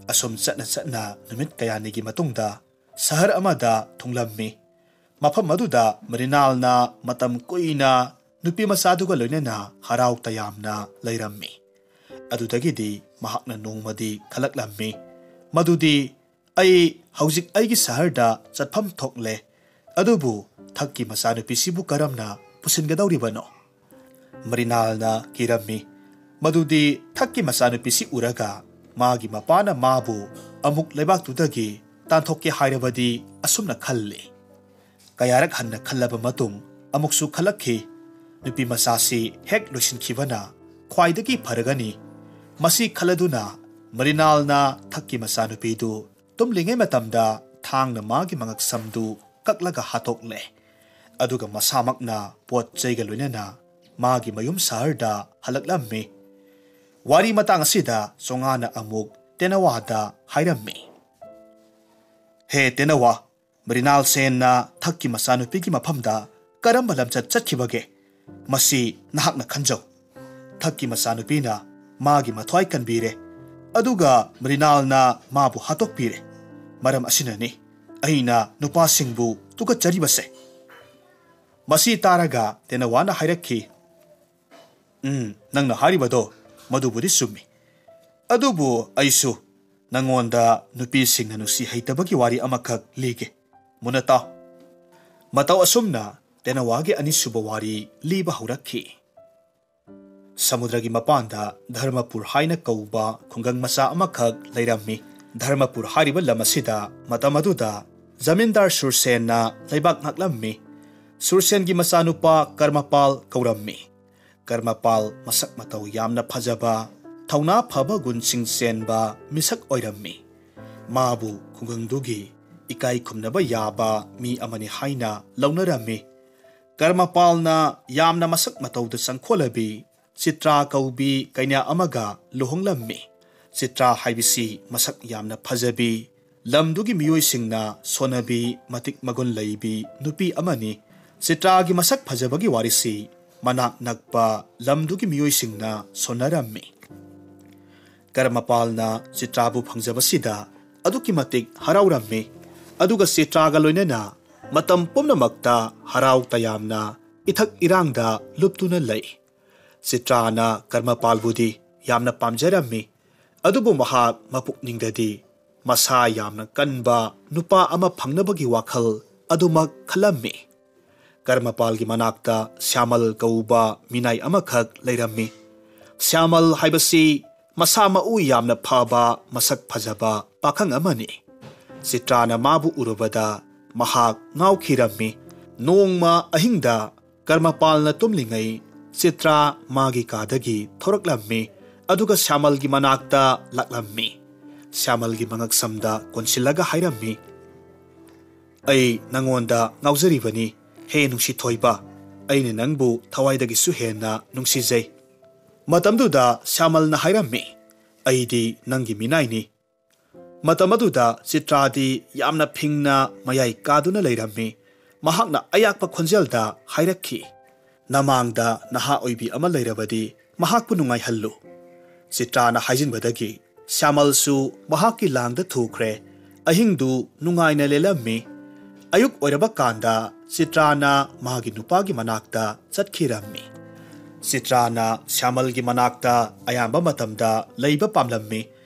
ꯑꯁꯨꯝ ꯆꯠꯅ ꯆꯠꯅ ꯅꯨꯃꯤꯠ ꯀꯌꯥꯅꯤꯒꯤ ꯃꯇꯨꯡꯗ ꯁꯍꯔ ꯑꯃꯗ ꯊꯨꯡꯂꯝꯃꯤ꯫ ꯃꯐꯝ ꯑꯗꯨꯗ ꯃ꯭ꯔꯤꯅꯥꯜꯅ ꯃꯇꯝ ꯀꯨꯏꯅ ꯅꯨꯄꯤ ꯃꯆꯥꯗꯨꯒ ꯂꯣꯏꯅꯅ ꯍꯔꯥꯎ ꯇꯌꯥꯝꯅ ꯂꯩꯔꯝꯃꯤ꯫ ꯑꯗꯨꯗꯒꯤꯗꯤ ꯃꯍꯥꯛꯅ ꯅꯣꯡꯃꯗꯤ ꯈꯜꯂꯛꯂꯝꯃꯤ, ꯃꯗꯨꯗꯤ, "ꯑꯩ ꯍꯧꯖꯤꯛ ꯑꯩꯒꯤ ꯁꯍꯔꯗ ꯆꯠꯐꯝ ꯊꯣꯛꯂꯦ, ꯑꯗꯨꯕꯨ ꯊꯛꯀꯤ ꯃꯆꯥꯅꯨꯄꯤꯁꯤꯕꯨ ꯀꯔꯝꯅ ꯄꯨꯁꯤꯟꯒꯗꯧꯔꯤꯕꯅꯣ?" ꯃ꯭ꯔꯤꯅꯥꯜꯅ ꯀꯤꯔꯝꯃꯤ꯫ ꯃꯗꯨꯗꯤ ꯊꯛꯀꯤ ꯃꯆꯥꯅꯨꯄꯤꯁꯤ ꯎꯔꯒ ꯃꯥꯒꯤ ꯃꯄꯥꯅ ꯃꯥꯕꯨ ꯑꯃꯨꯛ ꯂꯩꯕꯥꯛꯇꯨꯗꯒꯤ ꯇꯥꯟꯊꯣꯛꯀꯦ ꯍꯥꯏꯔꯕꯗꯤ ꯑꯁꯨꯝꯅ ꯈꯜꯂꯤ꯫ ꯀꯌꯥꯔꯛ ꯍꯟꯅ ꯈꯜꯂꯕ ꯃꯇꯨꯡ ꯑꯃꯨꯛꯁꯨ ꯈꯜꯂꯛꯈꯤ, ꯅꯨꯄꯤ ꯃꯆꯥꯁꯤ ꯍꯦꯛ ꯂꯣꯏꯁꯤꯟꯈꯤꯕꯅ ꯈ꯭ꯋꯥꯏꯗꯒꯤ ꯐꯔꯒꯅꯤ꯫ ꯃꯁꯤ ꯈꯜꯂꯗꯨꯅ ꯃ꯭ꯔꯤꯅꯥꯜꯅ ꯊꯛꯀꯤ ꯃꯆꯥꯅꯨꯄꯤꯗꯨ ꯇꯨꯝꯂꯤꯉꯩ ꯃꯇꯝꯗ ꯊꯥꯡꯅ ꯃꯥꯒꯤ ꯃꯉꯛꯁꯝꯗꯨ ꯀꯛꯂꯒ ꯍꯥꯠꯇꯣꯛꯂꯦ꯫ ꯑꯗꯨꯒ ꯃꯁꯥꯃꯛꯅ ꯄꯣꯠ ꯆꯩꯒ ꯂꯣꯏꯅꯅ ꯃꯥꯒꯤ ꯃꯌꯨꯝ ꯁꯍꯔꯗ ꯍꯜꯂꯛꯂꯝꯃꯤ꯫ ꯋꯥꯔꯤ ꯃꯇꯥꯡ ꯑꯁꯤꯗ ꯆꯣꯉꯥꯅ ꯑꯃꯨꯛ ꯇꯦꯅꯋꯥꯗ ꯍꯥꯏꯔꯝꯃꯤ, "ꯍꯦ ꯇꯦꯅꯋꯥ, ꯃ꯭ꯔꯤꯅꯥꯜ ꯁꯦꯟꯅ ꯊꯛꯀꯤ ꯃꯆꯥꯅꯨꯄꯤꯒꯤ ꯃꯐꯝꯗ ꯀꯔꯝꯕ ꯂꯝꯆꯠ ꯆꯠꯈꯤꯕꯒꯦ? ꯃꯁꯤ ꯅꯍꯥꯛꯅ ꯈꯟꯖꯧ꯫ ꯊꯛꯀꯤ ꯃꯆꯥꯅꯨꯄꯤꯅ ꯃꯥꯒꯤ ꯃꯊ꯭ꯋꯥꯏ ꯀꯟꯕꯤꯔꯦ, ꯑꯗꯨꯒ ꯃ꯭ꯔꯤꯅꯥꯜꯅ ꯃꯥꯕꯨ ꯍꯥꯠꯇꯣꯛꯄꯤꯔꯦ꯫ ꯃꯔꯝ ꯑꯁꯤꯅꯅꯤ ꯑꯩꯅ ꯅꯨꯄꯥꯁꯤꯡꯕꯨ ꯇꯨꯀꯠꯆꯔꯤꯕꯁꯦ꯫" ꯃꯁꯤ ꯇꯥꯔꯒ ꯇꯦꯅꯋꯥꯅ ꯍꯥꯏꯔꯛꯈꯤ, "ꯎꯝ, ꯅꯪꯅ ꯍꯥꯏꯔꯤꯕꯗꯣ ꯃꯗꯨꯕꯨꯗꯤ ꯆꯨꯝꯃꯤ꯫ ꯑꯗꯨꯕꯨ ꯑꯩꯁꯨ ꯅꯪꯉꯣꯟꯗ ꯅꯨꯄꯤꯁꯤꯡꯅ ꯅꯨꯡꯁꯤ ꯍꯩꯇꯕꯒꯤ ꯋꯥꯔꯤ ꯑꯃꯈꯛ ꯂꯤꯒꯦ꯫ ꯃꯨꯟꯅ ꯇꯥꯎ꯫" ꯃꯇꯧ ꯑꯁꯨꯝꯅ ꯇꯦꯅꯋꯥꯒꯤ ꯑꯅꯤꯁꯨꯕ ꯋꯥꯔꯤ ꯂꯤꯕ ꯍꯧꯔꯛꯈꯤ꯫ ꯁꯃꯨꯗ꯭ꯔꯒꯤ ꯃꯄꯥꯟꯗ ꯙꯔꯃꯄꯨꯔ ꯍꯥꯏꯅ ꯀꯧꯕ ꯈꯨꯡꯒꯪ ꯃꯆꯥ ꯑꯃꯈꯛ ꯂꯩꯔꯝꯃꯤ꯫ ꯙꯔꯃꯄꯨꯔ ꯍꯥꯏꯔꯤꯕ ꯂꯝ ꯑꯁꯤꯗ ꯃꯇꯝ ꯑꯗꯨꯗ ꯖꯃꯤꯟꯗꯥꯔ ꯁꯨꯔꯁꯦꯟꯅ ꯂꯩꯕꯥꯛ ꯉꯥꯛꯂꯝꯃꯤ꯫ ꯁꯨꯔꯁꯦꯟꯒꯤ ꯃꯆꯥꯅꯨꯄꯥ ꯀꯔꯃꯄꯥꯜ ꯀꯧꯔꯝꯃꯤ꯫ ꯀꯔꯃꯄꯥꯜ ꯃꯁꯛ ꯃꯇꯧ ꯌꯥꯝꯅ ꯐꯖꯕ, ꯊꯧꯅꯥ ꯐꯕ ꯒꯨꯟꯁꯤꯡ ꯆꯦꯟꯕ ꯃꯤꯁꯛ ꯑꯣꯏꯔꯝꯃꯤ꯫ ꯃꯥꯕꯨ ꯈꯨꯡꯒꯪꯗꯨꯒꯤ ꯏꯀꯥꯏ ꯈꯨꯝꯅꯕ ꯌꯥꯕ ꯃꯤ ꯑꯃꯅꯤ ꯍꯥꯏꯅ ꯂꯧꯅꯔꯝꯃꯤ꯫ ꯀꯔꯃꯄꯥꯜꯅ ꯌꯥꯝꯅ ꯃꯁꯛ ꯃꯇꯧꯗ ꯆꯪꯈꯣꯜꯂꯕꯤ ꯆꯤꯇ꯭ꯔꯥ ꯀꯧꯕꯤ ꯀꯩꯅꯥ ꯑꯃꯒ ꯂꯨꯍꯣꯡꯂꯝꯃꯤ꯫ ꯆꯤꯇ꯭ꯔꯥ ꯍꯥꯏꯕꯁꯤ ꯃꯁꯛ ꯌꯥꯝꯅ ꯐꯖꯕꯤ, ꯂꯝꯗꯨꯒꯤ ꯃꯤꯑꯣꯏꯁꯤꯡꯅ ꯁꯣꯟꯅꯕꯤ, ꯃꯇꯤꯛ ꯃꯒꯨꯟ ꯂꯩꯕꯤ ꯅꯨꯄꯤ ꯑꯃꯅꯤ꯫ ꯆꯤꯇ꯭ꯔꯥꯒꯤ ꯃꯁꯛ ꯐꯖꯕꯒꯤ ꯋꯥꯔꯤꯁꯤ ꯃꯅꯥꯛ ꯅꯛꯄ ꯂꯝꯗꯨꯒꯤ ꯃꯤꯑꯣꯏꯁꯤꯡꯅ ꯁꯣꯟꯅꯔꯝꯃꯤ꯫ ꯀꯔꯃꯄꯥꯜꯅ ꯆꯤꯇ꯭ꯔꯥꯕꯨ ꯐꯪꯖꯕꯁꯤꯗ ꯑꯗꯨꯛꯀꯤ ꯃꯇꯤꯛ ꯍꯔꯥꯎꯔꯝꯃꯤ꯫ ꯑꯗꯨꯒ ꯆꯤꯇ꯭ꯔꯥꯒ ꯂꯣꯏꯅꯅ ꯃꯇꯝ ꯄꯨꯝꯅꯃꯛꯇ ꯍꯔꯥꯎ ꯇꯌꯥꯝꯅ ꯏꯊꯛ ꯏꯔꯥꯡꯗ ꯂꯨꯞꯇꯨꯅ ꯂꯩ꯫ ꯆꯤꯇ꯭ꯔꯥꯅ ꯀꯔꯃꯄꯥꯜꯕꯨꯗꯤ ꯌꯥꯝꯅ ꯄꯥꯝꯖꯔꯝꯃꯤ, ꯑꯗꯨꯕꯨ ꯃꯍꯥꯛ ꯃꯄꯨꯛꯅꯤꯡꯗꯗꯤ ꯃꯁꯥ ꯌꯥꯝꯅ ꯀꯟꯕ ꯅꯨꯄꯥ ꯑꯃ ꯐꯪꯅꯕꯒꯤ ꯋꯥꯈꯜ ꯑꯗꯨꯃꯛ ꯈꯜꯂꯝꯃꯤ꯫ ꯀꯔꯃꯄꯥꯜꯒꯤ ꯃꯅꯥꯛꯇ ꯁ꯭ꯌꯥꯃꯜ ꯀꯧꯕ ꯃꯤꯅꯥꯏ ꯑꯃꯈꯛ ꯂꯩꯔꯝꯃꯤ꯫ ꯁ꯭ꯌꯥꯃꯜ ꯍꯥꯏꯕꯁꯤ ꯃꯁꯥ ꯃꯎ ꯌꯥꯝꯅ ꯐꯕ, ꯃꯁꯛ ꯐꯖꯕ ꯄꯥꯈꯪ ꯑꯃꯅꯤ꯫ ꯆꯤꯇ꯭ꯔꯥꯅ ꯃꯥꯕꯨ ꯎꯔꯨꯕꯗ ꯃꯍꯥꯛ ꯉꯥꯎꯈꯤꯔꯝꯃꯤ꯫ ꯅꯣꯡꯃ ꯑꯍꯤꯡꯗ ꯀꯔꯃꯄꯥꯜꯅ ꯇꯨꯝꯂꯤꯉꯩ ꯆꯤꯇ꯭ꯔꯥ ꯃꯥꯒꯤ ꯀꯥꯗꯒꯤ ꯊꯣꯔꯛꯂꯝꯃꯤ, ꯑꯗꯨꯒ ꯁ꯭ꯌꯥꯃꯜꯒꯤ ꯃꯅꯥꯛꯇ ꯂꯥꯛꯂꯝꯃꯤ꯫ ꯁ꯭ꯌꯥꯃꯜꯒꯤ ꯃꯉꯛꯁꯝꯗ ꯀꯣꯟꯁꯤꯜꯂꯒ ꯍꯥꯏꯔꯝꯃꯤ, "ꯑꯩ ꯅꯪꯉꯣꯟꯗ ꯉꯥꯎꯖꯔꯤꯕꯅꯤ, ꯍꯦ ꯅꯨꯡꯁꯤꯊꯣꯏꯕ, ꯑꯩꯅ ꯅꯪꯕꯨ ꯊꯋꯥꯏꯗꯒꯤꯁꯨ ꯍꯦꯟꯅ ꯅꯨꯡꯁꯤꯖꯩ"꯫ ꯃꯇꯝꯗꯨꯗ ꯁ꯭ꯌꯥꯃꯜꯅ ꯍꯥꯏꯔꯝꯃꯤ, "ꯑꯩꯗꯤ ꯅꯪꯒꯤ ꯃꯤꯅꯥꯏꯅꯤ"꯫ ꯃꯇꯝ ꯑꯗꯨꯗ ꯆꯤꯇ꯭ꯔꯥꯗꯤ ꯌꯥꯝꯅ ꯐꯤꯡꯅ ꯃꯌꯥꯏ ꯀꯥꯗꯨꯅ ꯂꯩꯔꯝꯃꯤ꯫ ꯃꯍꯥꯛꯅ ꯑꯌꯥꯛꯄ ꯈꯣꯟꯖꯦꯜꯗ ꯍꯥꯏꯔꯛꯈꯤ, "ꯅꯃꯥꯡꯗ ꯅꯍꯥ ꯑꯣꯏꯕꯤ ꯑꯃ ꯂꯩꯔꯕꯗꯤ ꯃꯍꯥꯛꯄꯨ ꯅꯨꯡꯉꯥꯏꯍꯜꯂꯨ"꯫ ꯆꯤꯇ꯭ꯔꯥꯅ ꯍꯥꯏꯖꯤꯟꯕꯗꯒꯤ ꯁ꯭ꯌꯥꯃꯜꯁꯨ ꯃꯍꯥꯛꯀꯤ ꯂꯥꯡꯗ ꯊꯨꯈ꯭ꯔꯦ꯫ ꯑꯍꯤꯡꯗꯨ ꯅꯨꯡꯉꯥꯏꯅ ꯂꯦꯜꯂꯝꯃꯤ꯫ ꯑꯌꯨꯛ ꯑꯣꯏꯔꯕ ꯀꯥꯟꯗ ꯆꯤꯇ꯭ꯔꯥꯅ ꯃꯥꯒꯤ ꯅꯨꯄꯥꯒꯤ ꯃꯅꯥꯛꯇ ꯆꯠꯈꯤꯔꯝꯃꯤ꯫ ꯆꯤꯇ꯭ꯔꯥꯅ ꯁ꯭ꯌꯥꯃꯜꯒꯤ ꯃꯅꯥꯛꯇ ꯑꯌꯥꯝꯕ ꯃꯇꯝꯗ ꯂꯩꯕ ꯄꯥꯝꯂꯝꯃꯤ,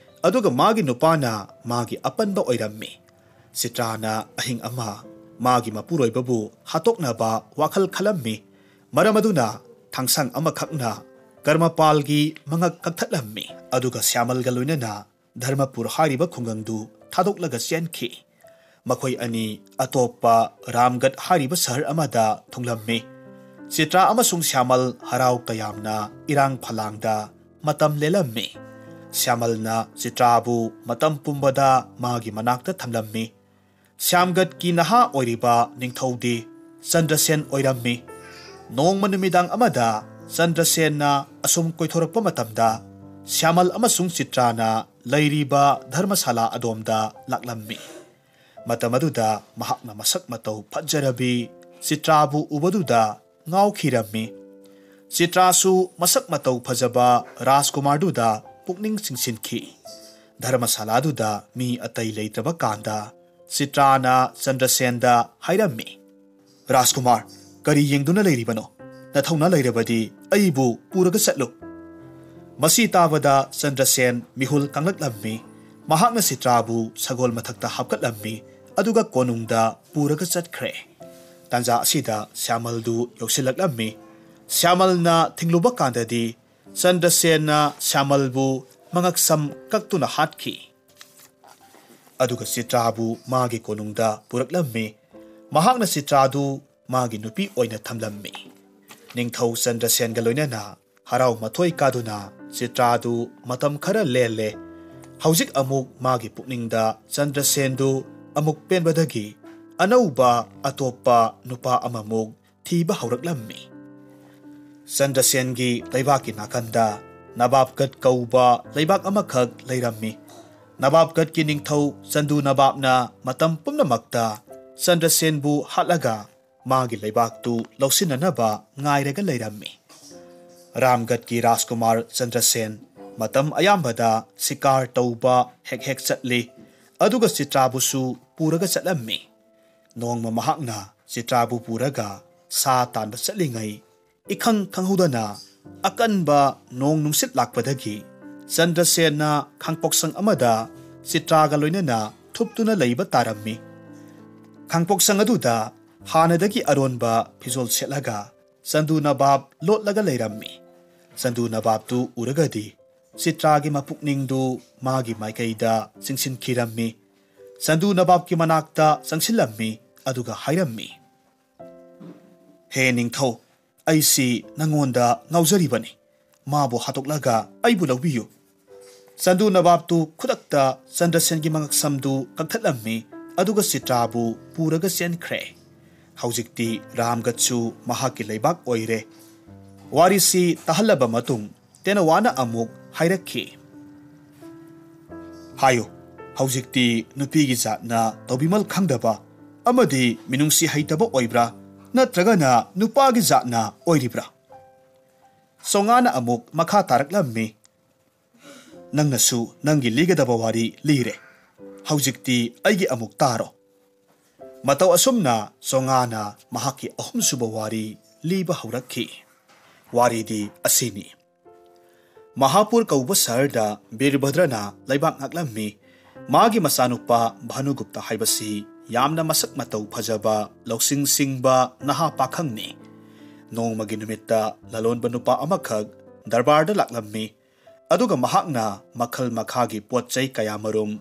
ꯑꯗꯨꯒ ꯃꯥꯒꯤ ꯅꯨꯄꯥꯅ ꯃꯥꯒꯤ ꯑꯄꯟꯕ ꯑꯣꯏꯔꯝꯃꯤ꯫ ꯆꯤꯇ꯭ꯔꯥꯅ ꯑꯍꯤꯡ ꯑꯃ ꯃꯥꯒꯤ ꯃꯄꯨꯔꯣꯏꯕꯕꯨ ꯍꯥꯠꯇꯣꯛꯅꯕ ꯋꯥꯈꯜ ꯈꯜꯂꯝꯃꯤ꯫ ꯃꯔꯝ ꯑꯗꯨꯅ ꯊꯥꯡꯁꯥꯡ ꯑꯃꯈꯛꯅ ꯀꯔꯃꯄꯥꯜꯒꯤ ꯃꯉꯛ ꯀꯛꯊꯠꯂꯝꯃꯤ, ꯑꯗꯨꯒ ꯁ꯭ꯌꯥꯃꯜꯒ ꯂꯣꯏꯅꯅ ꯙꯔꯃꯄꯨꯔ ꯍꯥꯏꯔꯤꯕ ꯈꯨꯡꯒꯪꯗꯨ ꯊꯥꯗꯣꯛꯂꯒ ꯆꯦꯟꯈꯤ꯫ ꯃꯈꯣꯏ ꯑꯅꯤ ꯑꯇꯣꯞꯄ ꯔꯥꯝꯒꯠ ꯍꯥꯏꯔꯤꯕ ꯁꯍꯔ ꯑꯃꯗ ꯊꯨꯡꯂꯝꯃꯤ꯫ ꯆꯤꯇ꯭ꯔꯥ ꯑꯃꯁꯨꯡ ꯁ꯭ꯌꯥꯃꯜ ꯍꯔꯥꯎ ꯇꯌꯥꯝꯅ ꯏꯔꯥꯡ ꯐꯂꯥꯡꯗ ꯃꯇꯝ ꯂꯦꯜꯂꯝꯃꯤ꯫ ꯁ꯭ꯌꯥꯃꯜꯅ ꯆꯤꯇ꯭ꯔꯥꯕꯨ ꯃꯇꯝ ꯄꯨꯝꯕꯗ ꯃꯥꯒꯤ ꯃꯅꯥꯛꯇ ꯊꯝꯂꯝꯃꯤ꯫ ꯁ꯭ꯌꯥꯝꯒꯠꯀꯤ ꯅꯍꯥ ꯑꯣꯏꯔꯤꯕ ꯅꯤꯡꯊꯧꯗꯤ ꯆꯟꯗ꯭ꯔꯁꯦꯟ ꯑꯣꯏꯔꯝꯃꯤ꯫ ꯅꯣꯡꯃ ꯅꯨꯃꯤꯗꯥꯡ ꯑꯃꯗ ꯆꯟꯗ꯭ꯔꯁꯦꯟꯅ ꯑꯁꯨꯝ ꯀꯣꯏꯊꯣꯔꯛꯄ ꯃꯇꯝꯗ ꯁ꯭ꯌꯥꯃꯜ ꯑꯃꯁꯨꯡ ꯆꯤꯇ꯭ꯔꯥꯅ ꯂꯩꯔꯤꯕ ꯙꯔꯃꯁꯥꯂꯥ ꯑꯗꯣꯝꯗ ꯂꯥꯛꯂꯝꯃꯤ꯫ ꯃꯇꯝ ꯑꯗꯨꯗ ꯃꯍꯥꯛꯅ ꯃꯁꯛ ꯃꯇꯧ ꯐꯖꯔꯕꯤ ꯆꯤꯇ꯭ꯔꯥꯕꯨ ꯎꯕꯗꯨꯗ ꯉꯥꯎꯈꯤꯔꯝꯃꯤ꯫ ꯆꯤꯇ꯭ꯔꯥꯁꯨ ꯃꯁꯛ ꯃꯇꯧ ꯐꯖꯕ ꯔꯥꯖꯀꯨꯃꯥꯔꯗꯨꯗ ꯄꯨꯛꯅꯤꯡ ꯆꯤꯡꯁꯤꯟꯈꯤ꯫ ꯙꯔꯃꯁꯥꯂꯥꯗꯨꯗ ꯃꯤ ꯑꯇꯩ ꯂꯩꯇ꯭ꯔꯕ ꯀꯥꯟꯗ ꯆꯤꯇ꯭ꯔꯥꯅ ꯆꯟꯗ꯭ꯔꯁꯦꯟꯗ ꯍꯥꯏꯔꯝꯃꯤ, "ꯔꯥꯖꯀꯨꯃꯥꯔ, ꯀꯔꯤ ꯌꯦꯡꯗꯨꯅ ꯂꯩꯔꯤꯕꯅꯣ? ꯅꯊꯧꯅꯥ ꯂꯩꯔꯕꯗꯤ ꯑꯩꯕꯨ ꯄꯨꯔꯒ ꯆꯠꯂꯨ"꯫ ꯃꯁꯤ ꯇꯥꯕꯗ ꯆꯟꯗ꯭ꯔꯁꯦꯟ ꯃꯤꯍꯨꯜ ꯀꯥꯡꯂꯛꯂꯝꯃꯤ꯫ ꯃꯍꯥꯛꯅ ꯆꯤꯇ꯭ꯔꯥꯕꯨ ꯁꯒꯣꯜ ꯃꯊꯛꯇ ꯍꯥꯞꯀꯠꯂꯝꯃꯤ, ꯑꯗꯨꯒ ꯀꯣꯅꯨꯡꯗ ꯄꯨꯔꯒ ꯆꯠꯈ꯭ꯔꯦ꯫ ꯇꯥꯟꯖꯥ ꯑꯁꯤꯗ ꯁ꯭ꯌꯥꯃꯜꯗꯨ ꯌꯧꯁꯤꯜꯂꯛꯂꯝꯃꯤ꯫ ꯁ꯭ꯌꯥꯃꯜꯅ ꯊꯤꯡꯂꯨꯕ ꯀꯥꯟꯗꯗꯤ ꯆꯟꯗ꯭ꯔꯁꯦꯟꯅ ꯁ꯭ꯌꯥꯃꯜꯕꯨ ꯃꯉꯛꯁꯝ ꯀꯛꯇꯨꯅ ꯍꯥꯠꯈꯤ꯫ ꯑꯗꯨꯒ ꯆꯤꯇ꯭ꯔꯥꯕꯨ ꯃꯥꯒꯤ ꯀꯣꯅꯨꯡꯗ ꯄꯨꯔꯛꯂꯝꯃꯤ꯫ ꯃꯍꯥꯛꯅ ꯆꯤꯇ꯭ꯔꯥꯗꯨ ꯃꯥꯒꯤ ꯅꯨꯄꯤ ꯑꯣꯏꯅ ꯊꯝꯂꯝꯃꯤ꯫ ꯅꯤꯡꯊꯧ ꯆꯟꯗ꯭ꯔꯁꯦꯟꯒ ꯂꯣꯏꯅꯅ ꯍꯔꯥꯎ ꯃꯊꯣꯏ ꯀꯥꯗꯨꯅ ꯆꯤꯇ꯭ꯔꯥꯗꯨ ꯃꯇꯝ ꯈꯔ ꯂꯦꯜꯂꯦ꯫ ꯍꯧꯖꯤꯛ ꯑꯃꯨꯛ ꯃꯥꯒꯤ ꯄꯨꯛꯅꯤꯡꯗ ꯆꯟꯗ꯭ꯔꯁꯦꯟꯗꯨ ꯑꯃꯨꯛ ꯄꯦꯟꯕꯗꯒꯤ ꯑꯅꯧꯕ ꯑꯇꯣꯞꯄ ꯅꯨꯄꯥ ꯑꯃꯃꯨꯛ ꯊꯤꯕ ꯍꯧꯔꯛꯂꯝꯃꯤ꯫ ꯆꯟꯗ꯭ꯔꯁꯦꯟꯒꯤ ꯂꯩꯕꯥꯛꯀꯤ ꯅꯥꯀꯟꯗ ꯅꯕꯥꯕꯒꯠ ꯀꯧꯕ ꯂꯩꯕꯥꯛ ꯑꯃꯈꯛ ꯂꯩꯔꯝꯃꯤ꯫ ꯅꯕꯥꯕꯒꯠꯀꯤ ꯅꯤꯡꯊꯧ ꯆꯟꯗꯨ ꯅꯕꯥꯕꯅ ꯃꯇꯝ ꯄꯨꯝꯅꯃꯛꯇ ꯆꯟꯗ꯭ꯔꯁꯦꯟꯕꯨ ꯍꯥꯠꯂꯒ ꯃꯥꯒꯤ ꯂꯩꯕꯥꯛꯇꯨ ꯂꯧꯁꯤꯟꯅꯅꯕ ꯉꯥꯏꯔꯒ ꯂꯩꯔꯝꯃꯤ꯫ ꯔꯥꯝꯒꯠꯀꯤ ꯔꯥꯖꯀꯨꯃꯥꯔ ꯆꯟꯗ꯭ꯔꯁꯦꯟ ꯃꯇꯝ ꯑꯌꯥꯝꯕꯗ ꯁꯤꯀꯥꯔ ꯇꯧꯕ ꯍꯦꯛ ꯍꯦꯛ ꯆꯠꯂꯤ, ꯑꯗꯨꯒ ꯆꯤꯇ꯭ꯔꯥꯕꯨꯁꯨ ꯄꯨꯔꯒ ꯆꯠꯂꯝꯃꯤ꯫ ꯅꯣꯡꯃ ꯃꯍꯥꯛꯅ ꯆꯤꯇ꯭ꯔꯥꯕꯨ ꯄꯨꯔꯒ ꯁꯥ ꯇꯥꯟꯕ ꯆꯠꯂꯤꯉꯩ, ꯏꯈꯪ ꯈꯪꯍꯧꯗꯅ ꯑꯀꯟꯕ ꯅꯣꯡ ꯅꯨꯡꯁꯤꯠ ꯂꯥꯛꯄꯗꯒꯤ ꯆꯟꯗ꯭ꯔꯁꯦꯟꯅ ꯈꯥꯡꯄꯣꯛꯁꯪ ꯑꯃꯗ ꯆꯤꯇ꯭ꯔꯥꯒ ꯂꯣꯏꯅꯅ ꯊꯨꯞꯇꯨꯅ ꯂꯩꯕ ꯇꯥꯔꯝꯃꯤ꯫ ꯈꯥꯡꯄꯣꯛꯁꯪ ꯑꯗꯨꯗ ꯍꯥꯟꯅꯗꯒꯤ ꯑꯔꯣꯟꯕ ꯐꯤꯖꯣꯜ ꯁꯦꯠꯂꯒ ꯆꯟꯗꯨ ꯅꯕꯥꯕ ꯂꯣꯠꯂꯒ ꯂꯩꯔꯝꯃꯤ꯫ ꯆꯟꯗꯨ ꯅꯕꯥꯕꯇꯨ ꯎꯔꯒꯗꯤ ꯆꯤꯇ꯭ꯔꯥꯒꯤ ꯃꯄꯨꯛꯅꯤꯡꯗꯨ ꯃꯥꯒꯤ ꯃꯥꯏꯀꯩꯗ ꯆꯤꯡꯁꯤꯟꯈꯤꯔꯝꯃꯤ꯫ ꯆꯟꯗꯨ ꯅꯕꯥꯕꯀꯤ ꯃꯅꯥꯛꯇ ꯆꯪꯁꯤꯜꯂꯝꯃꯤ, ꯑꯗꯨꯒ ꯍꯥꯏꯔꯝꯃꯤ, "ꯍꯦ ꯅꯤꯡꯊꯧ, ꯑꯩꯁꯤ ꯅꯉꯣꯟꯗ ꯉꯥꯎꯖꯔꯤꯕꯅꯤ꯫ ꯃꯥꯕꯨ ꯍꯥꯠꯇꯣꯛꯂꯒ ꯑꯩꯕꯨ ꯂꯧꯕꯤꯌꯨ꯫" ꯆꯟꯗꯨ ꯅꯕꯥꯕꯇꯨ ꯈꯨꯗꯛꯇ ꯆꯟꯗ꯭ꯔꯁꯦꯟꯒꯤ ꯃꯉꯛꯁꯝꯗꯨ ꯀꯛꯊꯠꯂꯝꯃꯤ, ꯑꯗꯨꯒ ꯆꯤꯇ꯭ꯔꯥꯕꯨ ꯄꯨꯔꯒ ꯆꯦꯟꯈ꯭ꯔꯦ꯫ ꯍꯧꯖꯤꯛꯇꯤ ꯔꯥꯝꯒꯠꯁꯨ ꯃꯍꯥꯛꯀꯤ ꯂꯩꯕꯥꯛ ꯑꯣꯏꯔꯦ꯫ ꯋꯥꯔꯤꯁꯤ ꯇꯥꯍꯜꯂꯕ ꯃꯇꯨꯡ ꯇꯦꯅꯋꯥꯅ ꯑꯃꯨꯛ ꯍꯥꯏꯔꯛꯈꯤ, "ꯍꯥꯏꯌꯨ, ꯍꯧꯖꯤꯛꯇꯤ ꯅꯨꯄꯤꯒꯤ ꯖꯥꯠꯅ ꯇꯧꯕꯤꯃꯜ ꯈꯪꯗꯕ ꯑꯃꯗꯤ ꯃꯤꯅꯨꯡꯁꯤ ꯍꯩꯇꯕ ꯑꯣꯏꯕ꯭ꯔꯥ, ꯅꯠꯇ꯭ꯔꯒꯅ ꯅꯨꯄꯥꯒꯤ ꯖꯥꯠꯅ ꯑꯣꯏꯔꯤꯕ꯭ꯔꯥ?" ꯆꯣꯉꯥꯅ ꯑꯃꯨꯛ ꯃꯈꯥ ꯇꯥꯔꯛꯂꯝꯃꯤ, "ꯅꯪꯅꯁꯨ ꯅꯪꯒꯤ ꯂꯤꯒꯗꯕ ꯋꯥꯔꯤ ꯂꯤꯔꯦ꯫ ꯍꯧꯖꯤꯛꯇꯤ ꯑꯩꯒꯤ ꯑꯃꯨꯛ ꯇꯥꯔꯣ꯫" ꯃꯇꯧ ꯑꯁꯨꯝꯅ ꯆꯣꯉꯥꯅ ꯃꯍꯥꯛꯀꯤ ꯑꯍꯨꯝꯁꯨꯕ ꯋꯥꯔꯤ ꯂꯤꯕ ꯍꯧꯔꯛꯈꯤ꯫ ꯋꯥꯔꯤꯗꯤ ꯑꯁꯤꯅꯤ꯫ ꯃꯍꯥꯄꯨꯔ ꯀꯧꯕ ꯁꯍꯔꯗ ꯕꯤꯔꯚꯗ꯭ꯔꯅ ꯂꯩꯕꯥꯛ ꯉꯥꯛꯂꯝꯃꯤ꯫ ꯃꯥꯒꯤ ꯃꯆꯥꯅꯨꯄꯥ ꯚꯥꯅꯨꯒꯨꯞꯇ ꯍꯥꯏꯕꯁꯤ ꯌꯥꯝꯅ ꯃꯁꯛ ꯃꯇꯧ ꯐꯖꯕ, ꯂꯧꯁꯤꯡ ꯁꯤꯡꯕ ꯅꯍꯥ ꯄꯥꯈꯪꯅꯤ꯫ ꯅꯣꯡꯃꯒꯤ ꯅꯨꯃꯤꯠꯇ ꯂꯂꯣꯟꯕ ꯅꯨꯄꯥ ꯑꯃꯈꯛ ꯗꯔꯕꯥꯔꯗ ꯂꯥꯛꯂꯝꯃꯤ꯫ ꯑꯗꯨꯒ ꯃꯍꯥꯛꯅ ꯃꯈꯜ ꯃꯈꯥꯒꯤ ꯄꯣꯠ ꯆꯩ ꯀꯌꯥꯃꯔꯨꯝ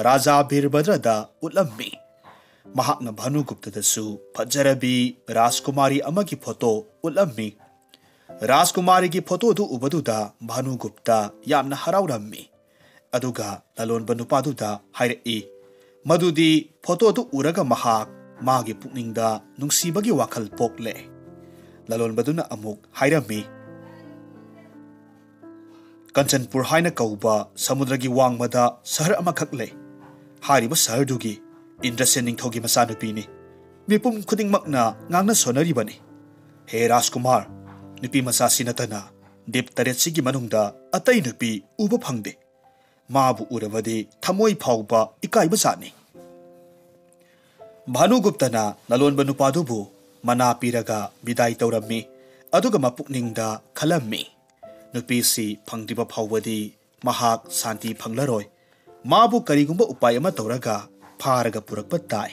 ꯔꯥꯖꯥ ꯕꯤꯔꯕꯗ꯭ꯔꯗ ꯎꯠꯂꯝꯃꯤ꯫ ꯃꯍꯥꯛꯅ ꯚꯥꯅꯨꯒꯨꯞꯇꯗꯁꯨ ꯐꯖꯔꯕꯤ ꯔꯥꯖꯀꯨꯃꯥꯔꯤ ꯑꯃꯒꯤ ꯐꯣꯇꯣ ꯎꯠꯂꯝꯃꯤ꯫ ꯔꯥꯖꯀꯨꯃꯥꯔꯤꯒꯤ ꯐꯣꯇꯣꯗꯨ ꯎꯕꯗꯨꯗ ꯚꯥꯅꯨꯒꯨꯞꯇ ꯌꯥꯝꯅ ꯍꯔꯥꯎꯔꯝꯃꯤ꯫ ꯑꯗꯨꯒ ꯂꯂꯣꯟꯕ ꯅꯨꯄꯥꯗꯨꯗ ꯍꯥꯏꯔꯛꯏ ꯃꯗꯨꯗꯤ ꯐꯣꯇꯣꯗꯨ ꯎꯔꯒ ꯃꯍꯥꯛ ꯃꯥꯒꯤ ꯄꯨꯛꯅꯤꯡꯗ ꯅꯨꯡꯁꯤꯕꯒꯤ ꯋꯥꯈꯜ ꯄꯣꯛꯂꯦ꯫ ꯂꯂꯣꯟꯕꯗꯨꯅ ꯑꯃꯨꯛ ꯍꯥꯏꯔꯝꯃꯤ, "ꯀꯟꯆꯟꯄꯨꯔ ꯍꯥꯏꯅ ꯀꯧꯕ ꯁꯃꯨꯗ꯭ꯔꯒꯤ ꯋꯥꯡꯃꯗ ꯁꯍꯔ ꯑꯃꯈꯛ ꯂꯩ꯫ ꯍꯥꯏꯔꯤꯕ ꯁꯍꯔꯗꯨꯒꯤ ꯏꯟꯗ꯭ꯔꯁꯦꯟ ꯅꯤꯡꯊꯧꯒꯤ ꯃꯆꯥꯅꯨꯄꯤꯅꯤ꯫ ꯃꯤꯄꯨꯝ ꯈꯨꯗꯤꯡꯃꯛꯅ ꯉꯥꯡꯅ ꯁꯣꯟꯅꯔꯤꯕꯅꯤ꯫ ꯍꯦ ꯔꯥꯖꯀꯨꯃꯥꯔ, ꯅꯨꯄꯤ ꯃꯆꯥꯁꯤ ꯅꯠꯇꯅ ꯗꯤꯞ ꯇꯔꯦꯠꯁꯤꯒꯤ ꯃꯅꯨꯡꯗ ꯑꯇꯩ ꯅꯨꯄꯤ ꯎꯕ ꯐꯪꯗꯦ꯫ ꯃꯥꯕꯨ ꯎꯔꯕꯗꯤ ꯊꯃꯣꯏ ꯐꯥꯎꯕ ꯏꯀꯥꯏꯕ ꯖꯥꯠꯅꯤ꯫" ꯚꯥꯅꯨꯒꯨꯞꯇꯅ ꯂꯂꯣꯟꯕ ꯅꯨꯄꯥꯗꯨꯕꯨ ꯃꯅꯥ ꯄꯤꯔꯒ ꯕꯤꯗꯥꯏ ꯇꯧꯔꯝꯃꯤ꯫ ꯑꯗꯨꯒ ꯃꯄꯨꯛꯅꯤꯡꯗ ꯈꯜꯂꯝꯃꯤ, "ꯅꯨꯄꯤꯁꯤ ꯐꯪꯗ꯭ꯔꯤꯕ ꯐꯥꯎꯕꯗꯤ ꯃꯍꯥꯛ ꯁꯥꯟꯇꯤ ꯐꯪꯂꯔꯣꯏ꯫ ꯃꯥꯕꯨ ꯀꯔꯤꯒꯨꯝꯕ ꯎꯄꯥꯏ ꯑꯃ ꯇꯧꯔꯒ ꯐꯥꯔꯒ ꯄꯨꯔꯛꯄ ꯇꯥꯏ꯫"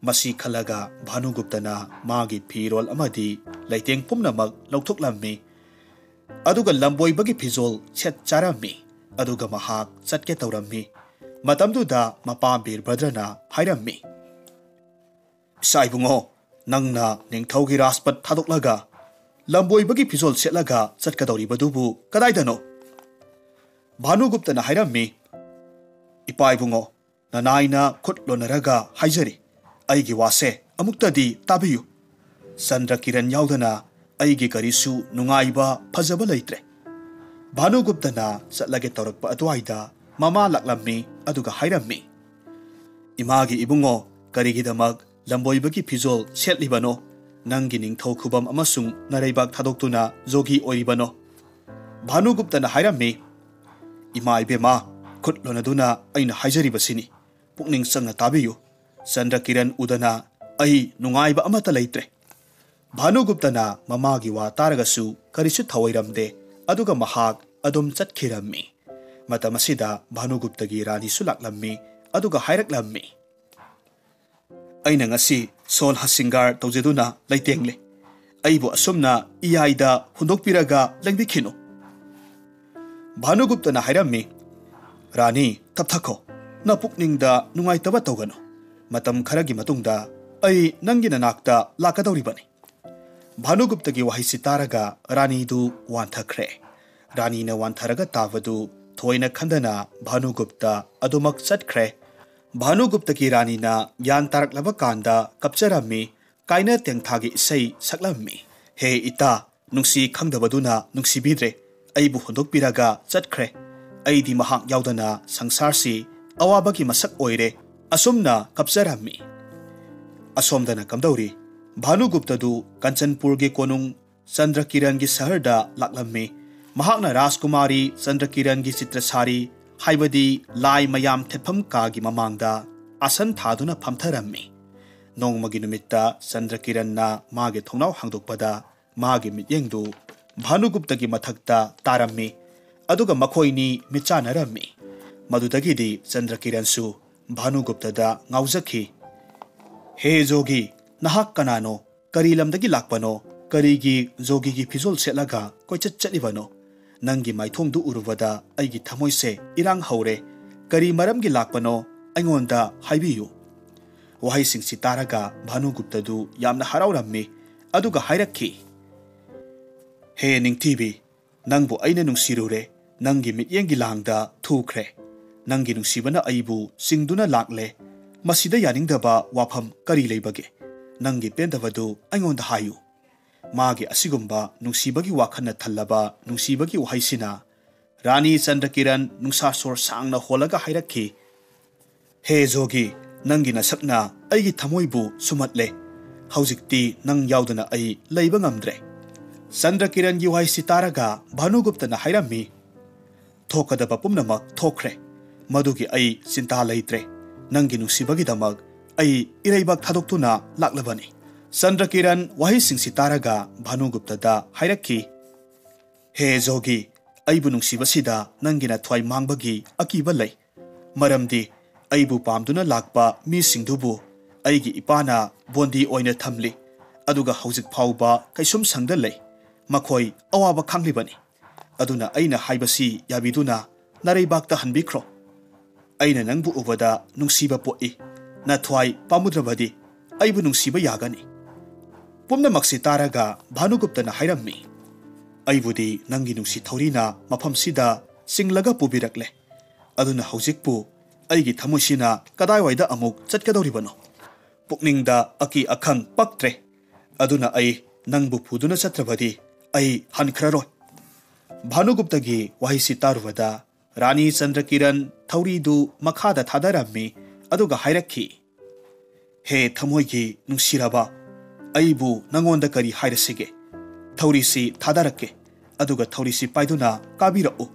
ꯃꯁꯤ ꯈꯜꯂꯒ ꯚꯥꯅꯨꯒꯨꯞꯇꯅ ꯃꯥꯒꯤ ꯐꯤꯔꯣꯜ ꯑꯃꯗꯤ ꯂꯩꯇꯦꯡ ꯄꯨꯝꯅꯃꯛ ꯂꯧꯊꯣꯛꯂꯝꯃꯤ꯫ ꯑꯗꯨꯒ ꯂꯝꯕꯣꯏꯕꯒꯤ ꯐꯤꯖꯣꯜ ꯁꯦꯠ ꯆꯥꯔꯝꯃꯤ꯫ ꯑꯗꯨꯒ ꯃꯍꯥꯛ ꯆꯠꯀꯦ ꯇꯧꯔꯝꯃꯤ꯫ ꯃꯇꯝꯗꯨꯗ ꯃꯄꯥ ꯕꯤꯔꯚꯗ꯭ꯔꯅ ꯍꯥꯏꯔꯝꯃꯤ, "ꯏꯆꯥ ꯏꯕꯨꯡꯉꯣ, ꯅꯪꯅ ꯅꯤꯡꯊꯧꯒꯤ ꯔꯥꯖꯄꯠ ꯊꯥꯗꯣꯛꯂꯒ ꯂꯝꯕꯣꯏꯕꯒꯤ ꯐꯤꯖꯣꯜ ꯁꯦꯠꯂꯒ ꯆꯠꯀꯗꯧꯔꯤꯕꯗꯨꯕꯨ ꯀꯗꯥꯏꯗꯅꯣ?" ꯚꯥꯅꯨꯒꯨꯞꯇꯅ ꯍꯥꯏꯔꯝꯃꯤ, "ꯏꯄꯥ ꯏꯕꯨꯡꯉꯣ, ꯅꯅꯥꯏꯅ ꯈꯨꯠ ꯂꯣꯟꯅꯔꯒ ꯍꯥꯏꯖꯔꯤ꯫ ꯑꯩꯒꯤ ꯋꯥꯁꯦ ꯑꯃꯨꯛꯇꯗꯤ ꯇꯥꯕꯤꯌꯨ꯫ ꯆꯟꯗ꯭ꯔ ꯀꯤꯔꯟ ꯌꯥꯎꯗꯅ ꯑꯩꯒꯤ ꯀꯔꯤꯁꯨ ꯅꯨꯡꯉꯥꯏꯕ ꯐꯖꯕ ꯂꯩꯇ꯭ꯔꯦ꯫" ꯚꯥꯅꯨꯒꯨꯞꯇꯅ ꯆꯠꯂꯒꯦ ꯇꯧꯔꯛꯄ ꯑꯗꯨꯋꯥꯏꯗ ꯃꯃꯥ ꯂꯥꯛꯂꯝꯃꯤ꯫ ꯑꯗꯨꯒ ꯍꯥꯏꯔꯝꯃꯤ, "ꯏꯃꯥꯒꯤ ꯏꯕꯨꯡꯉꯣ, ꯀꯔꯤꯒꯤꯗꯃꯛ ꯂꯝꯕꯣꯏꯕꯒꯤ ꯐꯤꯖꯣꯜ ꯁꯦꯠꯂꯤꯕꯅꯣ? ꯅꯪꯒꯤ ꯅꯤꯡꯊꯧ ꯈꯨꯕꯝ ꯑꯃꯁꯨꯡ ꯅꯔꯩꯕꯥꯛ ꯊꯥꯗꯣꯛꯇꯨꯅ ꯖꯣꯒꯤ ꯑꯣꯏꯔꯤꯕꯅꯣ?" ꯚꯥꯅꯨꯒꯨꯞꯇꯅ ꯍꯥꯏꯔꯝꯃꯤ, "ꯏꯃꯥ ꯏꯕꯦꯝꯃ, ꯈꯨꯠ ꯂꯣꯟꯅꯗꯨꯅ ꯑꯩꯅ ꯍꯥꯏꯖꯔꯤꯕꯁꯤꯅꯤ꯫ ꯄꯨꯛꯅꯤꯡ ꯆꯪꯅ ꯇꯥꯕꯤꯌꯨ꯫ ꯆꯟꯗ꯭ꯔ ꯀꯤꯔꯟ ꯎꯗꯅ ꯑꯩ ꯅꯨꯡꯉꯥꯏꯕ ꯑꯃꯠꯇ ꯂꯩꯇ꯭ꯔꯦ꯫" ꯚꯥꯅꯨꯒꯨꯞꯇꯅ ꯃꯃꯥꯒꯤ ꯋꯥ ꯇꯥꯔꯒꯁꯨ ꯀꯔꯤꯁꯨ ꯊꯧꯑꯣꯏꯔꯝꯗꯦ꯫ ꯑꯗꯨꯒ ꯃꯍꯥꯛ ꯑꯗꯨꯝ ꯆꯠꯈꯤꯔꯝꯃꯤ꯫ ꯃꯇꯝ ꯑꯁꯤꯗ ꯚꯥꯅꯨꯒꯨꯞꯇꯒꯤ ꯔꯥꯅꯤꯁꯨ ꯂꯥꯛꯂꯝꯃꯤ꯫ ꯑꯗꯨꯒ ꯍꯥꯏꯔꯛꯂꯝꯃꯤ, "ꯑꯩꯅ ꯉꯁꯤ ꯁꯣꯜꯍ ꯁꯤꯡꯒꯥꯔ ꯇꯧꯖꯗꯨꯅ ꯂꯩꯇꯦꯡꯂꯦ꯫ ꯑꯩꯕꯨ ꯑꯁꯨꯝꯅ ꯏꯌꯥꯏꯗ ꯍꯨꯟꯗꯣꯛꯄꯤꯔꯒ ꯂꯦꯡꯕꯤꯈꯤꯅꯨ꯫ ꯚꯥꯅꯨꯒꯨꯞꯇꯅ ꯍꯥꯏꯔꯝꯃꯤ, "ꯔꯥꯅꯤ, ꯇꯞꯊꯈꯣ꯫ ꯅꯄꯨꯛꯅꯤꯡꯗ ꯅꯨꯡꯉꯥꯏꯇꯕ ꯇꯧꯒꯅꯨ꯫ ꯃꯇꯝ ꯈꯔꯒꯤ ꯃꯇꯨꯡꯗ ꯑꯩ ꯅꯪꯒꯤ ꯅꯅꯥꯛꯇ ꯂꯥꯛꯀꯗꯧꯔꯤꯕꯅꯤ꯫" ꯚꯥꯅꯨꯒꯨꯞꯇꯒꯤ ꯋꯥꯍꯩꯁꯤ ꯇꯥꯔꯒ ꯔꯥꯅꯤꯗꯨ ꯋꯥꯟꯊꯈ꯭ꯔꯦ꯫ ꯔꯥꯅꯤꯅ ꯋꯥꯟꯊꯔꯒ ꯇꯥꯕꯗꯨ ꯊꯣꯏꯅ ꯈꯟꯗꯅ ꯚꯥꯅꯨꯒꯨꯞꯇ ꯑꯗꯨꯃꯛ ꯆꯠꯈ꯭ꯔꯦ꯫ ꯚꯥꯅꯨꯒꯨꯞꯇꯒꯤ ꯔꯥꯅꯤꯅ ꯒ꯭ꯌꯥꯟ ꯇꯥꯔꯛꯂꯕ ꯀꯥꯟꯗ ꯀꯞꯆꯔꯝꯃꯤ, ꯀꯥꯏꯅ ꯇꯦꯡꯊꯥꯒꯤ ꯏꯁꯩ ꯁꯛꯂꯝꯃꯤ꯫ "ꯍꯦ ꯏꯇꯥ, ꯅꯨꯡꯁꯤ ꯈꯪꯗꯕꯗꯨꯅ ꯅꯨꯡꯁꯤꯕꯤꯗ꯭ꯔꯦ, ꯑꯩꯕꯨ ꯍꯨꯟꯗꯣꯛꯄꯤꯔꯒ ꯆꯠꯈ꯭ꯔꯦ꯫ ꯑꯩꯗꯤ ꯃꯍꯥꯛ ꯌꯥꯎꯗꯅ ꯁꯪꯁꯥꯔꯁꯤ ꯑꯋꯥꯕꯒꯤ ꯃꯁꯛ ꯑꯣꯏꯔꯦ꯫" ꯑꯁꯨꯝꯅ ꯀꯞꯆꯔꯝꯃꯤ꯫ ꯑꯁꯣꯝꯗꯅ ꯀꯝꯗꯧꯔꯤ? ꯚꯥꯅꯨꯒꯨꯞꯇꯗꯨ ꯀꯟꯆꯟꯄꯨꯔꯒꯤ ꯀꯣꯅꯨꯡ ꯆꯟꯗ꯭ꯔꯀꯤꯔꯟꯒꯤ ꯁꯍꯔꯗ ꯂꯥꯛꯂꯝꯃꯤ꯫ ꯃꯍꯥꯛꯅ ꯔꯥꯖꯀꯨꯃꯥꯔꯤ ꯆꯟꯗ꯭ꯔꯀꯤꯔꯟꯒꯤ ꯆꯤꯇ꯭ꯔꯁꯥꯔꯤ, ꯍꯥꯏꯕꯗꯤ ꯂꯥꯏ ꯃꯌꯥꯝ ꯊꯦꯠꯐꯝ ꯀꯥꯒꯤ ꯃꯃꯥꯡꯗ ꯑꯥꯁꯟ ꯊꯥꯗꯨꯅ ꯐꯝꯊꯔꯝꯃꯤ꯫ ꯅꯣꯡꯃꯒꯤ ꯅꯨꯃꯤꯠꯇ ꯆꯟꯗ꯭ꯔꯀꯤꯔꯟꯅ ꯃꯥꯒꯤ ꯊꯣꯡꯅꯥꯎ ꯍꯥꯡꯗꯣꯛꯄꯗ ꯃꯥꯒꯤ ꯃꯤꯠꯌꯦꯡꯗꯨ ꯚꯥꯅꯨꯒꯨꯞꯇꯒꯤ ꯃꯊꯛꯇ ꯇꯥꯔꯝꯃꯤ꯫ ꯑꯗꯨꯒ ꯃꯈꯣꯏꯅꯤ ꯃꯤꯠꯆꯥꯟꯅꯔꯝꯃꯤ꯫ ꯃꯗꯨꯗꯒꯤꯗꯤ ꯆꯟꯗ꯭ꯔꯀꯤꯔꯟꯁꯨ ꯚꯥꯅꯨꯒꯨꯞꯇꯗ ꯉꯥꯎꯖꯈꯤ꯫ "ꯍꯦ ꯖꯣꯒꯤ, ꯅꯍꯥꯛ ꯀꯅꯥꯅꯣ? ꯀꯔꯤ ꯂꯝꯗꯒꯤ ꯂꯥꯛꯄꯅꯣ? ꯀꯔꯤꯒꯤ ꯖꯣꯒꯤꯒꯤ ꯐꯤꯖꯣꯜ ꯁꯦꯠꯂꯒ ꯀꯣꯏꯆꯠ ꯆꯠꯂꯤꯕꯅꯣ? ꯅꯪꯒꯤ ꯃꯥꯏꯊꯣꯡꯗꯨ ꯎꯔꯨꯕꯗ ꯑꯩꯒꯤ ꯊꯃꯣꯏꯁꯦ ꯏꯔꯥꯡ ꯍꯧꯔꯦ꯫ ꯀꯔꯤ ꯃꯔꯝꯒꯤ ꯂꯥꯛꯄꯅꯣ? ꯑꯩꯉꯣꯟꯗ ꯍꯥꯏꯕꯤꯌꯨ꯫" ꯋꯥꯍꯩꯁꯤꯡꯁꯤ ꯇꯥꯔꯒ ꯚꯥꯅꯨꯒꯨꯞꯇꯗꯨ ꯌꯥꯝꯅ ꯍꯔꯥꯎꯔꯝꯃꯤ꯫ ꯑꯗꯨꯒ ꯍꯥꯏꯔꯛꯈꯤ, "ꯍꯦ ꯅꯤꯡꯊꯤꯕꯤ, ꯅꯪꯕꯨ ꯑꯩꯅ ꯅꯨꯡꯁꯤꯔꯨꯔꯦ꯫ ꯅꯪꯒꯤ ꯃꯤꯠꯌꯦꯡꯒꯤ ꯂꯥꯡꯗ ꯊꯨꯈ꯭ꯔꯦ꯫ ꯅꯪꯒꯤ ꯅꯨꯡꯁꯤꯕꯅ ꯑꯩꯕꯨ ꯆꯤꯡꯗꯨꯅ ꯂꯥꯛꯂꯦ꯫ ꯃꯁꯤꯗ ꯌꯥꯅꯤꯡꯗꯕ ꯋꯥꯐꯝ ꯀꯔꯤ ꯂꯩꯕꯒꯦ? ꯅꯪꯒꯤ ꯄꯦꯟꯗꯕꯗꯨ ꯑꯩꯉꯣꯟꯗ ꯍꯥꯏꯌꯨ꯫" ꯃꯥꯒꯤ ꯑꯁꯤꯒꯨꯝꯕ ꯅꯨꯡꯁꯤꯕꯒꯤ ꯋꯥꯈꯜꯅ ꯊꯜꯂꯕ ꯅꯨꯡꯁꯤꯕꯒꯤ ꯋꯥꯍꯩꯁꯤꯅ ꯔꯥꯅꯤ ꯆꯟꯗ꯭ꯔꯀꯤꯔꯟ ꯅꯨꯡꯁꯥ ꯁꯣꯔ ꯁꯥꯡꯅ ꯍꯣꯜꯂꯒ ꯍꯥꯏꯔꯛꯈꯤ, "ꯍꯦ ꯖꯣꯒꯤ, ꯅꯪꯒꯤ ꯅꯁꯛꯅ ꯑꯩꯒꯤ ꯊꯃꯣꯏꯕꯨ ꯁꯨꯝꯍꯠꯂꯦ꯫ ꯍꯧꯖꯤꯛꯇꯤ ꯅꯪ ꯌꯥꯎꯗꯅ ꯑꯩ ꯂꯩꯕ ꯉꯝꯗ꯭ꯔꯦ꯫" ꯆꯟꯗ꯭ꯔꯀꯤꯔꯟꯒꯤ ꯋꯥꯍꯩꯁꯤ ꯇꯥꯔꯒ ꯚꯥꯅꯨꯒꯨꯞꯇꯅ ꯍꯥꯏꯔꯝꯃꯤ, "ꯊꯣꯛꯀꯗꯕ ꯄꯨꯝꯅꯃꯛ ꯊꯣꯛꯈ꯭ꯔꯦ꯫ ꯃꯗꯨꯒꯤ ꯑꯩ ꯆꯤꯟꯇꯥ ꯂꯩꯇ꯭ꯔꯦ꯫ ꯅꯪꯒꯤ ꯅꯨꯡꯁꯤꯕꯒꯤꯗꯃꯛ ꯑꯩ ꯏꯔꯩꯕꯥꯛ ꯊꯥꯗꯣꯛꯇꯨꯅ ꯂꯥꯛꯂꯕꯅꯤ꯫" ꯆꯟꯗ꯭ꯔꯀꯤꯔꯟ ꯋꯥꯍꯩꯁꯤꯡꯁꯤ ꯇꯥꯔꯒ ꯚꯥꯅꯨꯒꯨꯞꯇꯗ ꯍꯥꯏꯔꯛꯈꯤ, "ꯍꯦ ꯖꯣꯒꯤ, ꯑꯩꯕꯨ ꯅꯨꯡꯁꯤꯕꯁꯤꯗ ꯅꯪꯒꯤ ꯅꯊ꯭ꯋꯥꯏ ꯃꯥꯡꯕꯒꯤ ꯑꯀꯤꯕ ꯂꯩ꯫ ꯃꯔꯝꯗꯤ ꯑꯩꯕꯨ ꯄꯥꯝꯗꯨꯅ ꯂꯥꯛꯄ ꯃꯤꯁꯤꯡꯗꯨꯕꯨ ꯑꯩꯒꯤ ꯏꯄꯥꯅ ꯕꯣꯟꯗꯤ ꯑꯣꯏꯅ ꯊꯝꯂꯤ, ꯑꯗꯨꯒ ꯍꯧꯖꯤꯛ ꯐꯥꯎꯕ ꯀꯩꯁꯨꯝꯁꯪꯗ ꯂꯩ꯫ ꯃꯈꯣꯏ ꯑꯋꯥꯕ ꯈꯥꯡꯂꯤꯕꯅꯤ꯫ ꯑꯗꯨꯅ ꯑꯩꯅ ꯍꯥꯏꯕꯁꯤ ꯌꯥꯕꯤꯗꯨꯅ ꯅꯔꯩꯕꯥꯛꯇ ꯍꯟꯕꯤꯈ꯭ꯔꯣ꯫ ꯑꯩꯅ ꯅꯪꯕꯨ ꯎꯕꯗ ꯅꯨꯡꯁꯤꯕ ꯄꯣꯛꯏ꯫ ꯅꯊ꯭ꯋꯥꯏ ꯄꯥꯝꯃꯨꯗ꯭ꯔꯕꯗꯤ ꯑꯩꯕꯨ ꯅꯨꯡꯁꯤꯕ ꯌꯥꯒꯅꯤ꯫ ꯄꯨꯝꯅꯃꯛꯁꯤ ꯇꯥꯔꯒ ꯚꯥꯅꯨꯒꯨꯞꯇꯅ ꯍꯥꯏꯔꯝꯃꯤ, "ꯑꯩꯕꯨꯗꯤ ꯅꯪꯒꯤ ꯅꯨꯡꯁꯤ ꯊꯧꯔꯤꯅ ꯃꯐꯝꯁꯤꯗ ꯆꯤꯡꯂꯒ ꯄꯨꯕꯤꯔꯛꯂꯦ꯫ ꯑꯗꯨꯅ ꯍꯧꯖꯤꯛꯄꯨ ꯑꯩꯒꯤ ꯊꯃꯣꯏꯁꯤꯅ ꯀꯗꯥꯏꯋꯥꯏꯗ ꯑꯃꯨꯛ ꯆꯠꯀꯗꯧꯔꯤꯕꯅꯣ? ꯄꯨꯛꯅꯤꯡꯗ ꯑꯀꯤ ꯑꯈꯪ ꯄꯛꯇ꯭ꯔꯦ꯫ ꯑꯗꯨꯅ ꯑꯩ ꯅꯪꯕꯨ ꯄꯨꯗꯨꯅ ꯆꯠꯇ꯭ꯔꯕꯗꯤ ꯑꯩ ꯍꯟꯈ꯭ꯔꯔꯣꯏ꯫" ꯚꯥꯅꯨꯒꯨꯞꯇꯒꯤ ꯋꯥꯍꯩꯁꯤ ꯇꯥꯔꯨꯕꯗ ꯔꯥꯅꯤ ꯆꯟꯗ꯭ꯔꯀꯤꯔꯟ ꯊꯧꯔꯤꯗꯨ ꯃꯈꯥꯗ ꯊꯥꯗꯔꯝꯃꯤ, ꯑꯗꯨꯒ ꯍꯥꯏꯔꯛꯈꯤ, "ꯍꯦ ꯊꯃꯣꯏꯒꯤ ꯅꯨꯡꯁꯤꯔꯕ, ꯑꯩꯕꯨ ꯅꯉꯣꯟꯗ ꯀꯔꯤ ꯍꯥꯏꯔꯁꯤꯒꯦ? ꯊꯧꯔꯤꯁꯤ ꯊꯥꯗꯔꯛꯀꯦ, ꯑꯗꯨꯒ ꯊꯧꯔꯤꯁꯤ ꯄꯥꯏꯗꯨꯅ ꯀꯥꯕꯤꯔꯛꯎ꯫"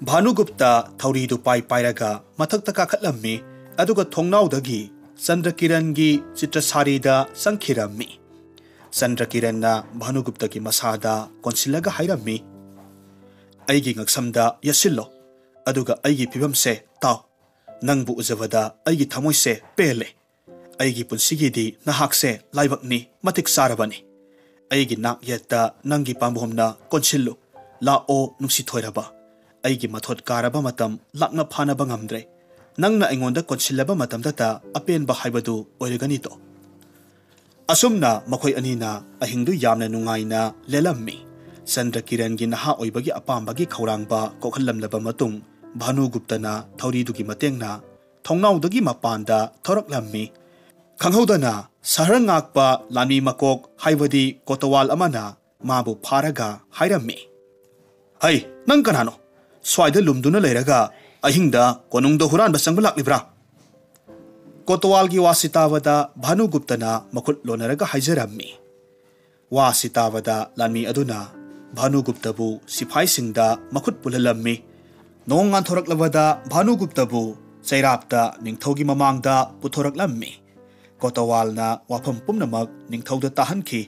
ꯚꯥꯅꯨꯒꯨꯞꯇ ꯊꯧꯔꯤꯗꯨ ꯄꯥꯏ ꯄꯥꯏꯔꯒ ꯃꯊꯛꯇ ꯀꯥꯈꯠꯂꯝꯃꯤ, ꯑꯗꯨꯒ ꯊꯣꯡꯅꯥꯎꯗꯒꯤ ꯆꯟꯗ꯭ꯔꯀꯤꯔꯟꯒꯤ ꯆꯤꯇ꯭ꯔꯁꯥꯔꯤꯗ ꯆꯪꯈꯤꯔꯝꯃꯤ꯫ ꯆꯟꯗ꯭ꯔꯀꯤꯔꯟꯅ ꯚꯥꯅꯨꯒꯨꯞꯇꯒꯤ ꯃꯁꯥꯗ ꯀꯣꯟꯁꯤꯜꯂꯒ ꯍꯥꯏꯔꯝꯃꯤ, "ꯑꯩꯒꯤ ꯉꯛꯁꯝꯗ ꯌꯦꯠꯁꯤꯜꯂꯣ, ꯑꯗꯨꯒ ꯑꯩꯒꯤ ꯐꯤꯕꯝꯁꯦ ꯇꯥꯎ꯫ ꯅꯪꯕꯨ ꯎꯖꯕꯗ ꯑꯩꯒꯤ ꯊꯃꯣꯏꯁꯦ ꯄꯦꯜꯂꯦ꯫ ꯑꯩꯒꯤ ꯄꯨꯟꯁꯤꯒꯤꯗꯤ ꯅꯍꯥꯛꯁꯦ ꯂꯥꯏꯕꯛꯅꯤ, ꯃꯇꯤꯛ ꯆꯥꯔꯕꯅꯤ꯫ ꯑꯩꯒꯤ ꯅꯥꯛ ꯌꯦꯠꯇ ꯅꯪꯒꯤ ꯄꯥꯝꯕꯣꯝꯅ ꯀꯣꯟꯁꯤꯜꯂꯨ꯫ ꯂꯥꯛꯑꯣ, ꯅꯨꯡꯁꯤ ꯊꯣꯏꯔꯕ꯫ ꯑꯩꯒꯤ ꯃꯊꯣꯠ ꯀꯥꯔꯕ ꯃꯇꯝ ꯂꯥꯛꯅ ꯐꯥꯅꯕ ꯉꯝꯗ꯭ꯔꯦ꯫ ꯅꯪꯅ ꯑꯩꯉꯣꯟꯗ ꯀꯣꯟꯁꯤꯜꯂꯕ ꯃꯇꯝꯗꯇ ꯑꯄꯦꯟꯕ ꯍꯥꯏꯕꯗꯨ ꯑꯣꯏꯔꯒꯅꯤꯗꯣ꯫" ꯑꯁꯨꯝꯅ ꯃꯈꯣꯏ ꯑꯅꯤꯅ ꯑꯍꯤꯡꯗꯨ ꯌꯥꯝꯅ ꯅꯨꯡꯉꯥꯏꯅ ꯂꯦꯜꯂꯝꯃꯤ꯫ ꯆꯟꯗ꯭ꯔꯀꯤꯔꯟꯒꯤ ꯅꯍꯥ ꯑꯣꯏꯕꯒꯤ ꯑꯄꯥꯝꯕꯒꯤ ꯈꯧꯔꯥꯡꯕ ꯀꯣꯛꯍꯜꯂꯝꯂꯕ ꯃꯇꯨꯡ, ꯚꯥꯅꯨꯒꯨꯞꯇꯅ ꯊꯧꯔꯤꯗꯨꯒꯤ ꯃꯇꯦꯡꯅ ꯊꯣꯡꯅꯥꯎꯗꯒꯤ ꯃꯄꯥꯟꯗ ꯊꯣꯔꯛꯂꯝꯃꯤ꯫ ꯈꯪꯍꯧꯗꯅ ꯁꯍꯔ ꯉꯥꯛꯄ ꯂꯥꯟꯃꯤ ꯃꯀꯣꯛ, ꯍꯥꯏꯕꯗꯤ ꯀꯣꯇꯋꯥꯜ ꯑꯃꯅ ꯃꯥꯕꯨ ꯐꯥꯔꯒ ꯍꯥꯏꯔꯝꯃꯤ, "ꯍꯩ, ꯅꯪ ꯀꯅꯥꯅꯣ? ꯁ꯭ꯋꯥꯏꯗ ꯂꯨꯝꯗꯨꯅ ꯂꯩꯔꯒ ꯑꯍꯤꯡꯗ ꯀꯣꯅꯨꯡꯗ ꯍꯨꯔꯥꯟꯕ ꯆꯪꯕ ꯂꯥꯛꯂꯤꯕ꯭ꯔꯥ?" ꯀꯣꯇꯋꯥꯜꯒꯤ ꯋꯥꯁꯤ ꯇꯥꯕꯗ ꯚꯥꯅꯨꯒꯨꯞꯇꯅ ꯃꯈꯨꯠ ꯂꯣꯟꯅꯔꯒ ꯍꯥꯏꯖꯔꯝꯃꯤ꯫ ꯋꯥꯁꯤ ꯇꯥꯕꯗ ꯂꯥꯟꯃꯤ ꯑꯗꯨꯅ ꯚꯥꯅꯨꯒꯨꯞꯇꯕꯨ ꯁꯤꯐꯥꯏꯁꯤꯡꯗ ꯃꯈꯨꯠ ꯄꯨꯜꯍꯜꯂꯝꯃꯤ꯫ ꯅꯣꯡ ꯉꯥꯟꯊꯣꯔꯛꯂꯕꯗ ꯚꯥꯅꯨꯒꯨꯞꯇꯕꯨ ꯆꯩꯔꯥꯞꯇ ꯅꯤꯡꯊꯧꯒꯤ ꯃꯃꯥꯡꯗ ꯄꯨꯊꯣꯔꯛꯂꯝꯃꯤ꯫ ꯀꯣꯇꯋꯥꯜꯅ ꯋꯥꯐꯝ ꯄꯨꯝꯅꯃꯛ ꯅꯤꯡꯊꯧꯗ ꯇꯥꯍꯟꯈꯤ꯫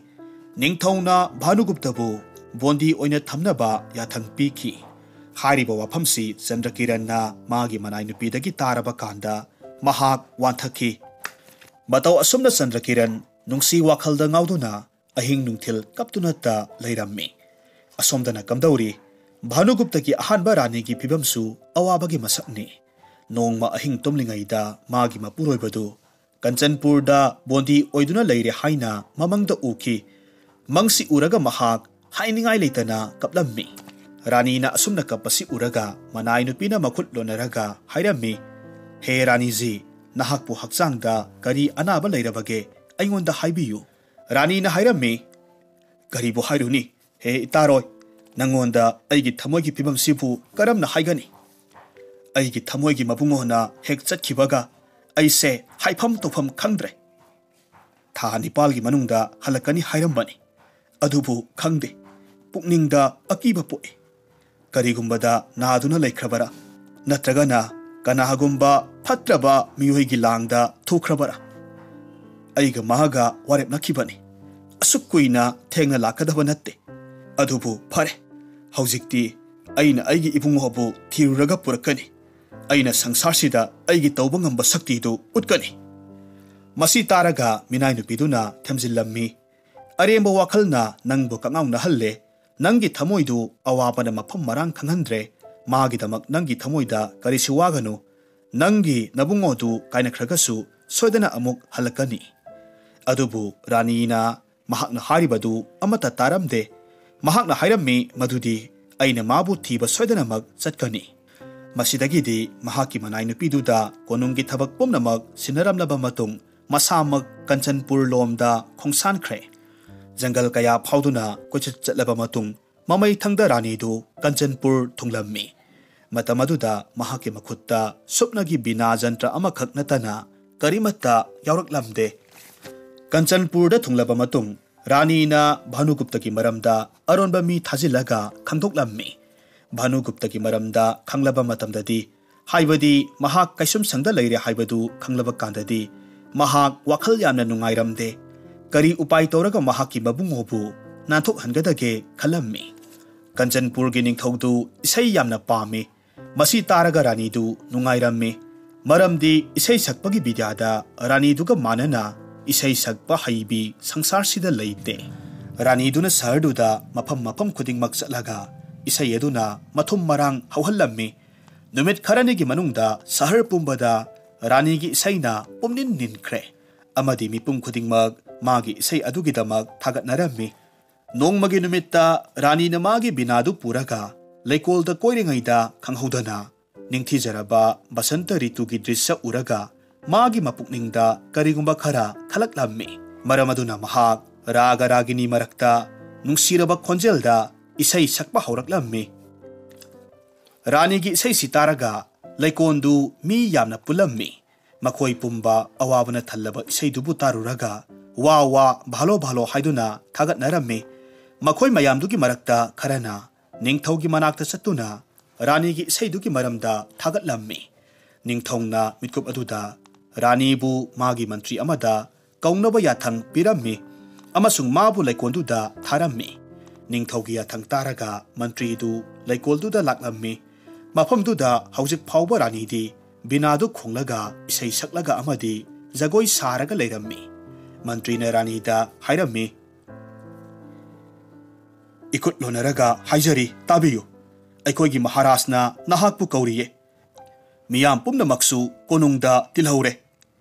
ꯅꯤꯡꯊꯧꯅ ꯚꯥꯅꯨꯒꯨꯞꯇꯕꯨ ꯕꯣꯟꯗꯤ ꯑꯣꯏꯅ ꯊꯝꯅꯕ ꯌꯥꯊꯪ ꯄꯤꯈꯤ꯫ ꯍꯥꯏꯔꯤꯕ ꯋꯥꯐꯝꯁꯤ ꯆꯟꯗ꯭ꯔꯀꯤꯔꯟꯅ ꯃꯥꯒꯤ ꯃꯅꯥꯏ ꯅꯨꯄꯤꯗꯒꯤ ꯇꯥꯔꯕ ꯀꯥꯟꯗ ꯃꯍꯥꯛ ꯋꯥꯟꯊꯈꯤ꯫ ꯃꯇꯧ ꯑꯁꯨꯝꯅ ꯆꯟꯗ꯭ꯔꯀꯤꯔꯟ ꯅꯨꯡꯁꯤ ꯋꯥꯈꯜꯗ ꯉꯥꯎꯗꯨꯅ ꯑꯍꯤꯡ ꯅꯨꯡꯊꯤꯜ ꯀꯞꯇꯨꯅꯇ ꯂꯩꯔꯝꯃꯤ꯫ ꯑꯁꯣꯝꯗꯅ ꯀꯝꯗꯧꯔꯤ? ꯚꯥꯅꯨꯒꯨꯞꯇꯒꯤ ꯑꯍꯥꯟꯕ ꯔꯥꯅꯤꯒꯤ ꯐꯤꯕꯝꯁꯨ ꯑꯋꯥꯕꯒꯤ ꯃꯁꯛꯅꯤ꯫ ꯅꯣꯡꯃ ꯑꯍꯤꯡ ꯇꯨꯝꯂꯤꯉꯩꯗ ꯃꯥꯒꯤ ꯃꯄꯨꯔꯣꯏꯕꯗꯨ ꯀꯟꯆꯟꯄꯨꯔꯗ ꯕꯣꯟꯗꯤ ꯑꯣꯏꯗꯨꯅ ꯂꯩꯔꯦ ꯍꯥꯏꯅ ꯃꯃꯪꯗ ꯎꯈꯤ꯫ ꯃꯪꯁꯤ ꯎꯔꯒ ꯃꯍꯥꯛ ꯍꯥꯏꯅꯤꯡꯉꯥꯏ ꯂꯩꯇꯅ ꯀꯞꯂꯝꯃꯤ꯫ ꯔꯥꯅꯤꯅ ꯑꯁꯨꯝꯅ ꯀꯞꯄꯁꯤ ꯎꯔꯒ ꯃꯅꯥꯏ ꯅꯨꯄꯤꯅ ꯃꯈꯨꯠ ꯂꯣꯟꯅꯔꯒ ꯍꯥꯏꯔꯝꯃꯤ, "ꯍꯦ ꯔꯥꯅꯤꯖꯤ, ꯅꯍꯥꯛꯄꯨ ꯍꯛꯆꯥꯡꯗ ꯀꯔꯤ ꯑꯅꯥꯕ ꯂꯩꯔꯕꯒꯦ? ꯑꯩꯉꯣꯟꯗ ꯍꯥꯏꯕꯤꯌꯨ꯫" ꯔꯥꯅꯤꯅ ꯍꯥꯏꯔꯝꯃꯤ, "ꯀꯔꯤꯕꯨ ꯍꯥꯏꯔꯨꯅꯤ? ꯍꯦ ꯏꯇꯥꯔꯣꯏ, ꯅꯪꯉꯣꯟꯗ ꯑꯩꯒꯤ ꯊꯃꯣꯏꯒꯤ ꯐꯤꯕꯝꯁꯤꯕꯨ ꯀꯔꯝꯅ ꯍꯥꯏꯒꯅꯤ? ꯑꯩꯒꯤ ꯊꯃꯣꯏꯒꯤ ꯃꯕꯨꯡꯉꯣꯅ ꯍꯦꯛ ꯆꯠꯈꯤꯕꯒ ꯑꯩꯁꯦ ꯍꯥꯏꯐꯝ ꯇꯧꯐꯝ ꯈꯪꯗ꯭ꯔꯦ꯫ ꯊꯥ ꯅꯤꯄꯥꯜꯒꯤ ꯃꯅꯨꯡꯗ ꯍꯜꯂꯛꯀꯅꯤ ꯍꯥꯏꯔꯝꯕꯅꯤ꯫ ꯑꯗꯨꯕꯨ ꯈꯪꯗꯦ, ꯄꯨꯛꯅꯤꯡꯗ ꯑꯀꯤꯕ ꯄꯣꯛꯏ꯫ ꯀꯔꯤꯒꯨꯝꯕꯗ ꯅꯥꯗꯨꯅ ꯂꯩꯈ꯭ꯔꯕꯔꯥ? ꯅꯠꯇ꯭ꯔꯒꯅ ꯀꯅꯥꯒꯨꯝꯕ ꯐꯠꯇ꯭ꯔꯕ ꯃꯤꯑꯣꯏꯒꯤ ꯂꯥꯡꯗ ꯊꯨꯈ꯭ꯔꯕꯔꯥ? ꯑꯩꯒ ꯃꯥꯒ ꯋꯥꯔꯦꯞꯅꯈꯤꯕꯅꯤ꯫ ꯑꯁꯨꯛ ꯀꯨꯏꯅ ꯊꯦꯡꯅ ꯂꯥꯛꯀꯗꯕ ꯅꯠꯇꯦ꯫ ꯑꯗꯨꯕꯨ ꯐꯔꯦ, ꯍꯧꯖꯤꯛꯇꯤ ꯑꯩꯅ ꯑꯩꯒꯤ ꯏꯕꯨꯡꯉꯣꯕꯨ ꯊꯤꯔꯨꯔꯒ ꯄꯨꯔꯛꯀꯅꯤ꯫ ꯑꯩꯅ ꯁꯪꯁꯥꯔꯁꯤꯗ ꯑꯩꯒꯤ ꯇꯧꯕ ꯉꯝꯕ ꯁꯛꯇꯤꯗꯨ ꯎꯠꯀꯅꯤ꯫" ꯃꯁꯤ ꯇꯥꯔꯒ ꯃꯤꯅꯥꯏ ꯅꯨꯄꯤꯗꯨꯅ ꯊꯦꯝꯖꯤꯜꯂꯝꯃꯤ, "ꯑꯔꯦꯝꯕ ꯋꯥꯈꯜꯅ ꯅꯪꯕꯨ ꯀꯉꯥꯎꯅꯍꯜꯂꯦ꯫ ꯅꯪꯒꯤ ꯊꯃꯣꯏꯗꯨ ꯑꯋꯥꯕꯅ ꯃꯐꯝ ꯃꯔꯥꯡ ꯈꯪꯍꯟꯗ꯭ꯔꯦ꯫ ꯃꯥꯒꯤꯗꯃꯛ ꯅꯪꯒꯤ ꯊꯃꯣꯏꯗ ꯀꯔꯤꯁꯨ ꯋꯥꯒꯅꯨ꯫ ꯅꯪꯒꯤ ꯅꯕꯨꯡꯉꯣꯗꯨ ꯀꯥꯏꯅꯈ꯭ꯔꯒꯁꯨ ꯁꯣꯏꯗꯅ ꯑꯃꯨꯛ ꯍꯜꯂꯛꯀꯅꯤ꯫" ꯑꯗꯨꯕꯨ ꯔꯥꯅꯤꯅ ꯃꯍꯥꯛꯅ ꯍꯥꯏꯔꯤꯕꯗꯨ ꯑꯃꯠꯇ ꯇꯥꯔꯝꯗꯦ꯫ ꯃꯍꯥꯛꯅ ꯍꯥꯏꯔꯝꯃꯤ ꯃꯗꯨꯗꯤ ꯑꯩꯅ ꯃꯥꯕꯨ ꯊꯤꯕ ꯁꯣꯏꯗꯅꯃꯛ ꯆꯠꯀꯅꯤ꯫ ꯃꯁꯤꯗꯒꯤꯗꯤ ꯃꯍꯥꯛꯀꯤ ꯃꯅꯥꯏ ꯅꯨꯄꯤꯗꯨꯗ ꯀꯣꯅꯨꯡꯒꯤ ꯊꯕꯛ ꯄꯨꯝꯅꯃꯛ ꯁꯤꯟꯅꯔꯝꯂꯕ ꯃꯇꯨꯡ ꯃꯁꯥꯃꯛ ꯀꯟꯆꯟꯄꯨꯔ ꯂꯣꯝꯗ ꯈꯣꯡꯁꯥꯟꯈ꯭ꯔꯦ꯫ ꯖꯪꯒꯜ ꯀꯌꯥ ꯐꯥꯎꯗꯨꯅ ꯀꯣꯏꯆꯠ ꯆꯠꯂꯕ ꯃꯇꯨꯡ ꯃꯃꯩ ꯊꯪꯗ ꯔꯥꯅꯤꯗꯨ ꯀꯟꯆꯟꯄꯨꯔ ꯊꯨꯡꯂꯝꯃꯤ꯫ ꯃꯇꯝ ꯑꯗꯨꯗ ꯃꯍꯥꯛꯀꯤ ꯃꯈꯨꯠꯇ ꯁꯨꯞꯅꯒꯤ ꯕꯤꯅꯥ ꯖꯟꯇ꯭ꯔ ꯑꯃꯈꯛ ꯅꯠꯇꯅ ꯀꯔꯤꯃꯠꯇ ꯌꯥꯎꯔꯛꯂꯝꯗꯦ꯫ ꯀꯟꯆꯟꯄꯨꯔꯗ ꯊꯨꯡꯂꯕ ꯃꯇꯨꯡ ꯔꯥꯅꯤꯅ ꯚꯥꯅꯨꯒꯨꯞꯇꯒꯤ ꯃꯔꯝꯗ ꯑꯔꯣꯟꯕ ꯃꯤ ꯊꯥꯖꯤꯜꯂꯒ ꯈꯪꯗꯣꯛꯂꯝꯃꯤ꯫ ꯚꯥꯅꯨꯒꯨꯞꯇꯒꯤ ꯃꯔꯝꯗ ꯈꯪꯂꯕ ꯃꯇꯝꯗꯗꯤ, ꯍꯥꯏꯕꯗꯤ ꯃꯍꯥꯛ ꯀꯩꯁꯨꯝꯁꯪꯗ ꯂꯩꯔꯦ ꯍꯥꯏꯕꯗꯨ ꯈꯪꯂꯕ ꯀꯥꯟꯗꯗꯤ, ꯃꯍꯥꯛ ꯋꯥꯈꯜ ꯌꯥꯝꯅ ꯅꯨꯡꯉꯥꯏꯔꯝꯗꯦ꯫ ꯀꯔꯤ ꯎꯄꯥꯏ ꯇꯧꯔꯒ ꯃꯍꯥꯛꯀꯤ ꯃꯕꯨꯡꯉꯣꯕꯨ ꯅꯥꯟꯊꯣꯛꯍꯟꯒꯗꯒꯦ ꯈꯜꯂꯝꯃꯤ꯫ ꯀꯟꯆꯟꯄꯨꯔꯒꯤ ꯅꯤꯡꯊꯧꯗꯨ ꯏꯁꯩ ꯌꯥꯝꯅ ꯄꯥꯝꯃꯤ꯫ ꯃꯁꯤ ꯇꯥꯔꯒ ꯔꯥꯅꯤꯗꯨ ꯅꯨꯡꯉꯥꯏꯔꯝꯃꯤ꯫ ꯃꯔꯝꯗꯤ ꯏꯁꯩ ꯁꯛꯄꯒꯤ ꯕꯤꯗ꯭ꯌꯥꯗ ꯔꯥꯅꯤꯗꯨꯒ ꯃꯥꯟꯅꯅ ꯏꯁꯩ ꯁꯛꯄ ꯍꯩꯕꯤ ꯁꯪꯁꯥꯔꯁꯤꯗ ꯂꯩꯇꯦ꯫ ꯔꯥꯅꯤꯗꯨꯅ ꯁꯍꯔꯗꯨꯗ ꯃꯐꯝ ꯃꯐꯝ ꯈꯨꯗꯤꯡꯃꯛ ꯆꯠꯂꯒ ꯏꯁꯩ ꯑꯗꯨꯅ ꯃꯊꯨꯝ ꯃꯔꯥꯡ ꯍꯧꯍꯜꯂꯝꯃꯤ꯫ ꯅꯨꯃꯤꯠ ꯈꯔꯅꯤꯒꯤ ꯃꯅꯨꯡꯗ ꯁꯍꯔ ꯄꯨꯝꯕꯗ ꯔꯥꯅꯤꯒꯤ ꯏꯁꯩꯅ ꯄꯨꯝꯅꯤꯟ ꯅꯤꯟꯈ꯭ꯔꯦ, ꯑꯃꯗꯤ ꯃꯤꯄꯨꯝ ꯈꯨꯗꯤꯡꯃꯛ ꯃꯥꯒꯤ ꯏꯁꯩ ꯑꯗꯨꯒꯤꯗꯃꯛ ꯊꯥꯒꯠꯅꯔꯝꯃꯤ꯫ ꯅꯣꯡꯃꯒꯤ ꯅꯨꯃꯤꯠꯇ ꯔꯥꯅꯤꯅ ꯃꯥꯒꯤ ꯕꯤꯅꯥꯗꯨ ꯄꯨꯔꯒ ꯂꯩꯀꯣꯜꯗ ꯀꯣꯏꯔꯤꯉꯩꯗ ꯈꯪꯍꯧꯗꯅ ꯅꯤꯡꯊꯤꯖꯔꯕ ꯕꯁꯟꯇ ꯔꯤꯇꯨꯒꯤ ꯗ꯭ꯔꯤꯁ꯭ꯌ ꯎꯔꯒ ꯃꯥꯒꯤ ꯃꯄꯨꯛꯅꯤꯡꯗ ꯀꯔꯤꯒꯨꯝꯕ ꯈꯔ ꯈꯜꯂꯛꯂꯝꯃꯤ꯫ ꯃꯔꯝ ꯑꯗꯨꯅ ꯃꯍꯥꯛ ꯔꯥꯒ ꯔꯥꯒꯤꯅꯤ ꯃꯔꯛꯇ ꯅꯨꯡꯁꯤꯔꯕ ꯈꯣꯟꯖꯦꯜꯗ ꯏꯁꯩ ꯁꯛꯄ ꯍꯧꯔꯛꯂꯝꯃꯤ꯫ ꯔꯥꯅꯤꯒꯤ ꯏꯁꯩꯁꯤ ꯇꯥꯔꯒ ꯂꯩꯀꯣꯟꯗꯨ ꯃꯤ ꯌꯥꯝꯅ ꯄꯨꯜꯂꯝꯃꯤ꯫ ꯃꯈꯣꯏ ꯄꯨꯝꯕ ꯑꯋꯥꯕꯅ ꯊꯜꯂꯕ ꯏꯁꯩꯗꯨꯕꯨ ꯇꯥꯔꯨꯔꯒ "ꯋꯥ ꯋꯥ, ꯚꯥꯂꯣ ꯚꯥꯂꯣ" ꯍꯥꯏꯗꯨꯅ ꯊꯥꯒꯠꯅꯔꯝꯃꯤ꯫ ꯃꯈꯣꯏ ꯃꯌꯥꯝꯗꯨꯒꯤ ꯃꯔꯛꯇ ꯈꯔꯅ ꯅꯤꯡꯊꯧꯒꯤ ꯃꯅꯥꯛꯇ ꯆꯠꯇꯨꯅ ꯔꯥꯅꯤꯒꯤ ꯏꯁꯩꯗꯨꯒꯤ ꯃꯔꯝꯗ ꯊꯥꯒꯠꯂꯝꯃꯤ꯫ ꯅꯤꯡꯊꯧꯅ ꯃꯤꯠꯀꯨꯞ ꯑꯗꯨꯗ ꯔꯥꯅꯤꯕꯨ ꯃꯥꯒꯤ ꯃꯟꯇ꯭ꯔꯤ ꯑꯃꯗ ꯀꯧꯅꯕ ꯌꯥꯊꯪ ꯄꯤꯔꯝꯃꯤ ꯑꯃꯁꯨꯡ ꯃꯥꯕꯨ ꯂꯩꯀꯣꯜꯗꯨꯗ ꯊꯥꯔꯝꯃꯤ꯫ ꯅꯤꯡꯊꯧꯒꯤ ꯌꯥꯊꯪ ꯇꯥꯔꯒ ꯃꯟꯇ꯭ꯔꯤꯗꯨ ꯂꯩꯀꯣꯜꯗꯨꯗ ꯂꯥꯛꯂꯝꯃꯤ꯫ ꯃꯐꯝꯗꯨꯗ ꯍꯧꯖꯤꯛ ꯐꯥꯎꯕ ꯔꯥꯅꯤꯗꯤ ꯕꯤꯅꯥꯗꯨ ꯈꯣꯡꯂꯒ ꯏꯁꯩ ꯁꯛꯂꯒ ꯑꯃꯗꯤ ꯖꯒꯣꯏ ꯁꯥꯔꯒ ꯂꯩꯔꯝꯃꯤ꯫ ꯃꯟꯇ꯭ꯔꯤꯅ ꯔꯥꯅꯤꯗ ꯍꯥꯏꯔꯝꯃꯤ, "ꯏꯈꯨꯠ ꯂꯣꯟꯅꯔꯒ ꯍꯥꯏꯖꯔꯤ, ꯇꯥꯕꯤꯌꯨ꯫ ꯑꯩꯈꯣꯏꯒꯤ ꯃꯍꯥꯔꯥꯖꯅ ꯅꯍꯥꯛꯄꯨ ꯀꯧꯔꯤꯌꯦ꯫ ꯃꯤꯌꯥꯝ ꯄꯨꯝꯅꯃꯛꯁꯨ ꯀꯣꯅꯨꯡꯗ ꯇꯤꯜꯍꯧꯔꯦ꯫"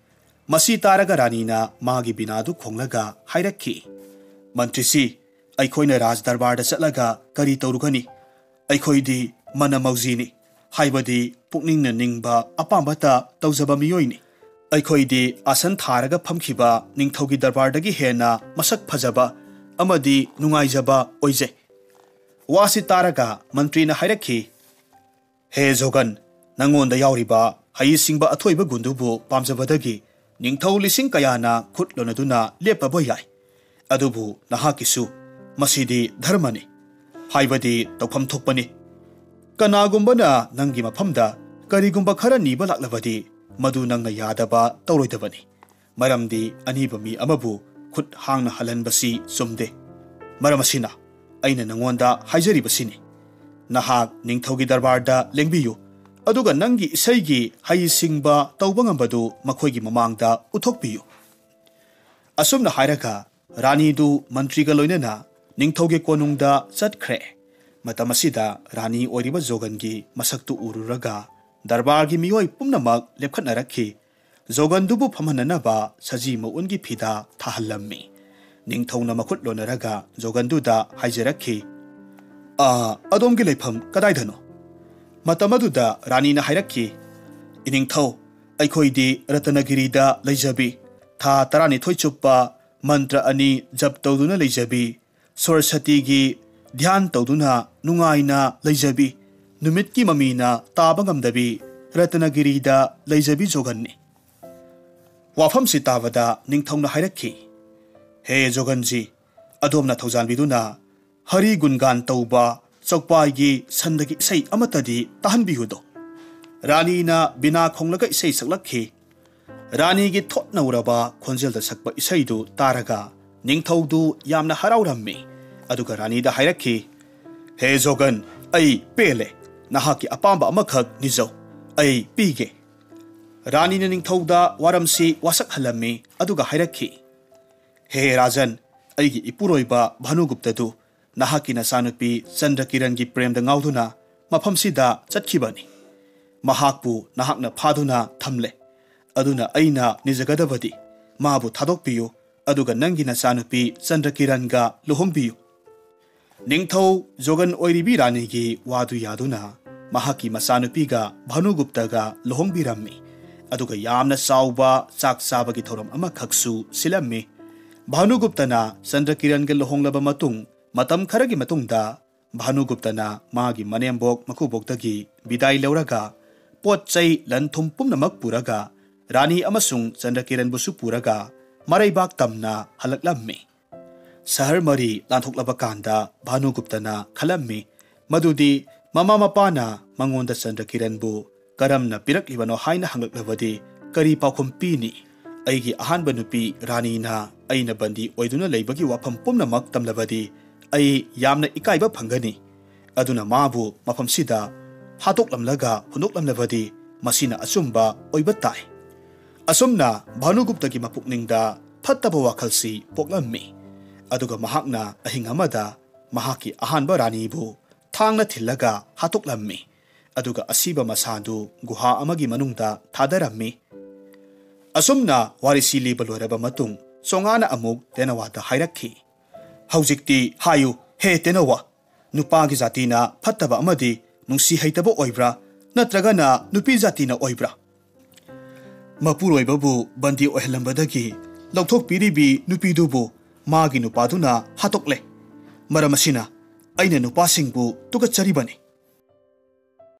ꯃꯁꯤ ꯇꯥꯔꯒ ꯔꯥꯅꯤꯅ ꯃꯥꯒꯤ ꯕꯤꯅꯥꯗꯨ ꯈꯣꯡꯂꯒ ꯍꯥꯏꯔꯛꯈꯤ, "ꯃꯟꯇ꯭ꯔꯤꯁꯤ, ꯑꯩꯈꯣꯏꯅ ꯔꯥꯖ ꯗꯔꯕꯥꯔꯗ ꯆꯠꯂꯒ ꯀꯔꯤ ꯇꯧꯔꯨꯒꯅꯤ? ꯑꯩꯈꯣꯏꯗꯤ ꯃꯅ ꯃꯧꯖꯤꯅꯤ, ꯍꯥꯏꯕꯗꯤ ꯄꯨꯛꯅꯤꯡꯅ ꯅꯤꯡꯕ ꯑꯄꯥꯝꯕꯇ ꯇꯧꯖꯕ ꯃꯤꯑꯣꯏꯅꯤ꯫ ꯑꯩꯈꯣꯏꯗꯤ ꯑꯥꯁꯟ ꯊꯥꯔꯒ ꯐꯝꯈꯤꯕ ꯅꯤꯡꯊꯧꯒꯤ ꯗꯔꯕꯥꯔꯗꯒꯤ ꯍꯦꯟꯅ ꯃꯁꯛ ꯐꯖꯕ ꯑꯃꯗꯤ ꯅꯨꯡꯉꯥꯏꯖꯕ ꯑꯣꯏꯖꯩ꯫" ꯋꯥꯁꯤ ꯇꯥꯔꯒ ꯃꯟꯇ꯭ꯔꯤꯅ ꯍꯥꯏꯔꯛꯈꯤ, "ꯍꯦ ꯖꯣꯒꯟ, ꯅꯉꯣꯟꯗ ꯌꯥꯎꯔꯤꯕ ꯍꯩꯁꯤꯡꯕ ꯑꯊꯣꯏꯕ ꯒꯨꯟꯗꯨꯕꯨ ꯄꯥꯝꯖꯕꯗꯒꯤ ꯅꯤꯡꯊꯧ ꯂꯤꯁꯤꯡ ꯀꯌꯥꯅ ꯈꯨꯠ ꯂꯣꯟꯅꯗꯨꯅ ꯂꯦꯞꯄꯕ ꯌꯥꯏ꯫ ꯑꯗꯨꯕꯨ ꯅꯍꯥꯛꯀꯤꯁꯨ ꯃꯁꯤꯗꯤ ꯙꯔꯃꯅꯤ, ꯍꯥꯏꯕꯗꯤ ꯇꯧꯐꯝ ꯊꯣꯛꯄꯅꯤ꯫ ꯀꯅꯥꯒꯨꯝꯕꯅ ꯅꯪꯒꯤ ꯃꯐꯝꯗ ꯀꯔꯤꯒꯨꯝꯕ ꯈꯔ ꯅꯤꯕ ꯂꯥꯛꯂꯕꯗꯤ, ꯃꯗꯨ ꯅꯪꯅ ꯌꯥꯗꯕ ꯇꯧꯔꯣꯏꯗꯕꯅꯤ꯫ ꯃꯔꯝꯗꯤ ꯑꯅꯤꯕ ꯃꯤ ꯑꯃꯕꯨ ꯈꯨꯠ ꯍꯥꯡꯅ ꯍꯜꯍꯟꯕꯁꯤ ꯆꯨꯝꯗꯦ꯫ ꯃꯔꯝ ꯑꯁꯤꯅ ꯑꯩꯅ ꯅꯉꯣꯟꯗ ꯍꯥꯏꯖꯔꯤꯕꯁꯤꯅꯤ꯫ ꯅꯍꯥꯛ ꯅꯤꯡꯊꯧꯒꯤ ꯗꯔꯕꯥꯔꯗ ꯂꯦꯡꯕꯤꯌꯨ, ꯑꯗꯨꯒ ꯅꯪꯒꯤ ꯏꯁꯩꯒꯤ ꯍꯩꯁꯤꯡꯕ ꯇꯧꯕ ꯉꯝꯕꯗꯨ ꯃꯈꯣꯏꯒꯤ ꯃꯃꯥꯡꯗ ꯎꯠꯊꯣꯛꯄꯤꯌꯨ꯫" ꯑꯁꯨꯝꯅ ꯍꯥꯏꯔꯒ ꯔꯥꯅꯤꯗꯨ ꯃꯟꯇ꯭ꯔꯤꯒ ꯂꯣꯏꯅꯅ ꯅꯤꯡꯊꯧꯒꯤ ꯀꯣꯅꯨꯡꯗ ꯆꯠꯈ꯭ꯔꯦ꯫ ꯃꯇꯝ ꯑꯁꯤꯗ ꯔꯥꯅꯤ ꯑꯣꯏꯔꯤꯕ ꯖꯣꯒꯟꯒꯤ ꯃꯁꯛꯇꯨ ꯎꯔꯨꯔꯒ ꯗꯔꯕꯥꯔꯒꯤ ꯃꯤꯑꯣꯏ ꯄꯨꯝꯅꯃꯛ ꯂꯦꯞꯈꯠꯅꯔꯛꯈꯤ꯫ ꯖꯣꯒꯟꯗꯨꯕꯨ ꯐꯝꯍꯟꯅꯅꯕ ꯁꯖꯤ ꯃꯎꯟꯒꯤ ꯐꯤꯗꯥ ꯊꯥꯍꯜꯂꯝꯃꯤ꯫ ꯅꯤꯡꯊꯧꯅ ꯃꯈꯨꯠ ꯂꯣꯟꯅꯔꯒ ꯖꯣꯒꯟꯗꯨꯗ ꯍꯥꯏꯖꯔꯛꯈꯤ, "ꯑ, ꯑꯗꯣꯝꯒꯤ ꯂꯩꯐꯝ ꯀꯗꯥꯏꯗꯅꯣ?" ꯃꯇꯝ ꯑꯗꯨꯗ ꯔꯥꯅꯤꯅ ꯍꯥꯏꯔꯛꯈꯤ, "ꯏꯅꯤꯡꯊꯧ, ꯑꯩꯈꯣꯏꯗꯤ ꯔꯇꯅꯒꯤꯔꯤꯗ ꯂꯩꯖꯕꯤ꯫ ꯊꯥ ꯇꯔꯥꯅꯤꯊꯣꯏ ꯆꯨꯞꯄ ꯃꯟꯇ꯭ꯔ ꯑꯅꯤ ꯖꯞ ꯇꯧꯗꯨꯅ ꯂꯩꯖꯕꯤ, ꯁꯣꯔꯁꯇꯤꯒꯤ ꯙ꯭ꯌꯥꯟ ꯇꯧꯗꯨꯅ ꯅꯨꯡꯉꯥꯏꯅ ꯂꯩꯖꯕꯤ, ꯅꯨꯃꯤꯠꯀꯤ ꯃꯃꯤꯅ ꯇꯥꯕ ꯉꯝꯗꯕꯤ ꯔꯇꯅꯒꯤꯔꯤꯗ ꯂꯩꯖꯕꯤ ꯖꯣꯒꯟꯅꯤ꯫" ꯋꯥꯐꯝꯁꯤ ꯇꯥꯕꯗ ꯅꯤꯡꯊꯧꯅ ꯍꯥꯏꯔꯛꯈꯤ, "ꯍꯦ ꯖꯣꯒꯟꯖꯤ, ꯑꯗꯣꯝꯅ ꯊꯧꯖꯥꯟꯕꯤꯗꯨꯅ ꯍꯔꯤ ꯒꯨꯟꯒꯥꯟ ꯇꯧꯕ ꯆꯧꯄꯥꯏꯒꯤ ꯁꯟꯗꯒꯤ ꯏꯁꯩ ꯑꯃꯠꯇꯗꯤ ꯇꯥꯍꯟꯕꯤꯌꯨꯗꯣ꯫" ꯔꯥꯅꯤꯅ ꯕꯤꯅꯥ ꯈꯣꯡꯂꯒ ꯏꯁꯩ ꯁꯛꯂꯛꯈꯤ꯫ ꯔꯥꯅꯤꯒꯤ ꯊꯣꯠꯅꯧꯔꯕ ꯈꯣꯟꯖꯦꯜꯗ ꯁꯛꯄ ꯏꯁꯩꯗꯨ ꯇꯥꯔꯒ ꯅꯤꯡꯊꯧꯗꯨ ꯌꯥꯝꯅ ꯍꯔꯥꯎꯔꯝꯃꯤ꯫ ꯑꯗꯨꯒ ꯔꯥꯅꯤꯗ ꯍꯥꯏꯔꯛꯈꯤ, "ꯍꯦ ꯖꯣꯒꯟ, ꯑꯩ ꯄꯦꯜꯂꯦ꯫ ꯅꯍꯥꯛꯀꯤ ꯑꯄꯥꯝꯕ ꯑꯃꯈꯛ ꯅꯤꯖꯧ, ꯑꯩ ꯄꯤꯒꯦ꯫" ꯔꯥꯅꯤꯅ ꯅꯤꯡꯊꯧꯗ ꯋꯥꯔꯝꯁꯤ ꯋꯥꯁꯛꯍꯜꯂꯝꯃꯤ꯫ ꯑꯗꯨꯒ ꯍꯥꯏꯔꯛꯈꯤ, "ꯍꯦ ꯔꯥꯖꯟ, ꯑꯩꯒꯤ ꯏꯄꯨꯔꯣꯏꯕ ꯚꯥꯅꯨꯒꯨꯞꯇꯗꯨ ꯅꯍꯥꯛꯀꯤ ꯅꯆꯥꯅꯨꯄꯤ ꯆꯟꯗ꯭ꯔꯀꯤꯔꯟꯒꯤ ꯄ꯭ꯔꯦꯝꯗ ꯉꯥꯎꯗꯨꯅ ꯃꯐꯝꯁꯤꯗ ꯆꯠꯈꯤꯕꯅꯤ꯫ ꯃꯍꯥꯛꯄꯨ ꯅꯍꯥꯛꯅ ꯐꯥꯗꯨꯅ ꯊꯝꯂꯦ꯫ ꯑꯗꯨꯅ ꯑꯩꯅ ꯅꯤꯖꯒꯗꯕꯗꯤ ꯃꯥꯕꯨ ꯊꯥꯗꯣꯛꯄꯤꯌꯨ, ꯑꯗꯨꯒ ꯅꯪꯒꯤ ꯅꯆꯥꯅꯨꯄꯤ ꯆꯟꯗ꯭ꯔꯀꯤꯔꯟꯒ ꯂꯨꯍꯣꯡꯕꯤꯌꯨ꯫" ꯅꯤꯡꯊꯧ ꯖꯣꯒꯟ ꯑꯣꯏꯔꯤꯕꯤ ꯔꯥꯅꯤꯒꯤ ꯋꯥꯗꯨ ꯌꯥꯗꯨꯅ ꯃꯍꯥꯛꯀꯤ ꯃꯆꯥꯅꯨꯄꯤꯒ ꯚꯥꯅꯨꯒꯨꯞꯇꯒ ꯂꯨꯍꯣꯡꯕꯤꯔꯝꯃꯤ꯫ ꯑꯗꯨꯒ ꯌꯥꯝꯅ ꯆꯥꯎꯕ ꯆꯥꯛ ꯆꯥꯕꯒꯤ ꯊꯧꯔꯝ ꯑꯃꯈꯛꯁꯨ ꯁꯤꯜꯂꯝꯃꯤ꯫ ꯚꯥꯅꯨꯒꯨꯞꯇꯅ ꯆꯟꯗ꯭ꯔꯀꯤꯔꯟꯒ ꯂꯨꯍꯣꯡꯂꯕ ꯃꯇꯨꯡ, ꯃꯇꯝ ꯈꯔꯒꯤ ꯃꯇꯨꯡꯗ ꯚꯥꯅꯨꯒꯨꯞꯇꯅ ꯃꯥꯒꯤ ꯃꯅꯦꯝꯕꯣꯛ ꯃꯀꯨꯕꯣꯛꯇꯒꯤ ꯕꯤꯗꯥꯏ ꯂꯧꯔꯒ ꯄꯣꯠ ꯆꯩ ꯂꯟ ꯊꯨꯝ ꯄꯨꯝꯅꯃꯛ ꯄꯨꯔꯒ ꯔꯥꯅꯤ ꯑꯃꯁꯨꯡ ꯆꯟꯗ꯭ꯔꯀꯤꯔꯟꯕꯨꯁꯨ ꯄꯨꯔꯒ ꯃꯔꯩꯕꯥꯛ ꯇꯝꯅ ꯍꯜꯂꯛꯂꯝꯃꯤ꯫ ꯁꯍꯔ ꯃꯔꯤ ꯂꯥꯟꯊꯣꯛꯂꯕ ꯀꯥꯟꯗ ꯚꯥꯅꯨꯒꯨꯞꯇꯅ ꯈꯜꯂꯝꯃꯤ ꯃꯗꯨꯗꯤ ꯃꯃꯥ ꯃꯄꯥꯅ ꯃꯉꯣꯟꯗ ꯆꯟꯗ꯭ꯔꯀꯤꯔꯟꯕꯨ ꯀꯔꯝꯅ ꯄꯤꯔꯛꯂꯤꯕꯅꯣ ꯍꯥꯏꯅ ꯍꯪꯂꯛꯂꯕꯗꯤ ꯀꯔꯤ ꯄꯥꯎꯈꯨꯝ ꯄꯤꯅꯤ? ꯑꯩꯒꯤ ꯑꯍꯥꯟꯕ ꯅꯨꯄꯤ ꯔꯥꯅꯤꯅ ꯑꯩꯅ ꯕꯟꯗꯤ ꯑꯣꯏꯗꯨꯅ ꯂꯩꯕꯒꯤ ꯋꯥꯐꯝ ꯄꯨꯝꯅꯃꯛ ꯇꯝꯂꯕꯗꯤ ꯑꯩ ꯌꯥꯝꯅ ꯏꯀꯥꯏꯕ ꯐꯪꯒꯅꯤ꯫ ꯑꯗꯨꯅ ꯃꯥꯕꯨ ꯃꯐꯝꯁꯤꯗ ꯐꯥꯗꯣꯛꯂꯝꯂꯒ ꯍꯨꯟꯗꯣꯛꯂꯝꯂꯕꯗꯤ ꯃꯁꯤꯅ ꯑꯆꯨꯝꯕ ꯑꯣꯏꯕ ꯇꯥꯏ꯫ ꯑꯁꯨꯝꯅ ꯚꯥꯅꯨꯒꯨꯞꯇꯒꯤ ꯃꯄꯨꯛꯅꯤꯡꯗ ꯐꯠꯇꯕ ꯋꯥꯈꯜꯁꯤ ꯄꯣꯛꯂꯝꯃꯤ꯫ ꯑꯗꯨꯒ ꯃꯍꯥꯛꯅ ꯑꯍꯤꯡ ꯑꯃꯗ ꯃꯍꯥꯛꯀꯤ ꯑꯍꯥꯟꯕ ꯔꯥꯅꯤꯕꯨ ꯊꯥꯡꯅ ꯊꯤꯜꯂꯒ ꯍꯥꯠꯇꯣꯛꯂꯝꯃꯤ꯫ ꯑꯗꯨꯒ ꯑꯁꯤꯕ ꯃꯁꯥꯗꯨ ꯒꯨꯍꯥ ꯑꯃꯒꯤ ꯃꯅꯨꯡꯗ ꯊꯥꯗꯔꯝꯃꯤ꯫ ꯑꯁꯨꯝꯅ ꯋꯥꯔꯤꯁꯤ ꯂꯤꯕ ꯂꯣꯏꯔꯕ ꯃꯇꯨꯡ, ꯆꯣꯉꯥꯅ ꯑꯃꯨꯛ ꯇꯦꯅꯋꯥꯗ ꯍꯥꯏꯔꯛꯈꯤ, "ꯍꯧꯖꯤꯛꯇꯤ ꯍꯥꯏꯌꯨ, ꯍꯦ ꯇꯦꯅꯋꯥ, ꯅꯨꯄꯥꯒꯤ ꯖꯥꯇꯤꯅ ꯐꯠꯇꯕ ꯑꯃꯗꯤ ꯅꯨꯡꯁꯤ ꯍꯩꯇꯕ ꯑꯣꯏꯕ꯭ꯔꯥ, ꯅꯠꯇ꯭ꯔꯒꯅ ꯅꯨꯄꯤ ꯖꯥꯇꯤꯅ ꯑꯣꯏꯕ꯭ꯔꯥ?" ꯃꯄꯨꯔꯣꯏꯕꯕꯨ ꯕꯟꯗꯤ ꯑꯣꯏꯍꯜꯂꯝꯕꯗꯒꯤ ꯂꯧꯊꯣꯛꯄꯤꯔꯤꯕꯤ ꯅꯨꯄꯤꯗꯨꯕꯨ ꯃꯥꯒꯤ ꯅꯨꯄꯥꯗꯨꯅ ꯍꯥꯠꯇꯣꯛꯂꯦ꯫ ꯃꯔꯝ ꯑꯁꯤꯅ ꯑꯩꯅ ꯅꯨꯄꯥꯁꯤꯡꯕꯨ ꯇꯨꯀꯠꯆꯔꯤꯕꯅꯤ꯫